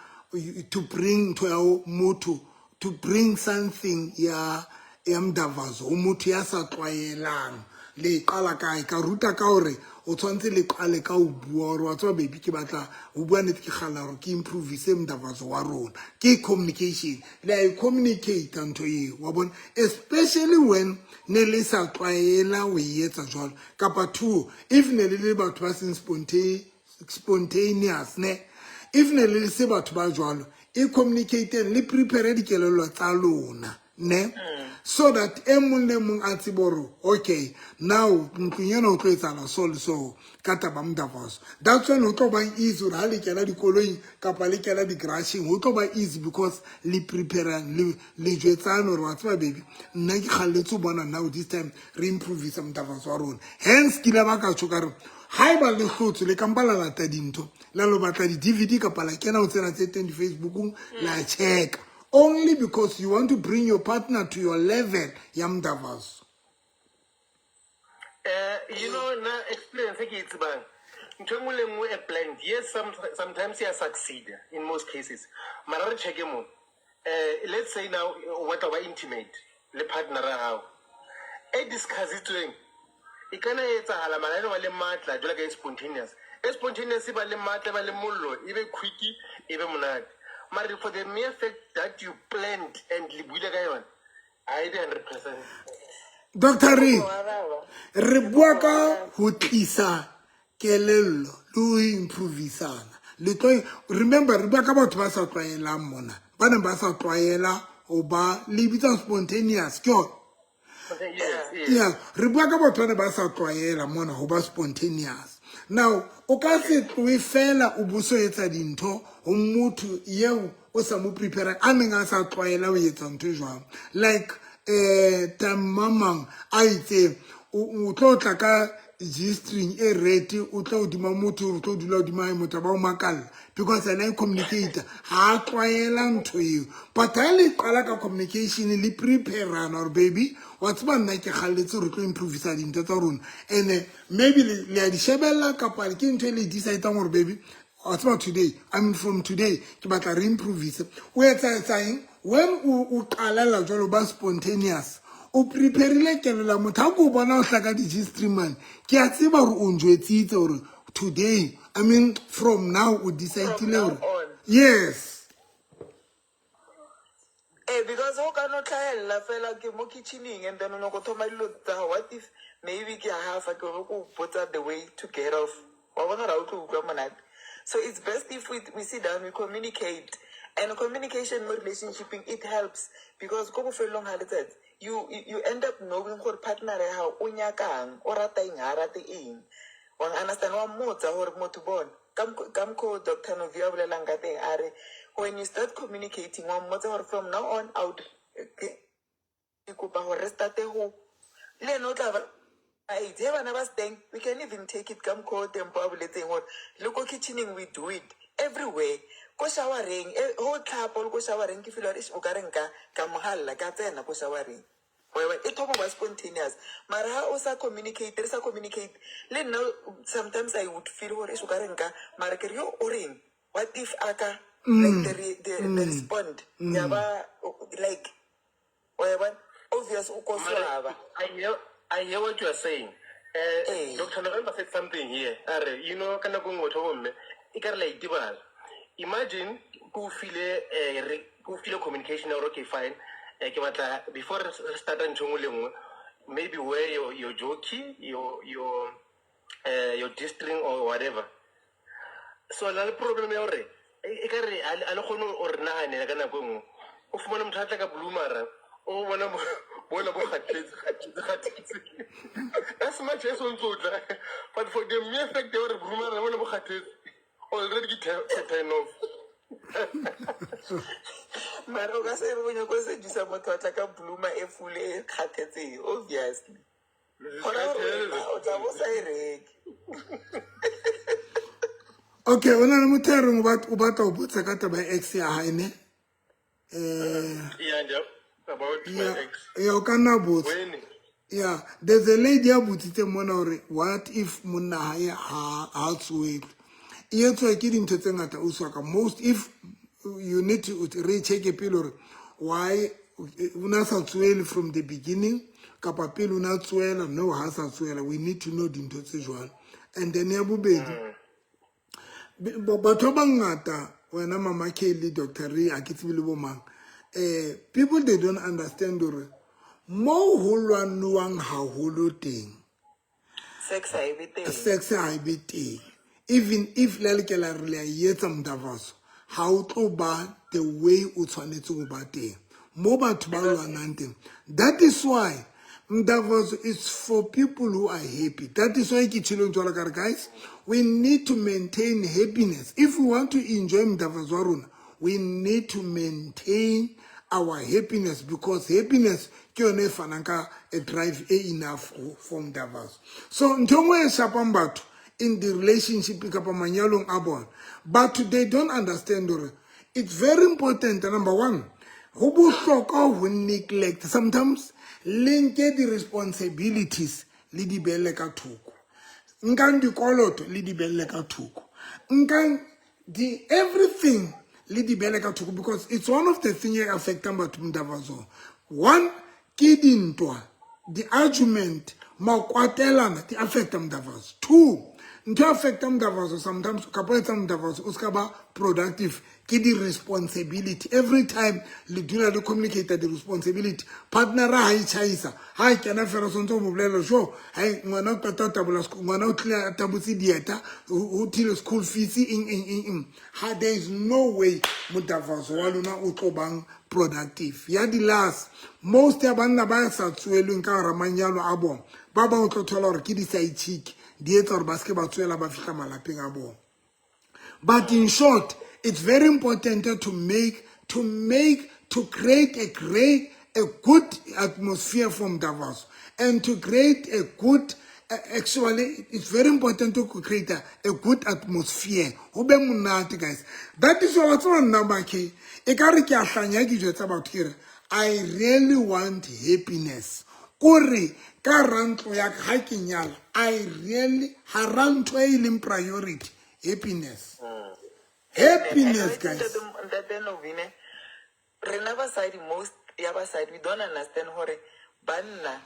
to bring ntho ya motho, to bring something ya mdavazo ho motho ya sa tlwaelang. Le e qala kae? Ka ruta ka hore o tshwanetse le qale ka ho bua hore wa tseba, baby, ke batla ho bua nnete, ke kgalla hore ke improvise mdavazo wa rona. Ke communication, le a e communicate ntho eo, wa bona, especially when ne le sa tlwaela ho e etsa jwalo. Kapa two, if ne le le batho ba seng spontaneous, ne, if ne le se batho ba jwalo, e communicateng, le prepare dikelello tsa lona, ne, so that e mong le mong a tsebe hore okay, now ntlong ena o tlo etsahala so le so ka taba mdavaso. That's when ho tlo bang easy hore ha le kena dikoloing kapa le kena di-garageng, ho tlo ba easy because le preparang, le jwetsane hore wa tseba, baby, nna ke kgalletse ho bona now this time re improvisa mdavaso wa rona. Hence ke ile ba ka tjho ka re haeba le hlotswe, le kampa la lata dintho, la lo batla di-DVD kapa la kena ho tsena tse teng di-Facebookong, la checka, only because you want to bring your partner to your level ya mdavaso. Na experience e ke e tsebang, ntho e nngwe le nngwe e planned, yes, sometimes ya succeed in most cases. Mara re checke mo, let's say now o batla ho ba intimate le partner ya hao, e discussitsweng e kana e etsahala, mara eno ba le matla jwalo ka e spontaneous. E spontaneous e ba le matla, e ba le mollo, e be quick, e be monate. Mare for the mere fact that you planned and le buile ka yona, ha e be 100%. Dr Re, re bua ka ho tlisa kelello le ho improvisana. Le tlo remember, re bua ka batho ba sa tlwaelang mona, ba neng ba sa tlwaela ho ba le bitsa spontaneous, ke yona? Yes. Yeah, re bua ka batho ba ne ba sa tlwaela mona ho ba spontaneous. Now o ka se tlohe fela o bo so etsa dintho ho motho eo o sa mo prepare, a neng a sa tlwaela ho etsa ntho e jwang. Like tamamang a itse o tlo tla ka G-string e red, o tla hodima motho, o tlo dula hodima hae, motho a ba o makalla because ena e communicate, ha a tlwaela ntho eo. But ha le qala ka communication, le preparana hore baby, wa tseba, nna ke kgalletse re tlo improvisa dintho tsa rona, and maybe le a di shebella kapa ke ntho e le decidang hore baby, wa tseba, today, I mean from today, ke batla re improvise. O etsa etsa eng when o qalella jwalo ba spontaneous? O preparile kelello ya motho. Ha ko bona o hlaka di-G-string mane, ke a tseba hore o njwetsitse hore today, I mean from now, o decidile now hore on. Yes. Eh, because o ka no tlhaella fela ke mo kitchening and then o nyako thoma dilo tsa gago. What if maybe ke a hafa ke re ko botsa the way to get off, wa bona gore ga o tlo utlwa monate. So it's best if we sit down, we communicate, and communication mo relationshipeng, it helps because ko bofelong ga letsatsi you end up knowing gore partner ya gago o nyakang, o rata eng, ga a rate eng, wa understand, wa mmotsa gore motho bona ka mokgwa o Dr Novi a bolelang ka teng, a re when you start communicating, wa mmotsa gore from now on out ke kopa gore re starte go le ene o tla ba a itse he bana ba steng. We can even take it ka mokgwa o Tempo a boletseng gore le ko kitchening, we do it everywhere, ko showereng, ho tlhapa o le ko showereng, ke feel gore eish, o ka re nka ka mogalla ka tsena ko showereng. Wa bona, e thoma ba spontaneous, mara ha o sa communicate, re sa communicate, le nna sometimes I would feel gore eish, o ka re nka, mara ke re yo o reng, what if a ka like the respond ya ba like, wa bona, obvious o ko swaba. I hear what you are saying. Eh. Dr. November said something here. Are, ka nako nngwe batho ba bomme, e ka re la itebala. Imagine, ko file, ko file communication ya gore, okay, fine. Ke batla, before re starta ntho e nngwe le nngwe, maybe wear your jockey, your G-string or whatever. So la le problem ya hore e ka re a le kgone o re nahanela ka nako e nngwe. O fumana motho a tla ka blue, o bona bola bo kgathetse, kgathetse, kgathetse. As much as o ntso tla, but for the mere fact ya hore blue bona bo kgathetse, already ke turn off. Mara o ka se re o nyako sedusa motho a tla ka bloomer e fule e kgathetseng, obviously gona gore wena o tla bo sa e reke. Okay, o na le motho a reng o batla ho botsa ka taba ya ex ya hae, ne? Yeah, nje about my ex. Ya, o ka nna botsa. When? Yeah, there's a lady a botsitse mona hore what if monna hae ha tsoele, e etswa ke dintho tse ngata o ka most if you need to re check pele hore why o na sa tsoele from the beginning, kapa pele o na tsoela, no ha sa tsoela. We need to know dintho tse jwalo. And then ya bobedi, batho ba bangata, wena Mama K le Dr Re, a ke tsebe le bo mang, people, they don't understand hore mo ho lwanuwang haholo teng, sex ha e be teng. Sex ha e be teng. Even if le lokela re le a etsa mdavaso, ha o tlo ba the way o tshwanetse ho ba teng mo batho ba lwanang teng. That is why mdavaso is for people who are happy. That is why ke tjhileng jwalo ka re, guys, we need to maintain happiness. If we want to enjoy mdavaso wa rona, we need to maintain our happiness, because happiness ke yone e fanang ka a drive e enough for mdavaso. So ntho e nngwe e shapang batho in the relationship kapa manyalong a bona, batho, they don't understand hore it's very important. Number one, ho bohlokwa ho neglect sometimes, le nke di-responsibilities le di beelle ka thoko, nkang dikoloto le di beelle ka thoko, nkang di everything le di beele ka thoko, because it's one of the thing e affectang batho mdavazo. One ke dintwa, di-argument, makwatelana di affecta mdavazo. Two, ntho e affecta mdavazo sometimes kapa o etsang mdavazo o ska ba productive ke di-responsibility. Every time le dula le communicate di-responsibility, partner ha e tjhaisa, ha e kena fela, tshwanetse o mo bolella sure hai ngwana o qeta ho tabola ngwana o tlile a tabotse dieta, ho thile school fees, eng eng eng eng, ha there is no way modavazo wa lona o tlo bang productive. Ya di-last, most ya banna ba sa tsoelweng ka hara manyalo a bona, ba bang o tlo thola hore ke di-side chick di etsa hore ba seke ba tsoela ba fihla malapeng a bona. But in short, it's very important to create a good atmosphere from Davos and to create a good, actually, it's very important to create a good atmosphere. Ho be monate, guys. That is why tseba nna bakhe e ka re ke a hlanya, ke jwetsa batho ke re I really want happiness. Kore ka rantlo ya ka ha ke nyala, I really ha rantlo e leng priority, happiness. Happiness, guys. Ntate Novine, rena basadi, most ya basadi, we don't understand hore banna,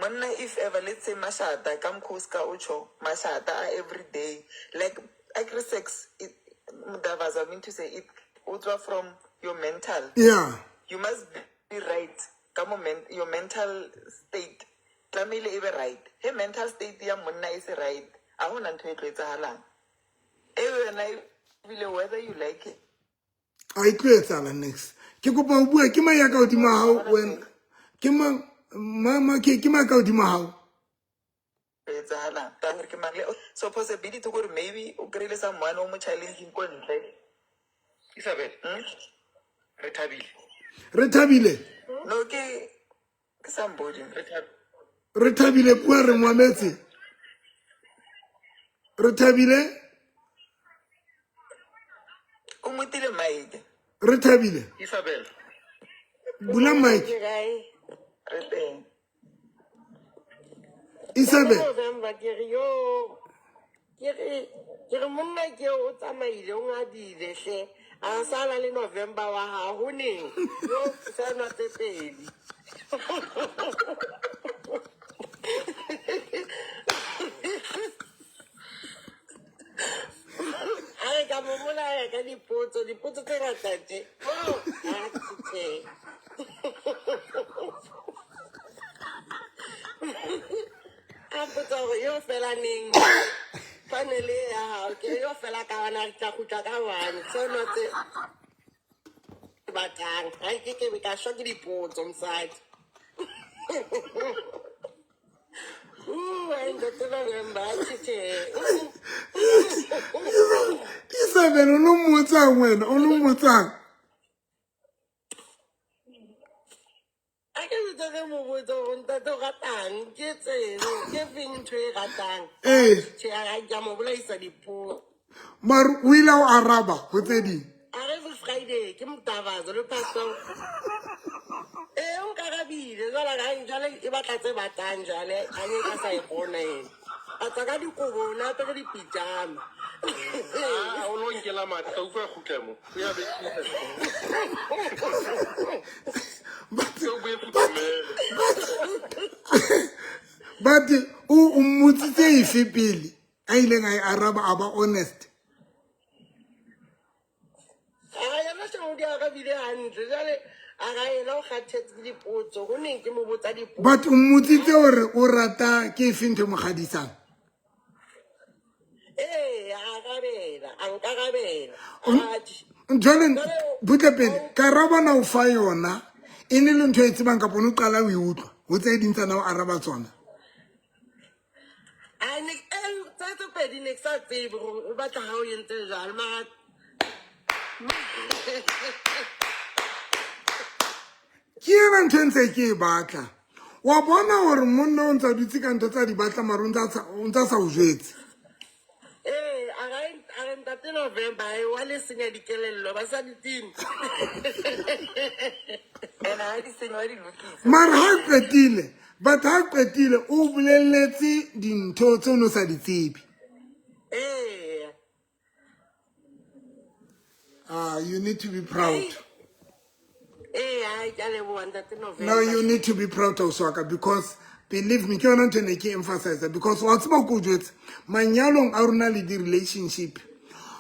monna, if ever, let's say mashata ka mokgwa o se ka o tjho mashata a every day, like akere sex, mdavazo, I mean to say it o tswa from your mental. You must be right ka moment your mental state tlamehile e be right. He mental state ya monna e se right, a hona ntho e tlo etsahalang. E yona ebile whether you like it. A e tlo etsahala next. Ke kopa ho bua ke mang ya ka hodima hao wena? Ke mang mama ke mang ka hodima hao? Etsahalang ka gore ke mang le so possibility gore maybe o kry-ile someone o mo challenging ko ntle. Isabel, re thabile. Re thabile. No, ke somebody. Re thabile bua re moametse. Re thabile. O motile mic. Re thabile. Isabel. Bula mic. Re teng. Isabel. November ke re yo ke re monna ke o tsamaile o ngadile hle a sala le November wa ha ho neng yo sa nwa tse pedi. A re ka mo bolaya ka dipotso tse ngata tje. Oh, a tse. A mpotsa hore yo fela neng panele ya hao ke yo fela ka wana re tla kgutla ka one tseno tse batlang ha ke ke ka shwa ke dipotso mosadi. Isabel o lo mmotsang wena o lo mmotsang. A ke botsa ge mo botsa gore ntate o ratang ke tseno ke feng ntho e ratang. Ee. Tjhe, a ke a mo bolaisa dipuo. Mare o ile o araba ho tse ding. A re every Friday ke motavazo le pastor. Ee, o nkarabile jwale ha jwale e batla tse batlang jwale a ne ka sa e kgona ena. A tswa ka dikobo o ne apere dipijama. Ah, o lo nkela matla, ka utlwa kgutla mo. O ya be But o mmotsitse efe pele a ileng a e araba a ba honest. A yena se o di arabile hantle jwale a ga ena o kgathetse ke dipotso go neng ke mo botsa dipotso. But o mmotsitse hore o rata ke efe ntho e mo kgadisang. Ee, a arabela, a nkarabela. Jwale butle pele karabo na o fa yona e ne le ntho e tsebang kapa o ne o qala o e utlwa ho tse ding tsa na o araba tsona. A ne tse pedi ne ke sa tsebe gore o batla ha o entse jwalo mara ke ena ntho e ntse ke e batla. Wa bona hore monna o ntsa dutse ka ntho tsa di batla mara o ntsa sa o jwetse. Ee, a re ntate November wa le senya dikelello basadi tini. Ena ha di senywa di lokisa. Mara ha qetile, but ha qetile o bolelletse dintho tse o no sa di tsebe. Ee. Ah, you need to be proud. Ee, ha ke a leboha ntate November. No, you need to be proud of Swaka because believe me, ke yona ntho e ne ke emphasize because wa tseba ko jwetse manyalong a rona le di-relationship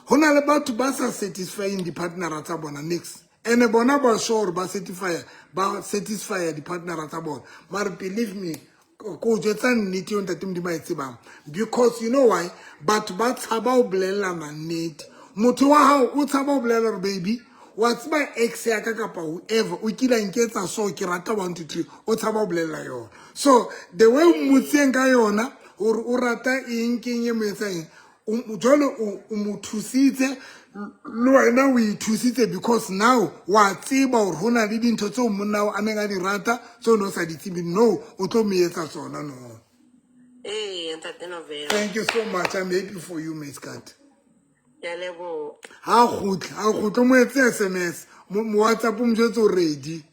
ho na le batho ba sa satisfying di-partnera tsa bona nix ene bona ba sure ba satisfy di-partnera tsa bona mara believe me ko jwetsa nnete eo ntate Modimo a e tsebang because you know why batho ba tshaba ho bolellana nnete. Motho wa hao o tshaba ho bolella hore baby wa tseba ex ya ka kapa whoever o kile a nketsa so ke rata 1 2 3 o tshaba ho bolella yona. So the way o mmotseng ka yona hore o rata eng ke eng e mo etsang eng jwale o mo thusitse le wena o ithusitse because now wa tseba hore ho na le dintho tseo monna o a neng a di rata tseo no sa di tsebe no o tlo mo etsa tsona no. Ee, ntate November. Thank you so much. I'm happy for you, Miss Kat. Ke a leboha. Ha kgutla mo etse SMS mo WhatsApp mo jwetse o ready.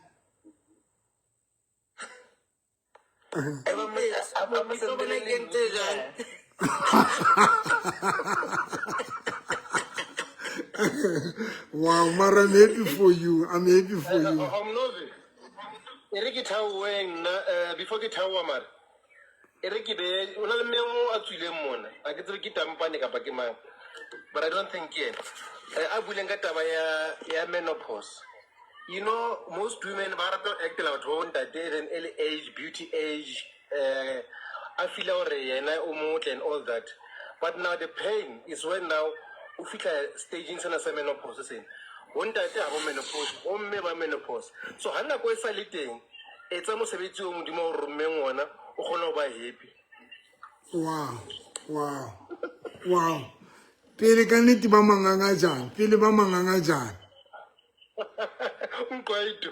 Wow, mara, I'm happy for you. I'm happy for you. Amnozi. E re ke thaohe nna before ke thaoha mara. E re ke be o na le memo a tswileng mona. A ke tsebe ke tampane kapa ke mang. But I don't think ke yena. A buileng ka taba ya menopause. You know, most women ba rata ho actela batho ba bontate at an early age, beauty age, a feel hore yena o motle and all that. But now the pain is when now o fihla stageng sena sa menopause sena. Bontate ha bo menopause, bomme ba menopause. So ha nako e sa le teng, etsa mosebetsi o Modimo o rommeng ona, o kgone ho ba happy. Wow. Pele ka nnete ba mangangajane, pele ba mangangajane. Nkwaito.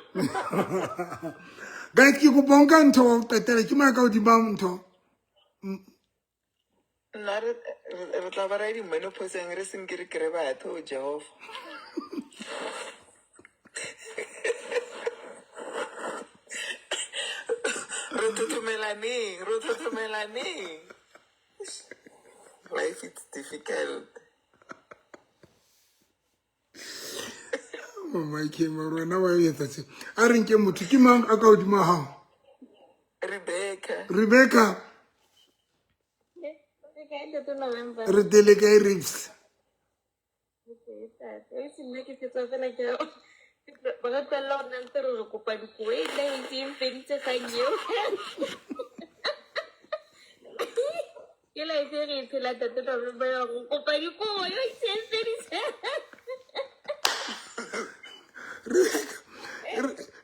Guys, ke kopa o nka ntho wa ho qetela, ke mang ka hodima ntho? Nna re tla ba ra di-menopauseng re senke re kry batho, Jehova. Re thothomelaneng, re thothomelaneng. Life is difficult. Mama ke wena wa etsa tse. A re nke motho ke mang a ka hodima hao? Rebecca. Rebecca. Re tele kae Ribs? Ba re tlohella hore na ntse re re kopa dikobo e nna e ntse e mfeditse kgang eo. Ke life e re e phelang Ntate November ya hore kopa dikobo eo e ntse e mfeditse.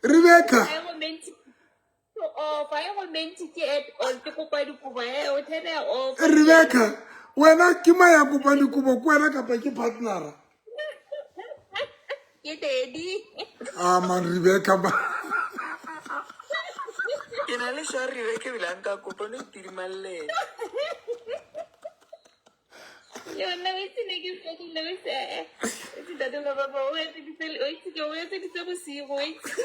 Rebecca. Ha e romantic. Off, ha e romantic at all. Ke kopa dikobo, o turn her off. Rebecca, wena ke mang ya kopang dikobo, ke wena kapa ke partnera? Ke daddy. Ah man, Rebecca ba. Ke na le sure Rebecca ebile a nka kopa no itidimallela. Yona o itse ne ke fedile, o itse, o itse Ntate November, o etseditse, o itse ke o etseditse bosigo, o itse.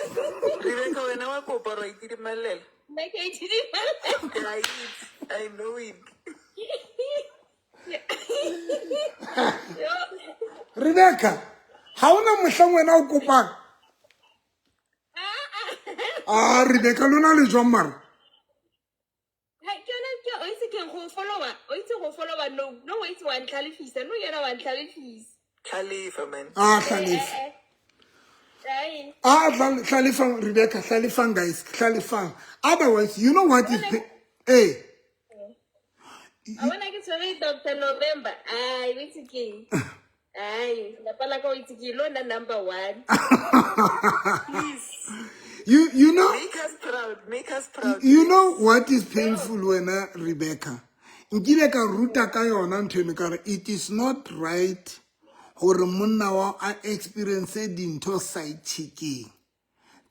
Rebecca, wena wa kopa gore wa itidimallela? Nna ke a itidimallela. Ke a itse, I know it. Rebecca, ha ona mohlang wena o kopang? Ah, Rebecca, lona le jwang mara? Ha, ke yona, ke o itse ke go follower, o itse go follower, no, no, o itse wa ntlhalefisa, no yena wa ntlhalefisa. Tlhalefa, man. Ah, tlhalefa. Ai. Ah, hlalefang, Rebecca, hlalefang, guys, hlalefang. Otherwise, you know what is eh. A bona ke tshwere Dr. November. Ai, o itse ke. Ai, lapa la ka o itse ke lona number 1. Please. You know, Make us proud, make us proud. You know what is painful wena, Rebecca? Nkile ka ruta ka yona ntho eno ka re it is not right hore monna wa a experience dintho side chicking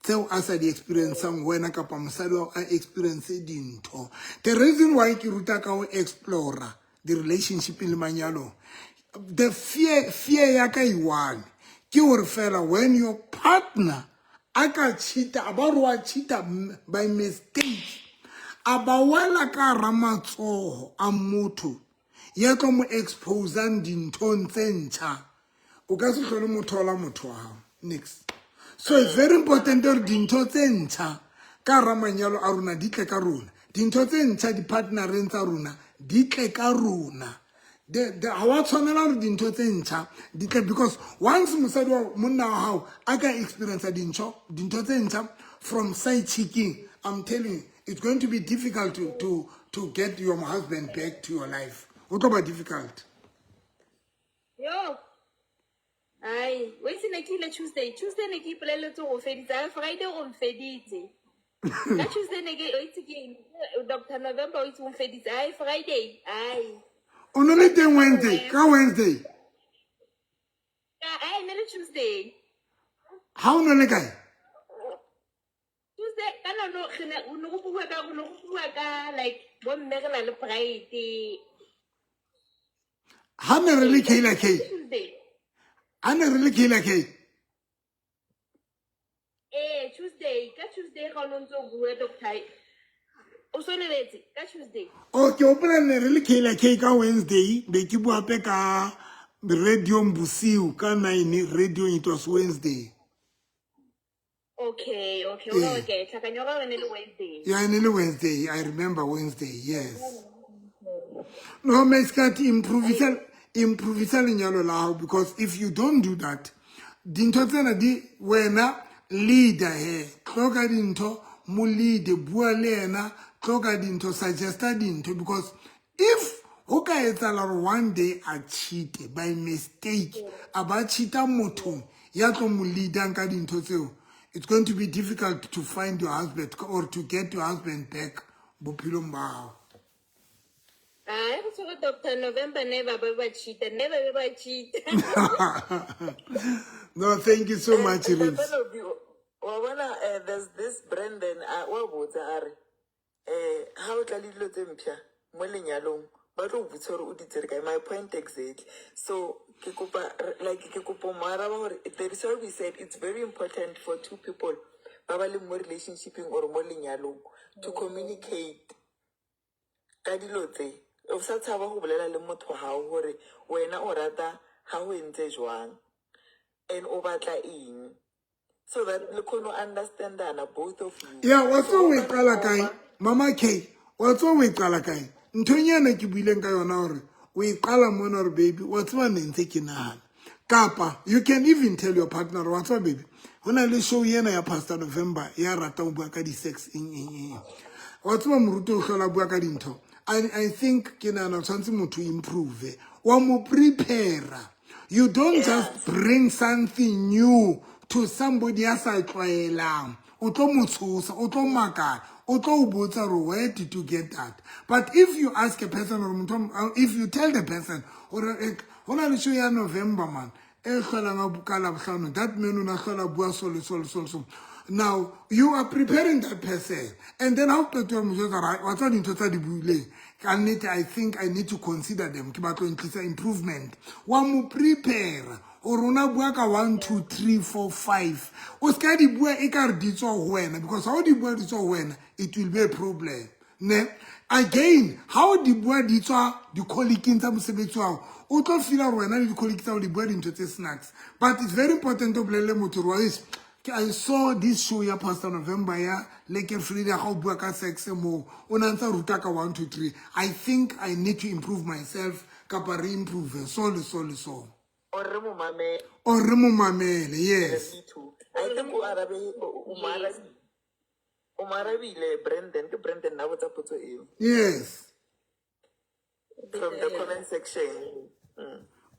tseo a sa di experiencang wena kapa mosadi wa a experience dintho. The reason why ke ruta ka ho explore the relationship le manyalo, the fear ya ka e one ke hore fela when your partner a ka cheat-a, a ba re wa cheat-a by mistake, a ba wela ka hara matsoho a motho ya tlo mo exposang dinthong tse ntjha, o ka se hlole mo thola motho wa hao. Next. So it's very important hore dintho tse ntjha ka hara manyalo a rona di tle ka rona. Dintho tse ntjha di-partnereng tsa rona di tle ka rona. Ha wa tshwanela hore dintho tse ntjha di tle, because once mosadi wa monna wa hao a ka experience dintho tse ntjha from side chicking, I'm telling you, it's going to be difficult to get your husband back to your life. Ho tlo ba difficult. Yo. Ai, o itse ne ke ile Tuesday. Tuesday ne ke ipoleletse go feditse. Friday o mfeditse. Ka Tuesday ne ke o itse ke Dr. November o itse o mfeditse. Ai, Friday. Ai. O no le teng Wednesday, ka Wednesday. Ka ai ne le Tuesday. Ha o no le kae? Tuesday ka no re ne o no go bua ka, o no go bua ka like bo mme re na le pride. Ha ne re le Kayla K. Tuesday. Ha ne re le Kayla K. Tuesday, ka Tuesday ga o no ntse o bua doctor. O so lebetse ka Tuesday. O ke hopola ne re le Kayla K ka Wednesday, be ke bua hape ka radio bosiu ka 9, radio it was Wednesday. Okay, okay, okay. Tlhakanyo ga ne le Wednesday. Yeah, ne le Wednesday. I remember Wednesday, yes. No, Meskat, improvisa lenyalo la hao, because if you don't do that, dintho tsena di wena Leader he, tlo ka dintho, mo lead, bua le yena, tlo ka dintho, suggesta dintho, because if ho ka etsahala hore one day a cheat by mistake, a ba cheata mothong ya tlo mo leadang ka dintho tseo, it's going to be difficult to find your husband or to get your husband back bophelong ba hao. Hayi, re tshwere Dr November, never ba ba cheata, never be ba cheata. No, thank you so much, Ntate Ribs. Lobi, wa bona, there's this Brandon a wa botsa a re ha o tla le dilo tse mpšha mo lenyalong, ba tlo o botsa gore o di tsere kae. My point exactly. So ke kopa like ke kopa mo araba gore there is why we said it's very important for two people ba ba leng mo relationshipeng or mo lenyalong to communicate ka dilo tse. O sa tshaba go bolela le motho wa gago gore wena o rata ga go entse jwang and o batla eng, so that le kgone go understandana, both of you. Ya, wa So tseba o e o ka qala kae, thoma- Mama K? Wa tseba o e qala kae nthonyana ke buileng ka yona, hore o e qala mona, hore baby, wa tseba, ne ntse ke nahana, kapa you can even tell your partner, wa tseba baby, ho na le show ena ya Pastor November ya ratang ho bua ka di-sex, eng eng eng, wa tseba, moruti o hlola bua ka dintho. I think ke nahana tshwanetse motho improve, wa mo prepare. You don't just bring something new to somebody ya sa tlwaelang. O tlo mo tshosa, o tlo makala, o tlo o botsa gore where did you get that. But if you ask a person or motho, if you tell the person gore ho na le show ya November man e hlolang a ka Labohlano, that man o na hlola bua so le so le so le so, now you are preparing that person. And then ha o qetoa mo jwetsa gore wa tseba dintho tsa di buileng ka nnete, I think I need to consider them, ke batla ho ntlisa improvement. Wa mo prepare gore o na bua ka 1 2 3 4 5. O ska di bua e ka re di tswa ho wena, because ha o di bua di tswa ho wena, it will be a problem, ne? Again, ha o di bua di tswa di-colleagueng tsa mosebetsi wa hao, o tlo feela gore wena le di-colleague tsa o di bua dintho tse snacks. But it's very important o bolelle motho gore wa heso, I saw this show ya Pastor November ya Leke Frida, ga o bua ka sex mo, o na ntse a ruta ka 1 2 3. I think I need to improve myself, kapa re improve so le so le so. Or re mo mamele. Or re mo mamele, yes. Me too. I think o arabe, o mo arabile Brandon, ke Brandon na botsa potso eo. Yes. From the comment section.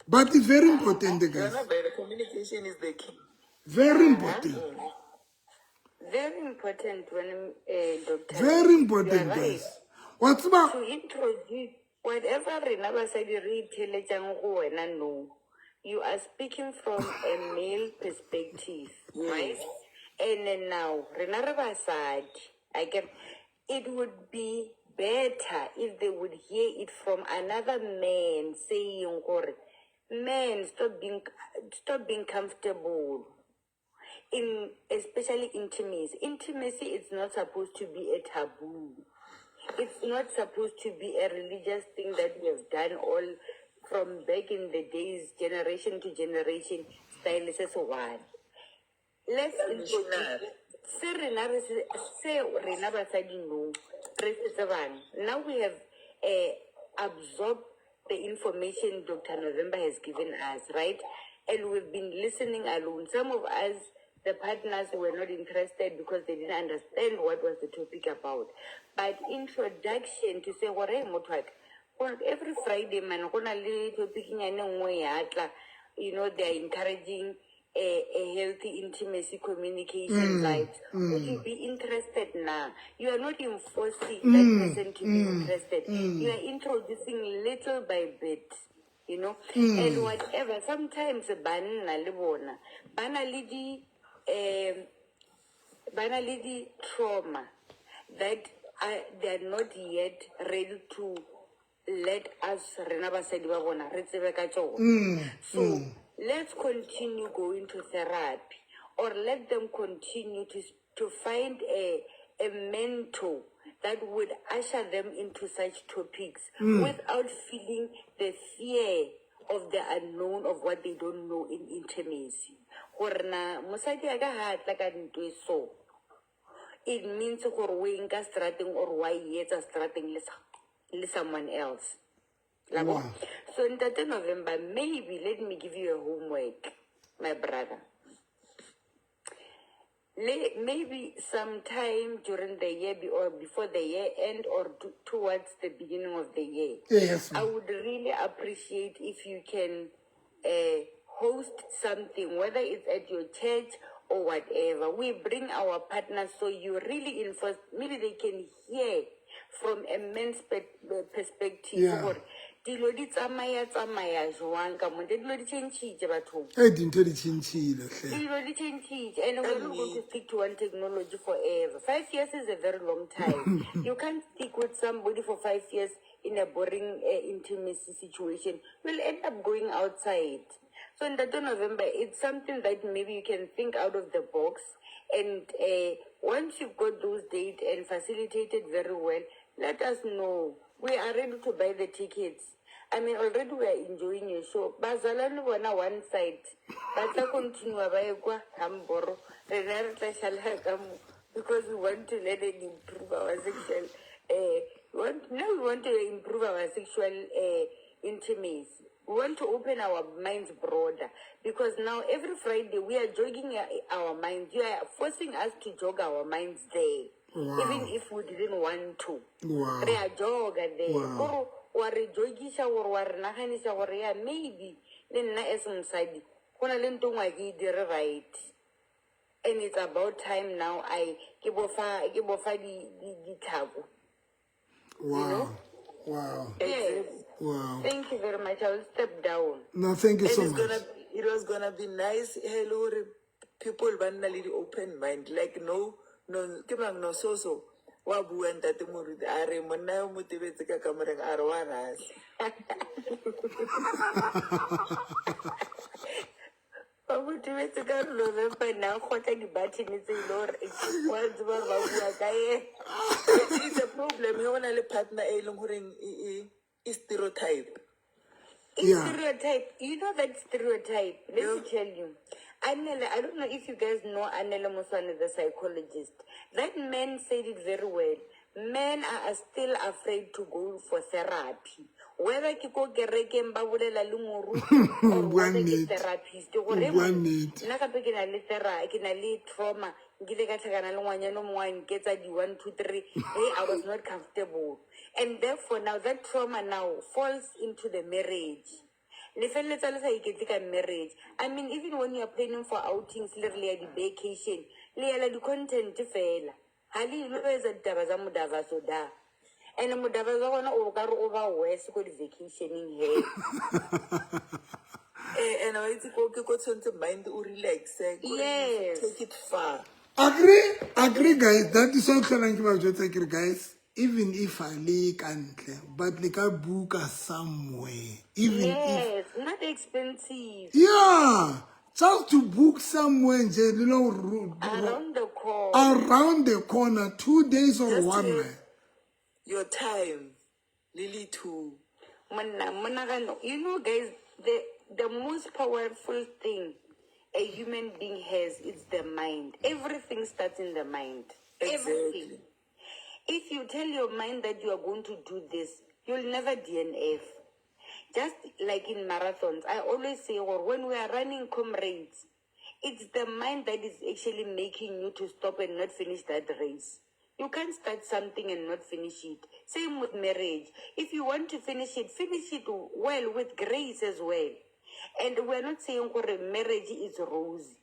But it's very important, guys. Yona vele, communication is the key. Very important. Very important when Dr. Very important, You are right. guys. Wa tseba To introduce whatever rena basadi re itheletsang go wena, no. You are speaking from a male perspective, right? And then now, rena re basadi. I can, it would be better if they would hear it from another man saying gore, man, stop being comfortable in especially intimacy. Intimacy is not supposed to be a taboo. It's not supposed to be a religious thing that we have done all from back in the days, generation to generation, style se se one. Let's introduce se rena re se rena basadi no re se tsebang. Now we have absorbed the information Dr. November has given us, right? And we've been listening alone. Some of us, the partners, were not interested because they didn't understand what was the topic about. But introduction to say, "Hore, motho wa ka, every Friday, man, go na le topic nyane nngwe ya tla, they are encouraging a healthy intimacy communication vibes. Would you be interested now?" You are not enforcing that person to be interested. You are introducing little by bit. And whatever, sometimes banna le bona, ba na le di trauma that are, they are not yet ready to let us rena basadi ba bona re tsebe ka tsona. So let's continue going to therapy or let them continue to find a mentor that would usher them into such topics without feeling the fear of the unknown, of what they don't know in intimacy. Gore na mosadi a ka ha tla ka ntho e so, it means gore o e nka strateng or wa e etsa strateng le someone else. La bo? Wow. So Ntate November, maybe let me give you a homework, my brother. Le, maybe sometime during the year or before the year end or towards the beginning of the year. Yes, I ma'am. would really appreciate if you can host something, whether it's at your church or whatever. We bring our partners so you really enforce, maybe they can hear from a man's perspective. Gore dilo di tsamaya tsamaya jwang ka mo, dilo di changile bathong. Hey, dintho di tjhentjhile hle. Dilo di changile, and we're not going to stick to one technology forever. 5 years is a very long time. You can't stick with somebody for 5 years in a boring intimacy situation. You'll end up going outside. So in that November, it's something that maybe you can think out of the box. And once you've got those dates and facilitated very well, let us know. We are ready to buy the tickets. I mean, already we are enjoying your show. Bazalwane bona one side. Ba tla continue ba ye kwa Hamboro. Rena re tla shala ka mo because we want to learn and improve our sexual we want, now we want to improve our sexual intimacy. We want to open our minds broader because now every Friday we are jogging our minds. You are forcing us to jog our minds there, even if we didn't want to. Re a joga there. Kore wa re jogisa gore wa re naganisa gore ya maybe le nna as mosadi go na le nto nngwe a ke e dire right, and it's about time now I ke bofa ditlhako. Yes. Thank you very much. I will step down. No, thank you And so it's much. gonna it was gonna be nice hello gore people ba nna le di-open mind, like no ke mang no so so wa bua ntate Moruti a re monna yo mo tebetse ka kamoreng a re wa rasa. Ba mo tebetse ka re November nna a kgotla di-button tse e le gore wa tseba gore ba bua ka ena. It's a problem he o na le partner e leng goreng e stereotype. It's stereotype. You know that stereotype. Let me tell you. Anele, I don't know if you guys know Anele Moswane, the psychologist. That man said it very well. Men are still afraid to go for therapy. Whether ke ko kerekeng ba bolela le moruti or Bua whether ke nnete. therapist. Gore O bua nnete. nna gape ke na le ke na le trauma, nkile ka tlhakana le ngwanyana o mongwe a nketsa di one two three. Hey, I was not comfortable, and therefore now that trauma now falls into the marriage. Le feleletsa le sa iketle ka marriage. I mean, even when you are planning for outings, le re le ya di-vacation, le yela di-content fela, ga le ilo etsa ditaba tsa modavaso da, and modavaso wa gona o ka re o ba worse ko di-vacationeng he. Eh, and wa itse ko ke ko tshwanetse mind o relaxe kore take it far. Agree, guys. That is why tlholang ke ba jwetsa ke re, guys, even if a le ka ntle, but le ka buka somewhere. Even if Yes, not expensive. Yeah, just to book somewhere nje le lo Around the corner. Around the corner, 2 days or Just one to have night. Your time lily too. Monna, monagano, you know, guys, the most powerful thing a human being has is the mind. Everything starts in the mind. Everything. If you tell your mind that you are going to do this, you'll never DNF. Just like in marathons, I always say, or when we are running Comrades, it's the mind that is actually making you to stop and not finish that race. You can't start something and not finish it. Same with marriage. If you want to finish it well with grace as well. And we're not saying gore marriage is rosy.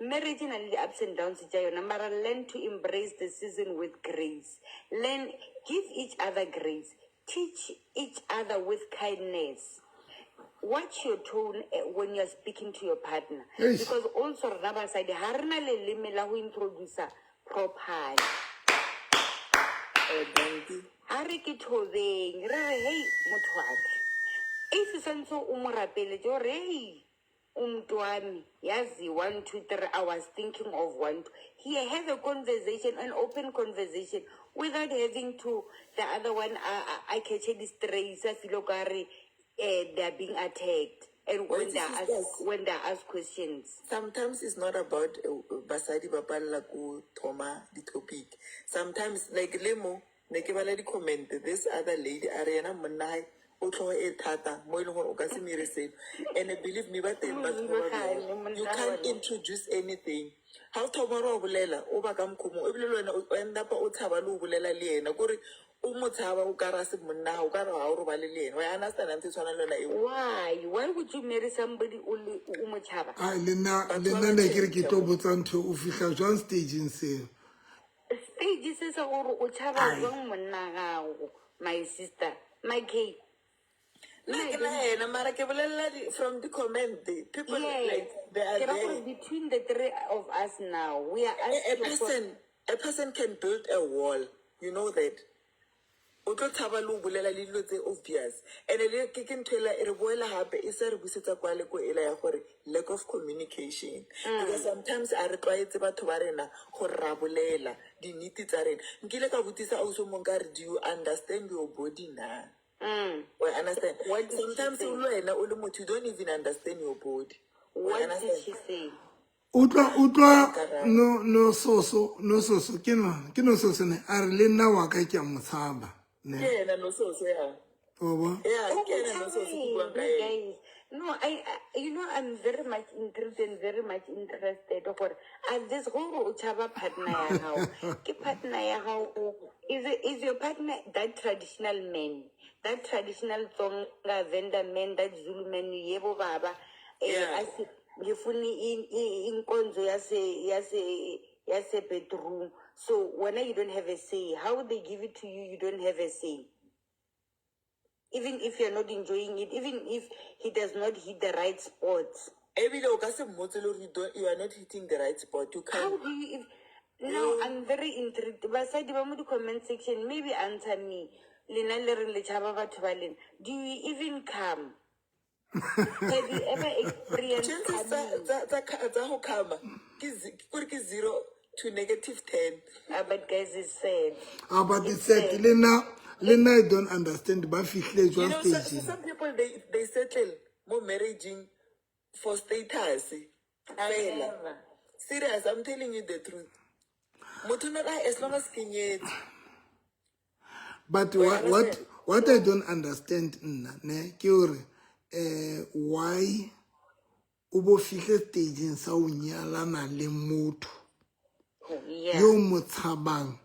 Marriage e na le di-ups and downs tša yona, mara learn to embrace the season with grace. Learn, give each other grace. Teach each other with kindness. Watch your tone when you're speaking to your partner. Eish. Because also rena basadi ha re na leleme la go introduce properly. Eh, dankie. Ha re ke thobeng re re hei motho wa ka, if santse o mo rapeletse gore hei umntu wami yazi one two three, I was thinking of one two here, have a conversation, an open conversation, without having to the other one a catche di-strays, a feel o kare they are being attacked and when Wait, they are asked, sisters. When they are asked questions. Sometimes it's not about basadi ba palela ko thoma di-topic. Sometimes, like le mo ne ke bala di-comment, this other lady a re yena monna hae. O tlhogo e thata mo e leng gore o ka se mere seno. And believe me, ba teng batho ba ba bjalo. You can't introduce anything. Ha o thoma re wa bolela, o ba ka mokgwa o mongwe, ebile le wena o end up o tshaba le ho bolela le yena. Kore o mo tshaba o kare a se monna o kare ha o robale le yena. Wa understand ntho e tshwanang le yona eo? Why? Why would you marry somebody o le o mo tshaba? Ai, le nna Batho le ba nna ba ne ke re ke change tlo botsa ntho, o fihla jwang stageng seo? Stage se sa gore o tshaba Ai. jwang monna gago, my sister, my K. Nna ke na yena, mara ke bolelela from the comment, people Yes. like they are Ke ra gore there. between the three of us now, we are A asking for person can build a wall, you know that. O tlo tshaba le ho bolela le dilo tse obvious. And le ke ntho ela e re boela hape e se re busetsa kwa le ko ela ya gore lack of communication. Because sometimes a re tlwaetse batho ba rena gore ra bolela dinnete tsa rena. Nkile ka botsisa ausi o mong ka re, do you understand your body na? Wa understand? What did she Sometimes say? o le wena o le motho, you don't even understand your body. Wa What did understand? she say? Utlwa no soso, no soso, ke no soso ne a re le nna wa ka ke a mo tshaba, ne. Ke yena no soso, ya. O bo? Yeah, Oh, ke yena no soso ke buang ka you ena. guys. No, I, you know, I'm very much intrigued and very much interested. Gore, at this gore o tshaba partner ya hao. Ke partner ya hao, is your partner that traditional man, that traditional Tsonga Venda man, that Zulu man, yebo baba, Yeah. asi ngifuna inkonzo yase bedroom. So when you don't have a say, how they give it to you, you don't have a say. Even if you're not enjoying it, even if he does not hit the right spots. Ebile o ka se mmotse le hore you don't, you are not hitting the right spot. You How can't. do you, if, now I'm very intrigued. Basadi ba mo di comment section, maybe answer me. Lena le reng le tshaba batho ba lena. Do you even come? Have you ever experienced Chances coming? tsa ho come ke kore ke 0 to negative 10. But guys, it's sad. But it's It's sad. sad. Le nna I don't understand ba fihle You jwang know, stageng. some people they settle mo marriaging for status. Fela. Never. Serious, I'm telling you the truth. Motho no ra, as long as ke nyetse. But Well, understand. what I don't understand nna ne ke hore, why o bo fihle stageng sa o nyalana le motho Yeah. yo mo tshabang,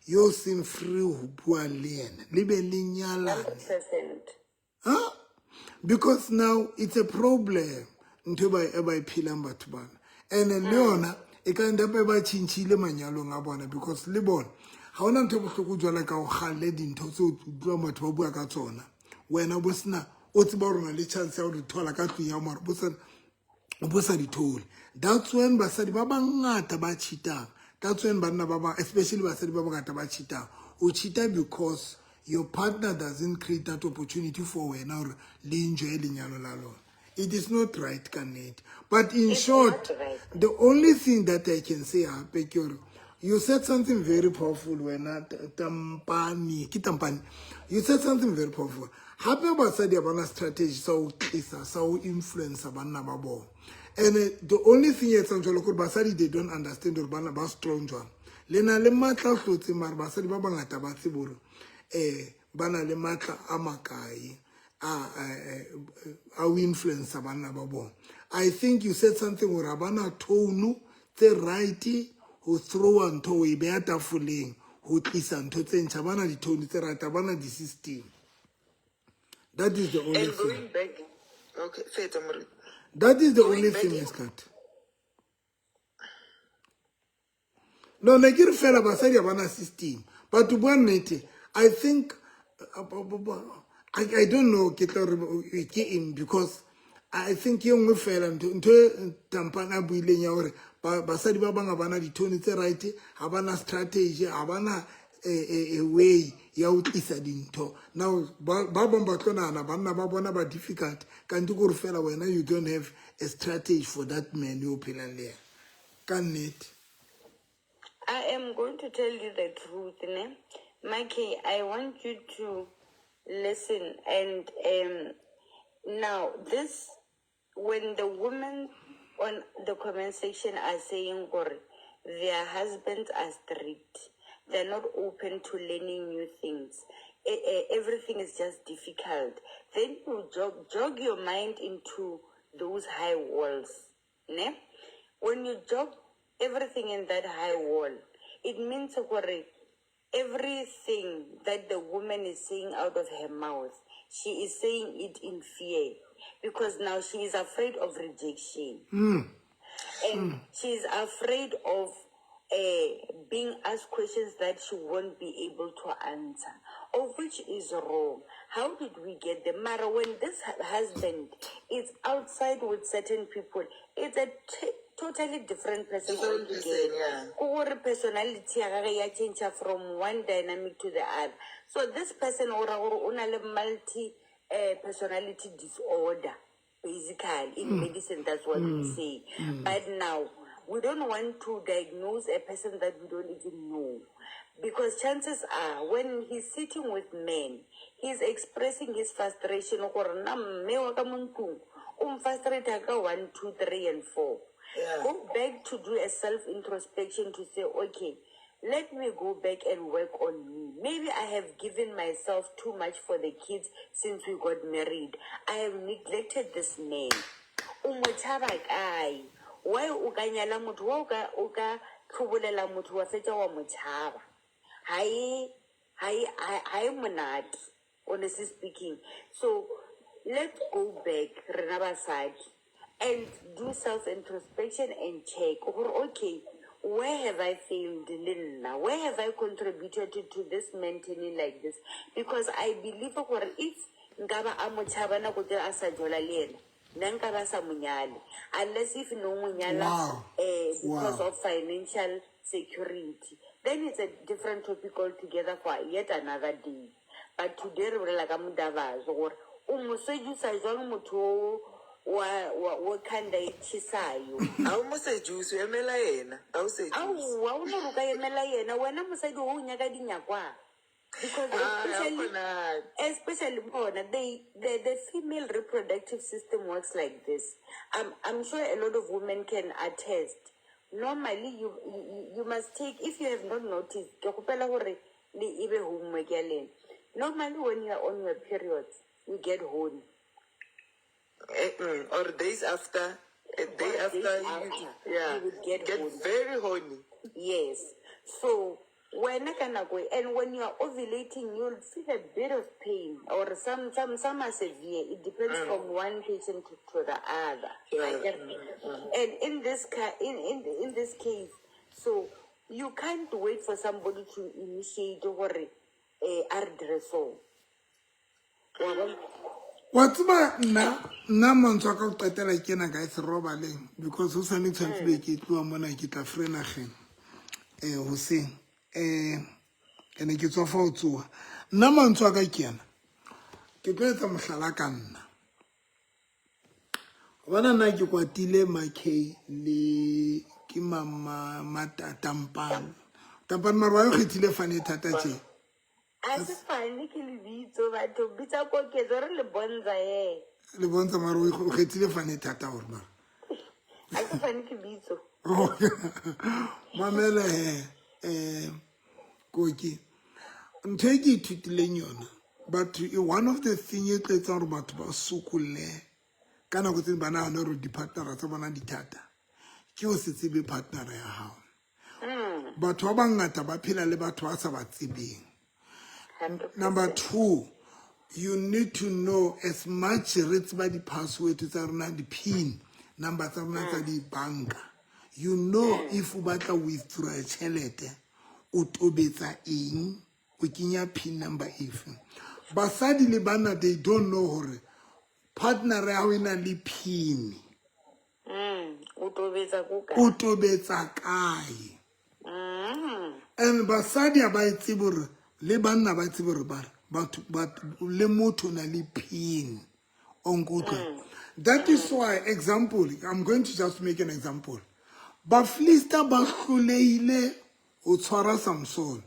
yo seng free ho bua le yena, le be le nyalane. 100%. Huh? Because now it's a problem ntho e ba e phelang batho bana. And le yona e ka end up e ba tjhentjhile manyalong a bona, because le bona ha hona ntho e bohloko jwalo ka ho kgalle dintho tseo o utlwang batho ba bua ka tsona. Wena bo sena o tseba hore o na le chance ya ho di thola ka tlung ya mara o bo sa di thole. That's when basadi ba bangata ba cheatang. That's when banna ba ba, especially basadi ba bangata ba cheatang. O cheata because your partner doesn't create that opportunity for wena hore le enjoy lenyalo la lona. It is not right ka nnete. But in It's short, not right. the only thing that I can say hape ke hore you said something very powerful wena Tampane, ke Tampane. You said something very powerful. Hape basadi ha bana strategy sa ho tlisa, sa ho influence banna ba bona. And the only thing e etsang jwalo ke hore basadi they don't understand hore banna ba strong jwang. Le na le matla a hlotseng, mara basadi ba bangata ba tsebe hore, ba na le matla a makae a ho influence banna ba bona. I think you said something hore ha bana tone tse right ho throwa ntho ho e beha tafoleng ho tlisa ntho tse ntjha. Bana di-tone tse right, ha bana di-system. That is the only And thing. going back, okay, fetsa, Moruti. That is the Going only back thing, in Miss Kat. No, ne ke re fela basadi ha bana system. But to bua nnete, I think, I don't know ke tla re ke eng, because I think e nngwe fela ntho e Tampane a buileng ya hore basadi ba bang ha bana di-tone tse right, ha bana strategy, ha bana a way ya ho tlisa dintho. Now ba bang ba tlo nahana banna ba bona ba difficult, kante ke hore fela wena you don't have a strategy for that man yo phelang le yena. Ka nnete. I am going to tell you the truth, ne? Mikey, I want you to listen. And now this, when the women on the comment section are saying gore their husbands are strict, they're not open to learning new things. Everything is just difficult. Then you jog your mind into those high walls. Ne? When you jog everything in that high wall, it means gore everything that the woman is saying out of her mouth, she is saying it in fear, because now she is afraid of rejection. And she is afraid of being asked questions that she won't be able to answer, of which is wrong. How did we get the matter when this husband is outside with certain people? It's a totally different person Different person, altogether. yeah. Ko gore personality ya gagwe ya change from one dynamic to the other. So this person o ra gore o na le multi personality disorder. Basically, in medicine, that's what we say. But now, we don't want to diagnose a person that we don't even know. Because chances are, when he's sitting with men, he's expressing his frustration. Gore nna mme wa ka mo ntlong, o mfrustrate ka 1, 2, 3, and 4. Go back to do a self-introspection to say, okay, let me go back and work on me. Maybe I have given myself too much for the kids since we got married. I have neglected this man. O mo tshaba kae? Why o ka nyala motho? Why o ka tlhobolela motho wa fetsa wa mo tshaba? Ha e monate, honestly speaking. So let's go back, rena basadi, and do self-introspection and check. Gore, okay, where have I failed le nna? Where have I contributed to this maintaining like this? Because I believe gore if nka ba a mo tshaba nako tse a sa jola le ena, nna nka ba sa mo nyale. Unless if no mo nyala, because of financial security. Then it's a different topic altogether for yet another day. But today re bolela ka modavaso gore o mo sedusa jwang motho o wa khanda e tjhesayo. Ha o mo seduce, o emela yena. Ha o seduce. Aowa, o no re o ka emela yena. Wena mosadi o nyaka dinyakwa. Because Ah, ha kgonahale. especially bona, the female reproductive system works like this. I'm sure a lot of women can attest. Normally, you must take, if you have not noticed, ke kgopela hore le ebe homework ya lena. Normally, when you are on your periods, you get horny. Or days after, a day Or after, days you, after, yeah, you would get get horny. very horny. Yes. So, when I can go, and when you are ovulating, you'll feel a bit of pain, or some are severe. It depends from one patient to the other. I get And in this case, so you can't wait for somebody to initiate or a re so. Wa bona? Wa tseba nna mantswe a ka go qetela ke ena ka se robaleng, because hosane tshwanetse be ke tloha mona, ke tla Vereeniging hoseng, ene ke tswa fa ho tsoha. Nna mantswe a ka ke ena, ke tlo etsa mohlala ka nna. Bona nna ke kwatile Makay le ke mama Matampane. Tampane mara wa kgethile fane e thata tje. A se fane ke lebitso, batho bitsa koketso re le bontsha he. Le bontsha mara o kgethile fane e thata hore mara. A se fane ke bitso. Mamela he, Koki. Ntho e ke ithutileng yona, batho, one of the thing e tlo etsang hore batho ba sokolle ka nako tse ding ba nahane hore di-partner tsa bona di thata, ke ho se tsebe partner ya hao. Batho ba bangata ba phela le batho ba sa ba tsebeng. 100%. Number 2, you need to know as much re tseba di-password tsa rona, di-pin number tsa rona tsa di-banka. You know if o batla withdraw tjhelete, o tobetsa eng, o kenya pin number efe. Basadi le banna, they don't know hore partner ya hao e na le pin. O tobetsa ko kae? O tobetsa kae? And basadi ha ba e tsebe hore, le banna ba tsebe hore ba re, batho, batho, le motho o na le pin. O nkutlwa? That is why, example, I'm going to just make an example. Bafilista ba hlolehile ho tshwara Samson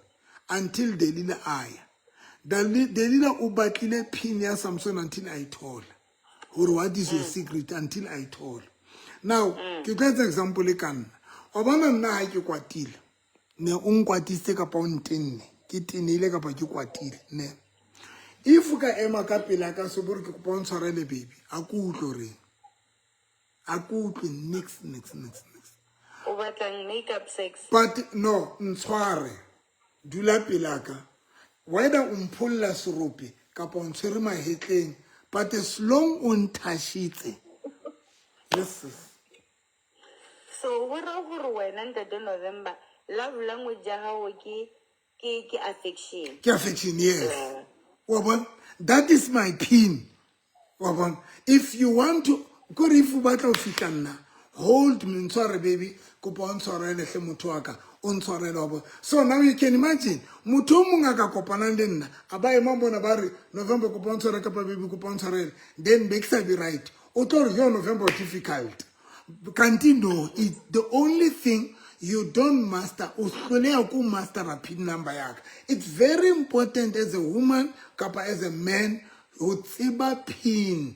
until Delila a ya. Delila o batlile pin ya Samson until a e thola. Hore what is your secret until a e thola. Now, ke tlo etsa example ka nna. Wa bona nna ha ke kwatile, ne o nkwatisitse kapa o ntenne, ke tenehile kapa ke kwatile, ne. If o ka ema ka pela ka so bore ke kopa o ntshwarele baby, a ko utlwe reng, a ko utlwe nix nix nix nix. O batlang makeup sex? But no, ntshware, dula pelaka, whether o mpholla serope kapa o ntshwere mahetleng, but as long o nthashitse, yes sis. So go raya gore wena ntate November, love language ya gago ke affection. Ke affection, yes. Wa bona, that is my pin, wa bona. If you want to kore, if o batla ho fihla nna, hold me, ntshware baby, kopa o ntshwarele hle motho wa ka, o ntshwarele, wa bona. So now you can imagine motho o mongwe a ka kopanang le nna, a ba ema bona ba re, "November, kopa o ntshwarele," kapa, "Baby, kopa o ntshwarele," then be ke sa be right, o tlo re, "Yo, November difficult." Kanti no, the only thing you don't master, o hloleha ko mastera pin number yaka. It's very important as a woman kapa as a man ho tseba pin.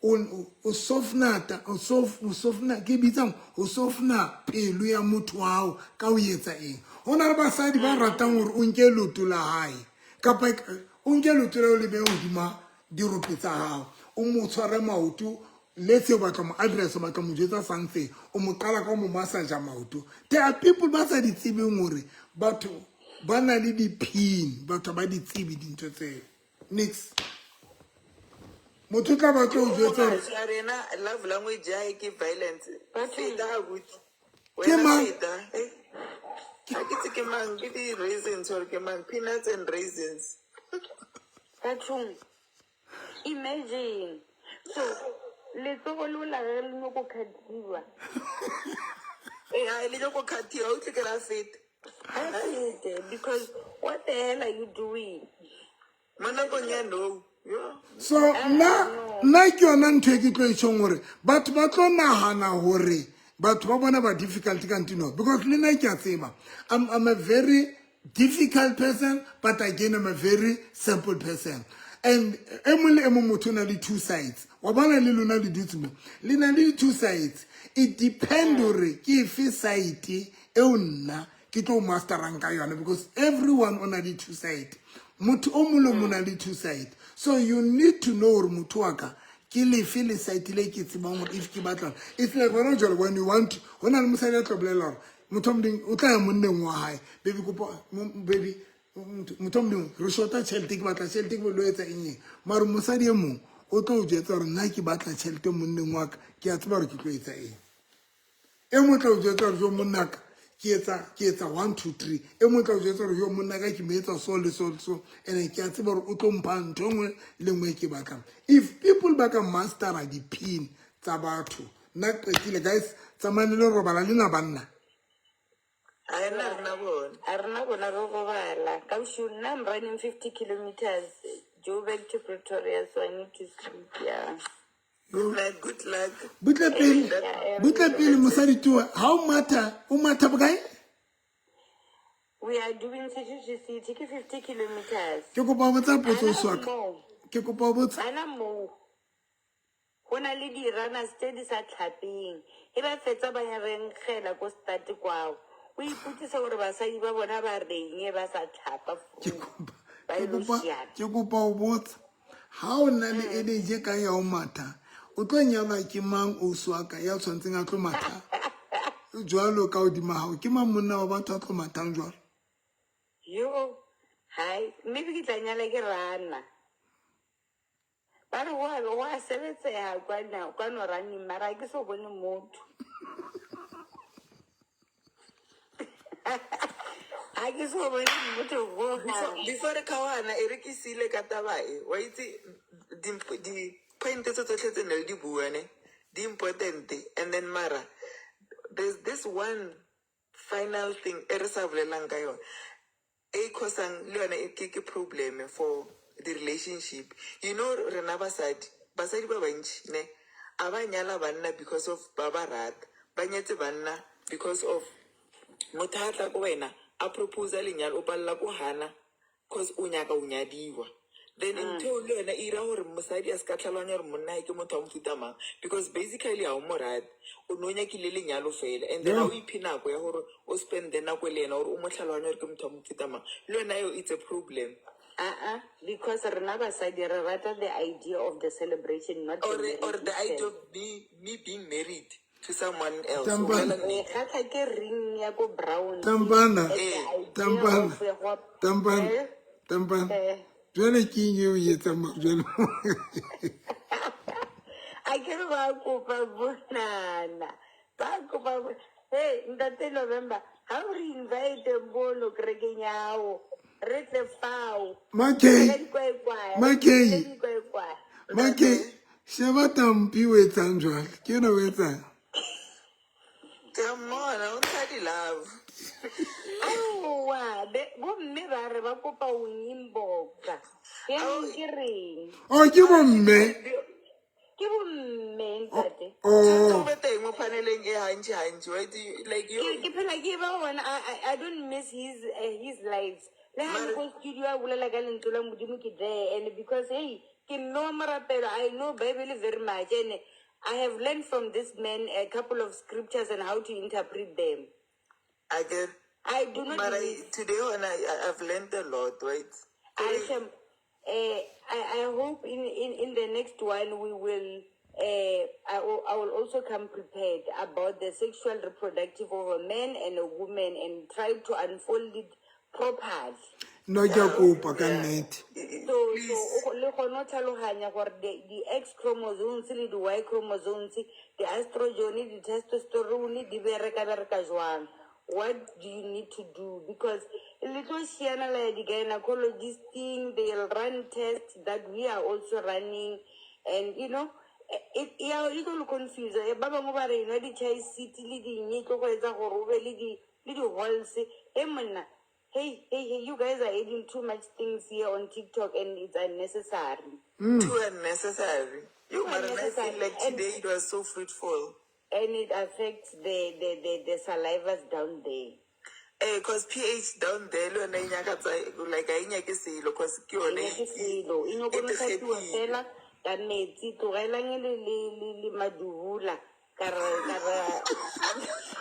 O sofna o sofna, ke bitsang ho sofna pelo ya motho wa hao ka o etsa eng. Ho na le basadi ba ratang hore o nke leoto la hae, kapa o nke leoto la o le behe hodima dirope tsa hao, o mo tshware maoto. Let's say o batla mo address, o batla mo jwetsa something, o mo qala ka o mo massage maoto. There are people ba sa di tsebeng hore batho ba na le di-pin, batho ba di tsebe dintho tseo. Nix, motho o tla batla o jwetsa hore Ya rena love language ya hae ke violence. Feta abuti. Ke Wena mang? feta. Ha ke tse ke mang, ke di-raisins or ke mang, peanuts and raisins. Bathong, imagine, so letsogo leo la ge le nyako kgathiwa. Eh, ha le nyako kgathiwa, o tle ke ra feta. A fete, because what the hell are you doing? Mo nakong ya no. Yo. So nna ke yona ntho e ke tlo e tjhong hore batho ba tlo nahana hore batho ba bona ba difficult, kante no, because le nna ke a tseba I'm a very difficult person, but again I'm a very simple person. And e mong le e mong motho o na le two sides, wa bona. Le lona le dutse mo, le na le two sides. It depend hore ke efe side eo nna ke tlo masterang ka yona, because everyone o na le two side. Motho o mong le mong o na le two side, so you need to know hore motho wa ka ke lefe le side le ke tsebang hore if ke batla. It's like wena jwale, when you want, ho na le mosadi a tlo bolela hore motho wa Modimo o tla ya monneng wa hae, "Baby, kopa baby, motho wa Modimo, re shota tjhelete, ke batla tjhelete, ke lo etsa eng eng." Mare mosadi e mong o tlo o jwetsa hore, "Nna ke batla tjhelete monneng wa ka, ke a tseba hore ke tlo etsa eng." E mong tla o jwetsa hore, "Jo monnaka, ke etsa 1 2 3." E mong tla o jwetsa hore, "Jo monnaka, ke mo etsa so le so le so, and ke a tseba hore o tlo mpha ntho e nngwe le nngwe e ke batlang." If people ba ka mastera di-pin tsa batho, nna qetile. Guys, tsamayane le robala le na banna. Ha ena rena bona. A rena bona re robala ka bosiu. Nna I'm running 50 kilometers, Joburg to Pretoria, so I need to sleep, yeah. Good night, good luck. Butle pele, butle pele, mosadi tua, ha o matha, o matha bokae? We are doing city to city, ke 50 kilometers. Ke kopa ho botsa potso Ana swaka. moo. Ke kopa ho botsa. Ana moo go na le di-runners tse di sa tlhapeng, e ba fetsa ba ya re nkgela ko start kwao. O ipotsisa gore basadi ba bona ba reng e ba sa tlhapa Ke foo kopa ba ke ilo kopa šiana. Ke kopa ho botsa, ha o na le energy ka ya ho matha, o tlo nyalwa ke mang, ausi wa ka, ya tshwanetseng a tlo matha jwalo ka hodima hao? Ke mang monna wa batho a tlo mathang jwalo? Yo hai, maybe ke tla nyala ke rana. Ba re go a sebetseha kwana kwano running, mara ha ke so bone motho, ha ke so bone motho gogang. Before re kgaogana, e re ke sile ka taba e, wa itse di-point tse tsotlhe tse ne le di bua ne di important, and then mara there's this one final thing e re sa bolelang ka yone e causang le yone ke problem for the relationship. Rena basadi ba bantši ne a ba nyala banna because of ba ba rata, ba nyetse banna because of motho a tla ko wena a proposa lenyalo, o palela ko hana cause o nyaka o nyadiwa. Then ntho eo le yona e ira gore mosadi a se ka tlhaloganya gore monna ke motho wa mofuta mang, because basically ga o mo rate, o ne o nyakile lenyalo fela, and then ga o iphe nako ya gore o spende nako le ena gore o mo tlhaloganya gore ke motho wa mofuta mang. Le yona eo, it's a problem. Uh-uh, because rena basadi re rata the idea of the celebration, not the Or marriage or the idea itself. of me being married to someone else. O Tampana. bolela Re nnete. kgatlha ke ring ya ko brown. Tampana. The idea Tampana. of go- Tampana. Eh? Tampana. Eh. Jwale ke eng eo e etsang jwale? A ke re ba kopa bonana. Ba kopa Hey, Ntate November, ha o re invite mono kerekeng ya hao, re tle fao. Makei. Ka dikwaekwae, re Makei. tle dikwaekwae. Makei, sheba Tampi o etsang jwale. Ke ena o etsang. Ke a mmona, o ntsha di-love. Aowa, bomme ba re ba kopa ho inboxa. Jaanong ke reng? Oh, ke bomme. Ke bomme, ntate. Tshwanetse o Oh. be teng mo paneleng e hantši hantši. Why do you, like you Ke phela ke ba gona, I don't miss his lives. Le ha le ko studio a bolela ka lentswe la Modimo ke there, and because hey, ke mme wa morapelo, I know Bible very much, and I have learned from this man a couple of scriptures and how to interpret them. I get I do not Mara miss. today on I've learned a lot, right? I hope in the next one we will I will also come prepared about the sexual reproductive of a man and a woman and try to unfold it properly. No ke a kopa ka nnete. So le kgone ho tlhalohanya gore the X chromosomes le di Y chromosomes, the estrogen, the testosterone di bereka bereka jwang. What do you need to do? Because le tlo šiana la ya di-gynecologist-ing, they'll run tests that we are also running, and you know, e tlo le confuse. Ba bangwe ba re enwa di-chai seed le ding, e tlo go etsa gore o be le di-holes. E monna, hey, hey, hey, you guys are adding too much things here on TikTok and it's unnecessary. Too unnecessary. You Too mara, I feel unnecessary. like And today it was so fruitful. And it affects the salivas down there. Eh, cause pH down there le yona e nyaka like ha e nyake selo, cause ke yone E nyake selo. E nyako e no hlapiwa tshepile. fela ka metsi, tlogelang le madubula, ka re, ka re.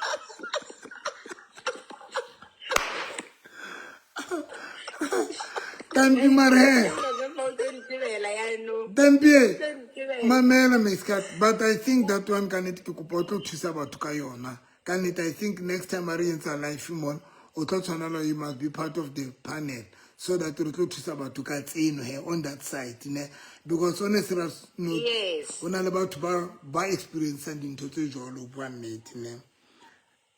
Tampi mare. November o tlo ntebela yaanong. Tampi, O tlo ntebela. mamela Mescat, but I think that one ka nnete ke kopa o tlo thusa batho ka yona. Ka nnete, I think next time a re etsa live mona, o tlo tshwanela, you must be part of the panel so that re tlo thusa batho ka tseno he on that side, ne? Because on a serious note, Yes. o na le batho ba experiencing dintho tse jwalo, ho bua nnete, ne?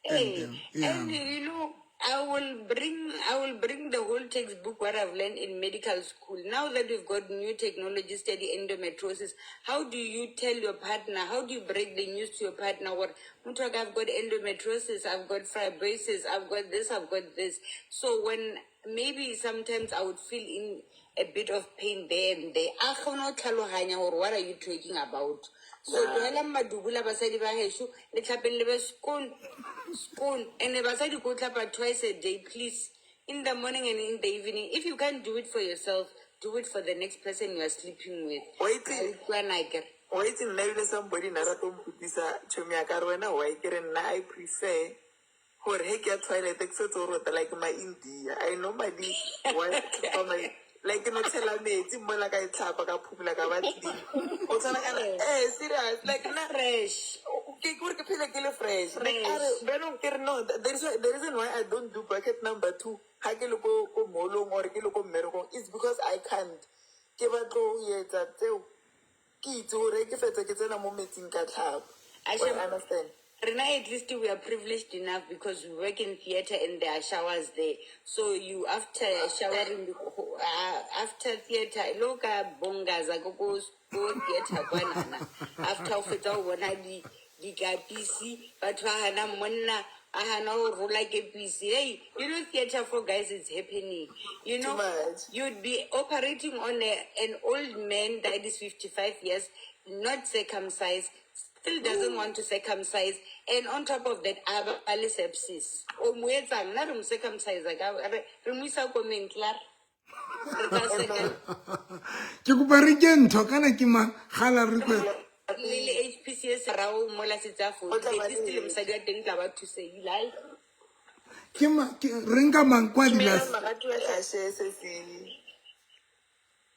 Hey, And, yeah. and you know, I will bring the whole textbook what I've learned in medical school. Now that we've got new technology, study endometriosis, how do you tell your partner? How do you break the news to your partner? What, motho wa ka, I've got endometriosis, I've got fibrosis, I've got this, I've got this. So when maybe sometimes I would feel in a bit of pain there and there. A kgone ho tlhalohanya hore what are you talking about? So tlohelang madubula basadi ba heso, le tlhapeng le be skoon, skoon. And basadi ko tlhapa twice a day, please. In the morning and in the evening. If you can't do it for yourself, do it for the next person you are sleeping with. Wait. Ka utlwana akere? Wa itse nna ebile somebody na rata ho mpotisa tjhomi ya ka re wena why ke re nna I prefer gore he ke ya toilet ke setse o rota like my India. I normally want to my like ke no tshela metsi mola ka e tlhapa ka phumula ka ba clean. O tshwana ka re, eh, serious, like nna Fresh. Ke gore ke phele ke le fresh. Like, Fresh. a re, bjanong ke re no, the reason why I don't do bucket number 2 ha ke le ko mall-ong or ke le ko mmerekong is because I can't. Ke batlo ho etsa tseo ke itse hore ke fetsa ke tsena mo metsing ka tlhapa. Asha, Well, I understand. Rena, at least we are privileged enough because we work in theater and there are showers there. So you, after showering, after theater, look at bongaza, go go theater, kwanana. After o fetsa ho bona dikapisi, batho ba hana monna, a hana ho rola kepisi. Hey, you know, theater for guys is happening. You know, Too much. you'd be operating on an old man that is 55 years, not circumcised, still doesn't want to circumcise, and on top of that, a ba le sepsis. O mo etsang? Nna re mo circumcise ka, re mo isa komeng, klaar. Re tla circum- Ke kopa re ke ntho, kana ke mang? Gala request. Le HPCS rao mola setse a O tla fodile. ba At least le le- mosadi wa teng tla ba thusehile, hai. Ke ma, ke, re nka mang kwa di Dumela, last? moratuwa Tlhashe, se se.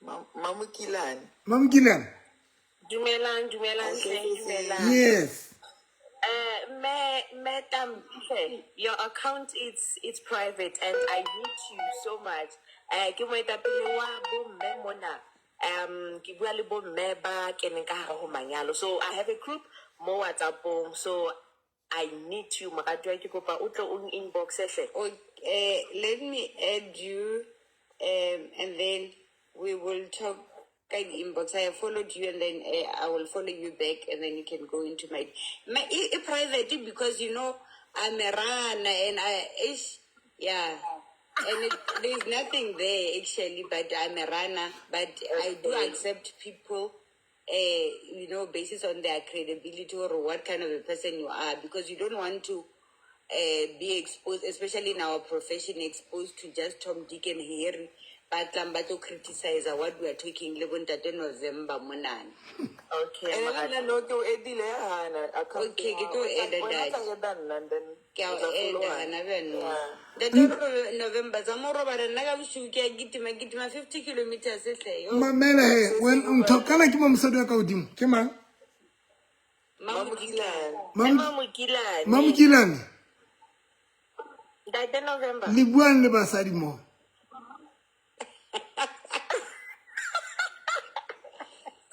Mamokilane. Mamokilane. Dumelang, dumelang, Okay, hle, dumelang. Yes. Me Tampe, your account is private and I need you so much. Ke moetapele wa bomme mona. Ke bua le bomme ba keneng ka hare ho manyalo. So I have a group mo WhatsApp-ong. So I need you, moratuwa, ke kopa o tle o inbox hle. Okay, let me add you, and then we will talk in inbox. I have followed you, and then I will follow you back, and then you can go into my private, because you know I'm a runner and I ish, yeah, and there's nothing there actually, but I'm a runner, but I do accept people. Basis on their credibility or what kind of a person you are, because you don't want to be exposed, especially in our profession, exposed to just Tom, Dick and Harry, but to criticize what we are talking le bontate November monana. Okay, Ene le moratuwa. nna no ke o edile ya hana account Okay, ya ke tlo hao. eda Wena o dad. tla eda nna, and then Ke a o o tla eda follow-ana. hana bjanong. Yeah. Ntate November, tsa mo robala nna ka bosigo ke a kitima, kitima 50 kilometers hle, yo. Mamela he, when ntho kana ke mo mosadi wa ka hodimo, ke mang? Mamokilane. Mamokilane. Mamokilane. Ntate November. Le buang le basadi mo.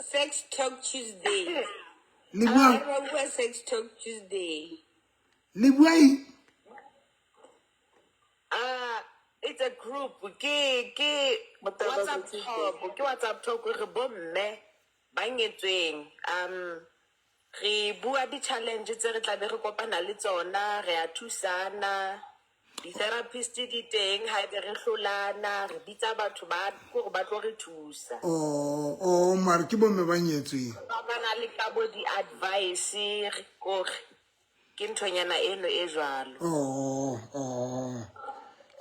Sex Talk Tuesday. Le buang. Ba bua Sex Talk Tuesday. Le bua eng? It's a group. Ke Motaba WhatsApp Tuesday. talk. Ke WhatsApp talk re bomme ba nyetsweng. Re bua di-challenge tse re tlabe re kopana le tsona, re a thusana. Di-therapist di teng, haebe re hlolana, re bitsa batho ba kore ba tlo re thusa. Oh, mare ke bomme ba nyetsweng. Ba bana le ka bo di-advice, re kore ke nthonyana eno e jwalo. Oh.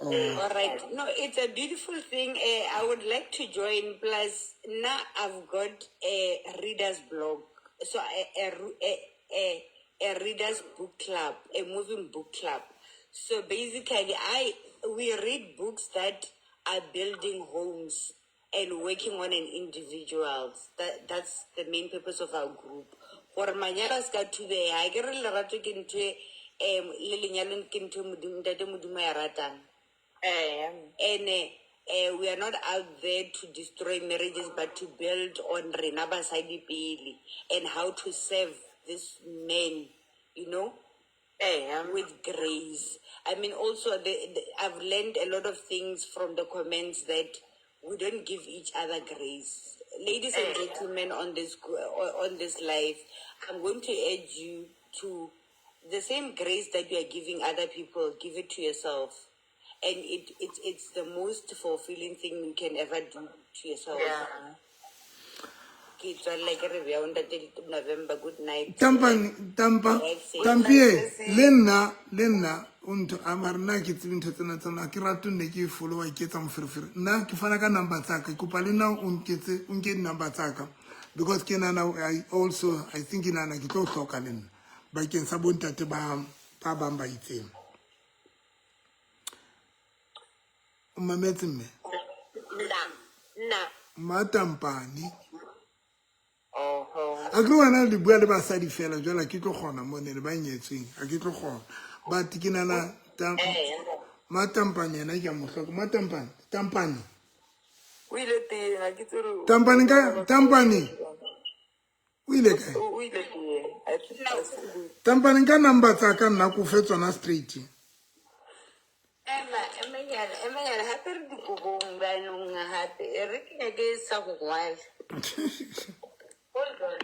All right. No, it's a beautiful thing. I would like to join. Plus, now I've got a reader's blog. So a reader's book club, a moving book club. So basically, we read books that are building homes and working on an individuals. That's the main purpose of our group. Gore manyalo a se ka thubeha, ha ke re lerato ke ntho e, le lenyalo ke ntho e Modimo, ntate Modimo ya ratang. And we are not out there to destroy marriages, but to build on rena basadi pele and how to serve this man, you know, with grace. I mean, also, I've learned a lot of things from the comments that we don't give each other grace. Ladies and gentlemen on this life, I'm going to urge you to the same grace that you are giving other people, give it to yourself. And it's the most fulfilling thing you can ever do to yourself. Ke tswalela ke re bjao, ntate November, good night. Tampane, tampa, Drive safe. tampie, le nna, le nna, o ntho, a mare nna ke tsebe ntho tsena tsena, ke rate nne ke e follow-a, ke etsa moferefere. Nna ke fana ka number tsa ka, ke kopa le nna o nketse, o nke di-number tsa ka. Because ke nahana, I also, I think ke nahana ke tlo hloka le nna, bakeng sa bontate ba bang ba itseng. O mametse mme? Nna, nna. Mmatampane. Oho. A ke wena le bua le basadi fela jwale ha ke tlo kgona mone le ba nyetsweng, ha ke tlo kgona. But ke nahana Mmatampane yena ke a mo hloka. Mmatampane, Tampane. O ile teng, ha ke tsebe hore o- Tampane ka, Tampane. O ile kae? O ile teng. I think I see. Tampane nka number tsa ka nna ko fe tsona straight. Ema, emanyana, emanyana, hape re dikobong jaanong hape, e re ke nyake sa go ngwala. Hold on.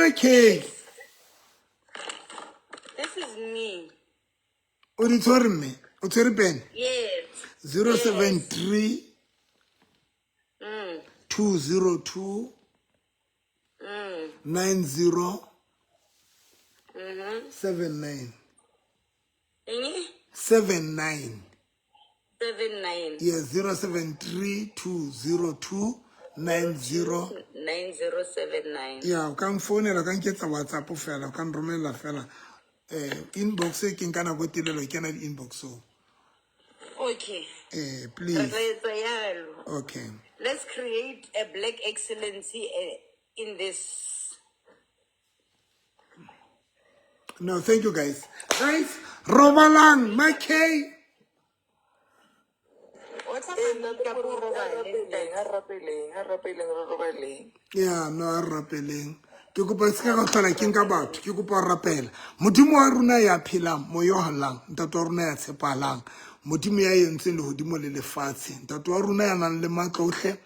Okay. This is me. O di tshwere mme? O tshwere pen? Yes. 073 202 90 79. Eng? 79. 79. Yes, 073 202 90 9079. Yeah, o ka nfounela, o ka nketsa WhatsApp fela, o ka nromella fela. Inbox e ke nka nako e telele ho kena di-inbox-ong. Okay. Eh, Re please. tla etsa yalo. Okay. Let's create a black excellency in this. No, thank you guys. Guys, robalang, Makay. O tla Ee, ma ntate make-up o Moruti, a robale, rapeleng, ntate. a rapeleng, a rapeleng, re robaleng. Ya, no, a re rapeleng. Ke kopa se ka ka tlhola ke nka batho, ke kopa ho rapela. Modimo wa rona ya phelang, moya o hallang, ntate wa rona ya tshepahalang, Modimo ya entseng lehodimo le lefatshe, ntate wa rona ya nang le matla ohle,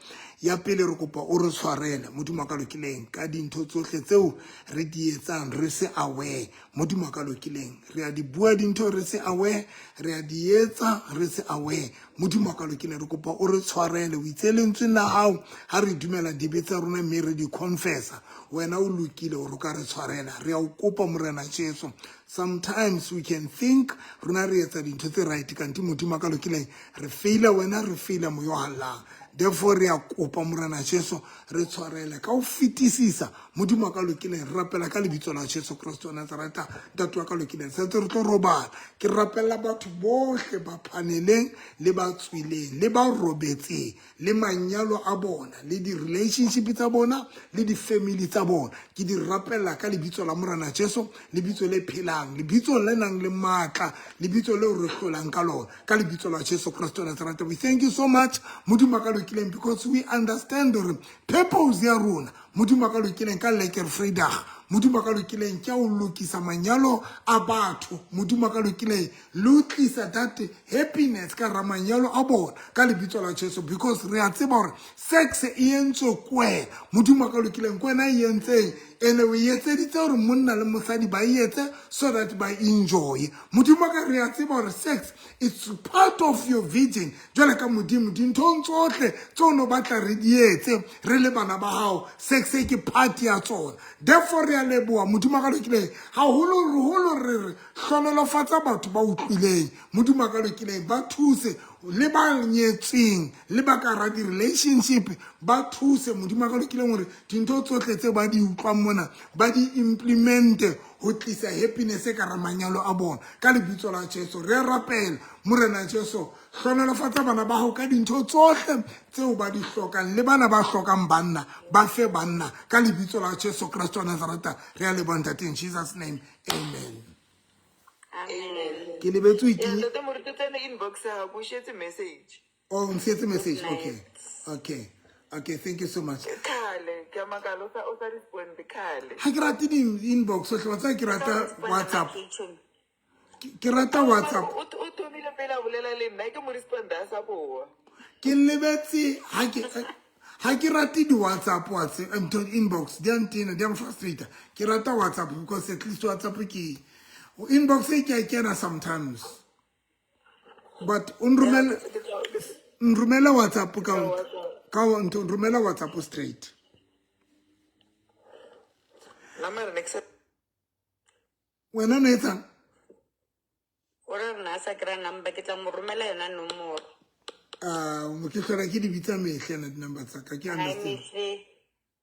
ya pele re kopa o re tshwarele, Modimo wa ka lokileng, ka dintho tsohle tseo re di etsang re se aware. Modimo wa ka lokileng, re a di bua dintho re se aware, re a di etsa re se aware. Modimo wa ka lokileng, re kopa o re tshwarele. O itse lentsweng la hao ha re dumela dibe tsa rona mme re di confessa, wena o lokile hore o ka re tshwarela. Re a o kopa Morena Jesu. Sometimes we can think rona re etsa dintho tse right, kante Modimo wa ka lokileng re faila wena, re faila moya o hallang. Therefore re a kopa Morena Jesu re tshwarele ka ho fetisisa. Modimo wa ka lokileng, re rapela ka lebitso la Jesu Kreste wa Nazareta, ntate wa ka lokileng. Sentse re tlo robala, ke rapella batho bohle ba phaneleng le ba tswileng le ba robetseng le manyalo a bona le di-relationship tsa bona le di-family tsa bona. Ke di rapella ka lebitso la Morena Jesu, lebitso le phelang, lebitso le nang le matla, lebitso leo re hlolang ka lona, ka lebitso la Jesu Kreste wa Nazareta. We thank you so much, Modimo wa ka lokileng, because we understand hore purpose ya rona, Modimo wa ka lokileng, ka Lekker Vrydag, Modimo wa ka lokileng, ke a o lokisa manyalo a batho, Modimo wa ka lokileng, le ho tlisa that happiness ka hara manyalo a bona ka lebitso la Jesu, because re a tseba hore sex e entswe ke wena, Modimo wa ka lokileng, ke wena e entseng, ene o e etseditse hore monna le mosadi ba e etse so that ba enjoy. Modimo wa ka, re a tseba hore sex it's part of your vision. Jwale ka Modimo, dinthong tsohle tse o no batla re di etse re le bana ba hao, sex e ke part ya tsona. Therefore re a leboha Modimo wa ka lokileng, haholoholo re re hlonolofatsa batho ba utlwileng. Modimo wa ka lokileng, ba thuse le ba nyetsweng le ba ka hara di-relationship, ba thuse Modimo wa ka lokileng hore dintho tsohle tse ba di utlwang mona ba di implemente ho tlisa happiness ka hara manyalo a bona ka lebitso la Jesu. Re a rapela Morena Jesu, hlonolofatsa bana ba hao ka dintho tsohle tseo ba di hlokang, le bana ba hlokang banna ba fe banna ka lebitso la Jesu Kreste wa Nazareta. Re a leboha ntate, in Jesus name, amen. Amen. Ke lebetse ho Ya, ikenya. ntate Moruti, o tsene inbox ya hao, ke o sietse message. Oh, o nsietse message. Good Okay. night. Okay. Okay, thank you so much. Ke khale, ke a makala o sa o sa responde khale. Ha ke rate di-inbox sohle, wa tseba ke rata Respond WhatsApp. ma-kitchen. Ke rata WhatsApp. O o thomile pele a bolela le nna, ke mo responde a sa boa. Ke lebetse ha ke rate di-WhatsApp, WhatsApp, ntho inbox di a ntena, di a nfrustrate. Ke rata WhatsApp because at least WhatsApp ke inbox e ke a kena sometimes. But o nromele Ke tla nromela WhatsApp ka WhatsApp. ka ntho, nromela WhatsApp straight. Nna mara ne ke sa Wena no etsang? O re rena a sa kry-a number, ke tla mo romela yona nomoro. Ah, mo ke hlola ke di bitsa mehle ena di-number tsa ka, ke Hai understand. mehle.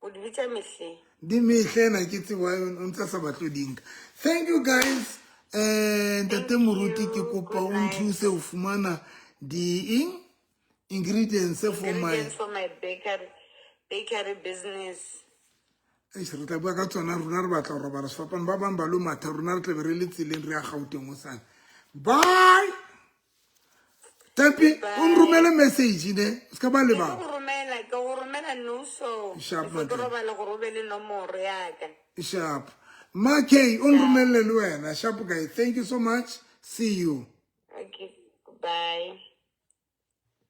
O di bitsa mehle. Di mehle ena ke tsebo o ntse a sa batle ho di nka. Thank you guys. Ntate Thank Moruti, ke you. kopa Good o night. nthuse ho fumana di eng ingredients for my Ingredients for my bakery business. Eish, re tla bua ka tsona, rona re batla ho robala sefapano, ba bang ba lo matha, rona re tlabe re le tseleng re ya Gauteng hosane. Bye. Tapi, o nromele message ne, o ska ba Ke tlo lebala. go romela, ke go romela nou so. Sharp, Before ke madam. robala gore o be le nomoro ya ka. Sharp. Ma K, o nromelle le wena. Sharp guy. Thank you so much. See you. Okay, bye.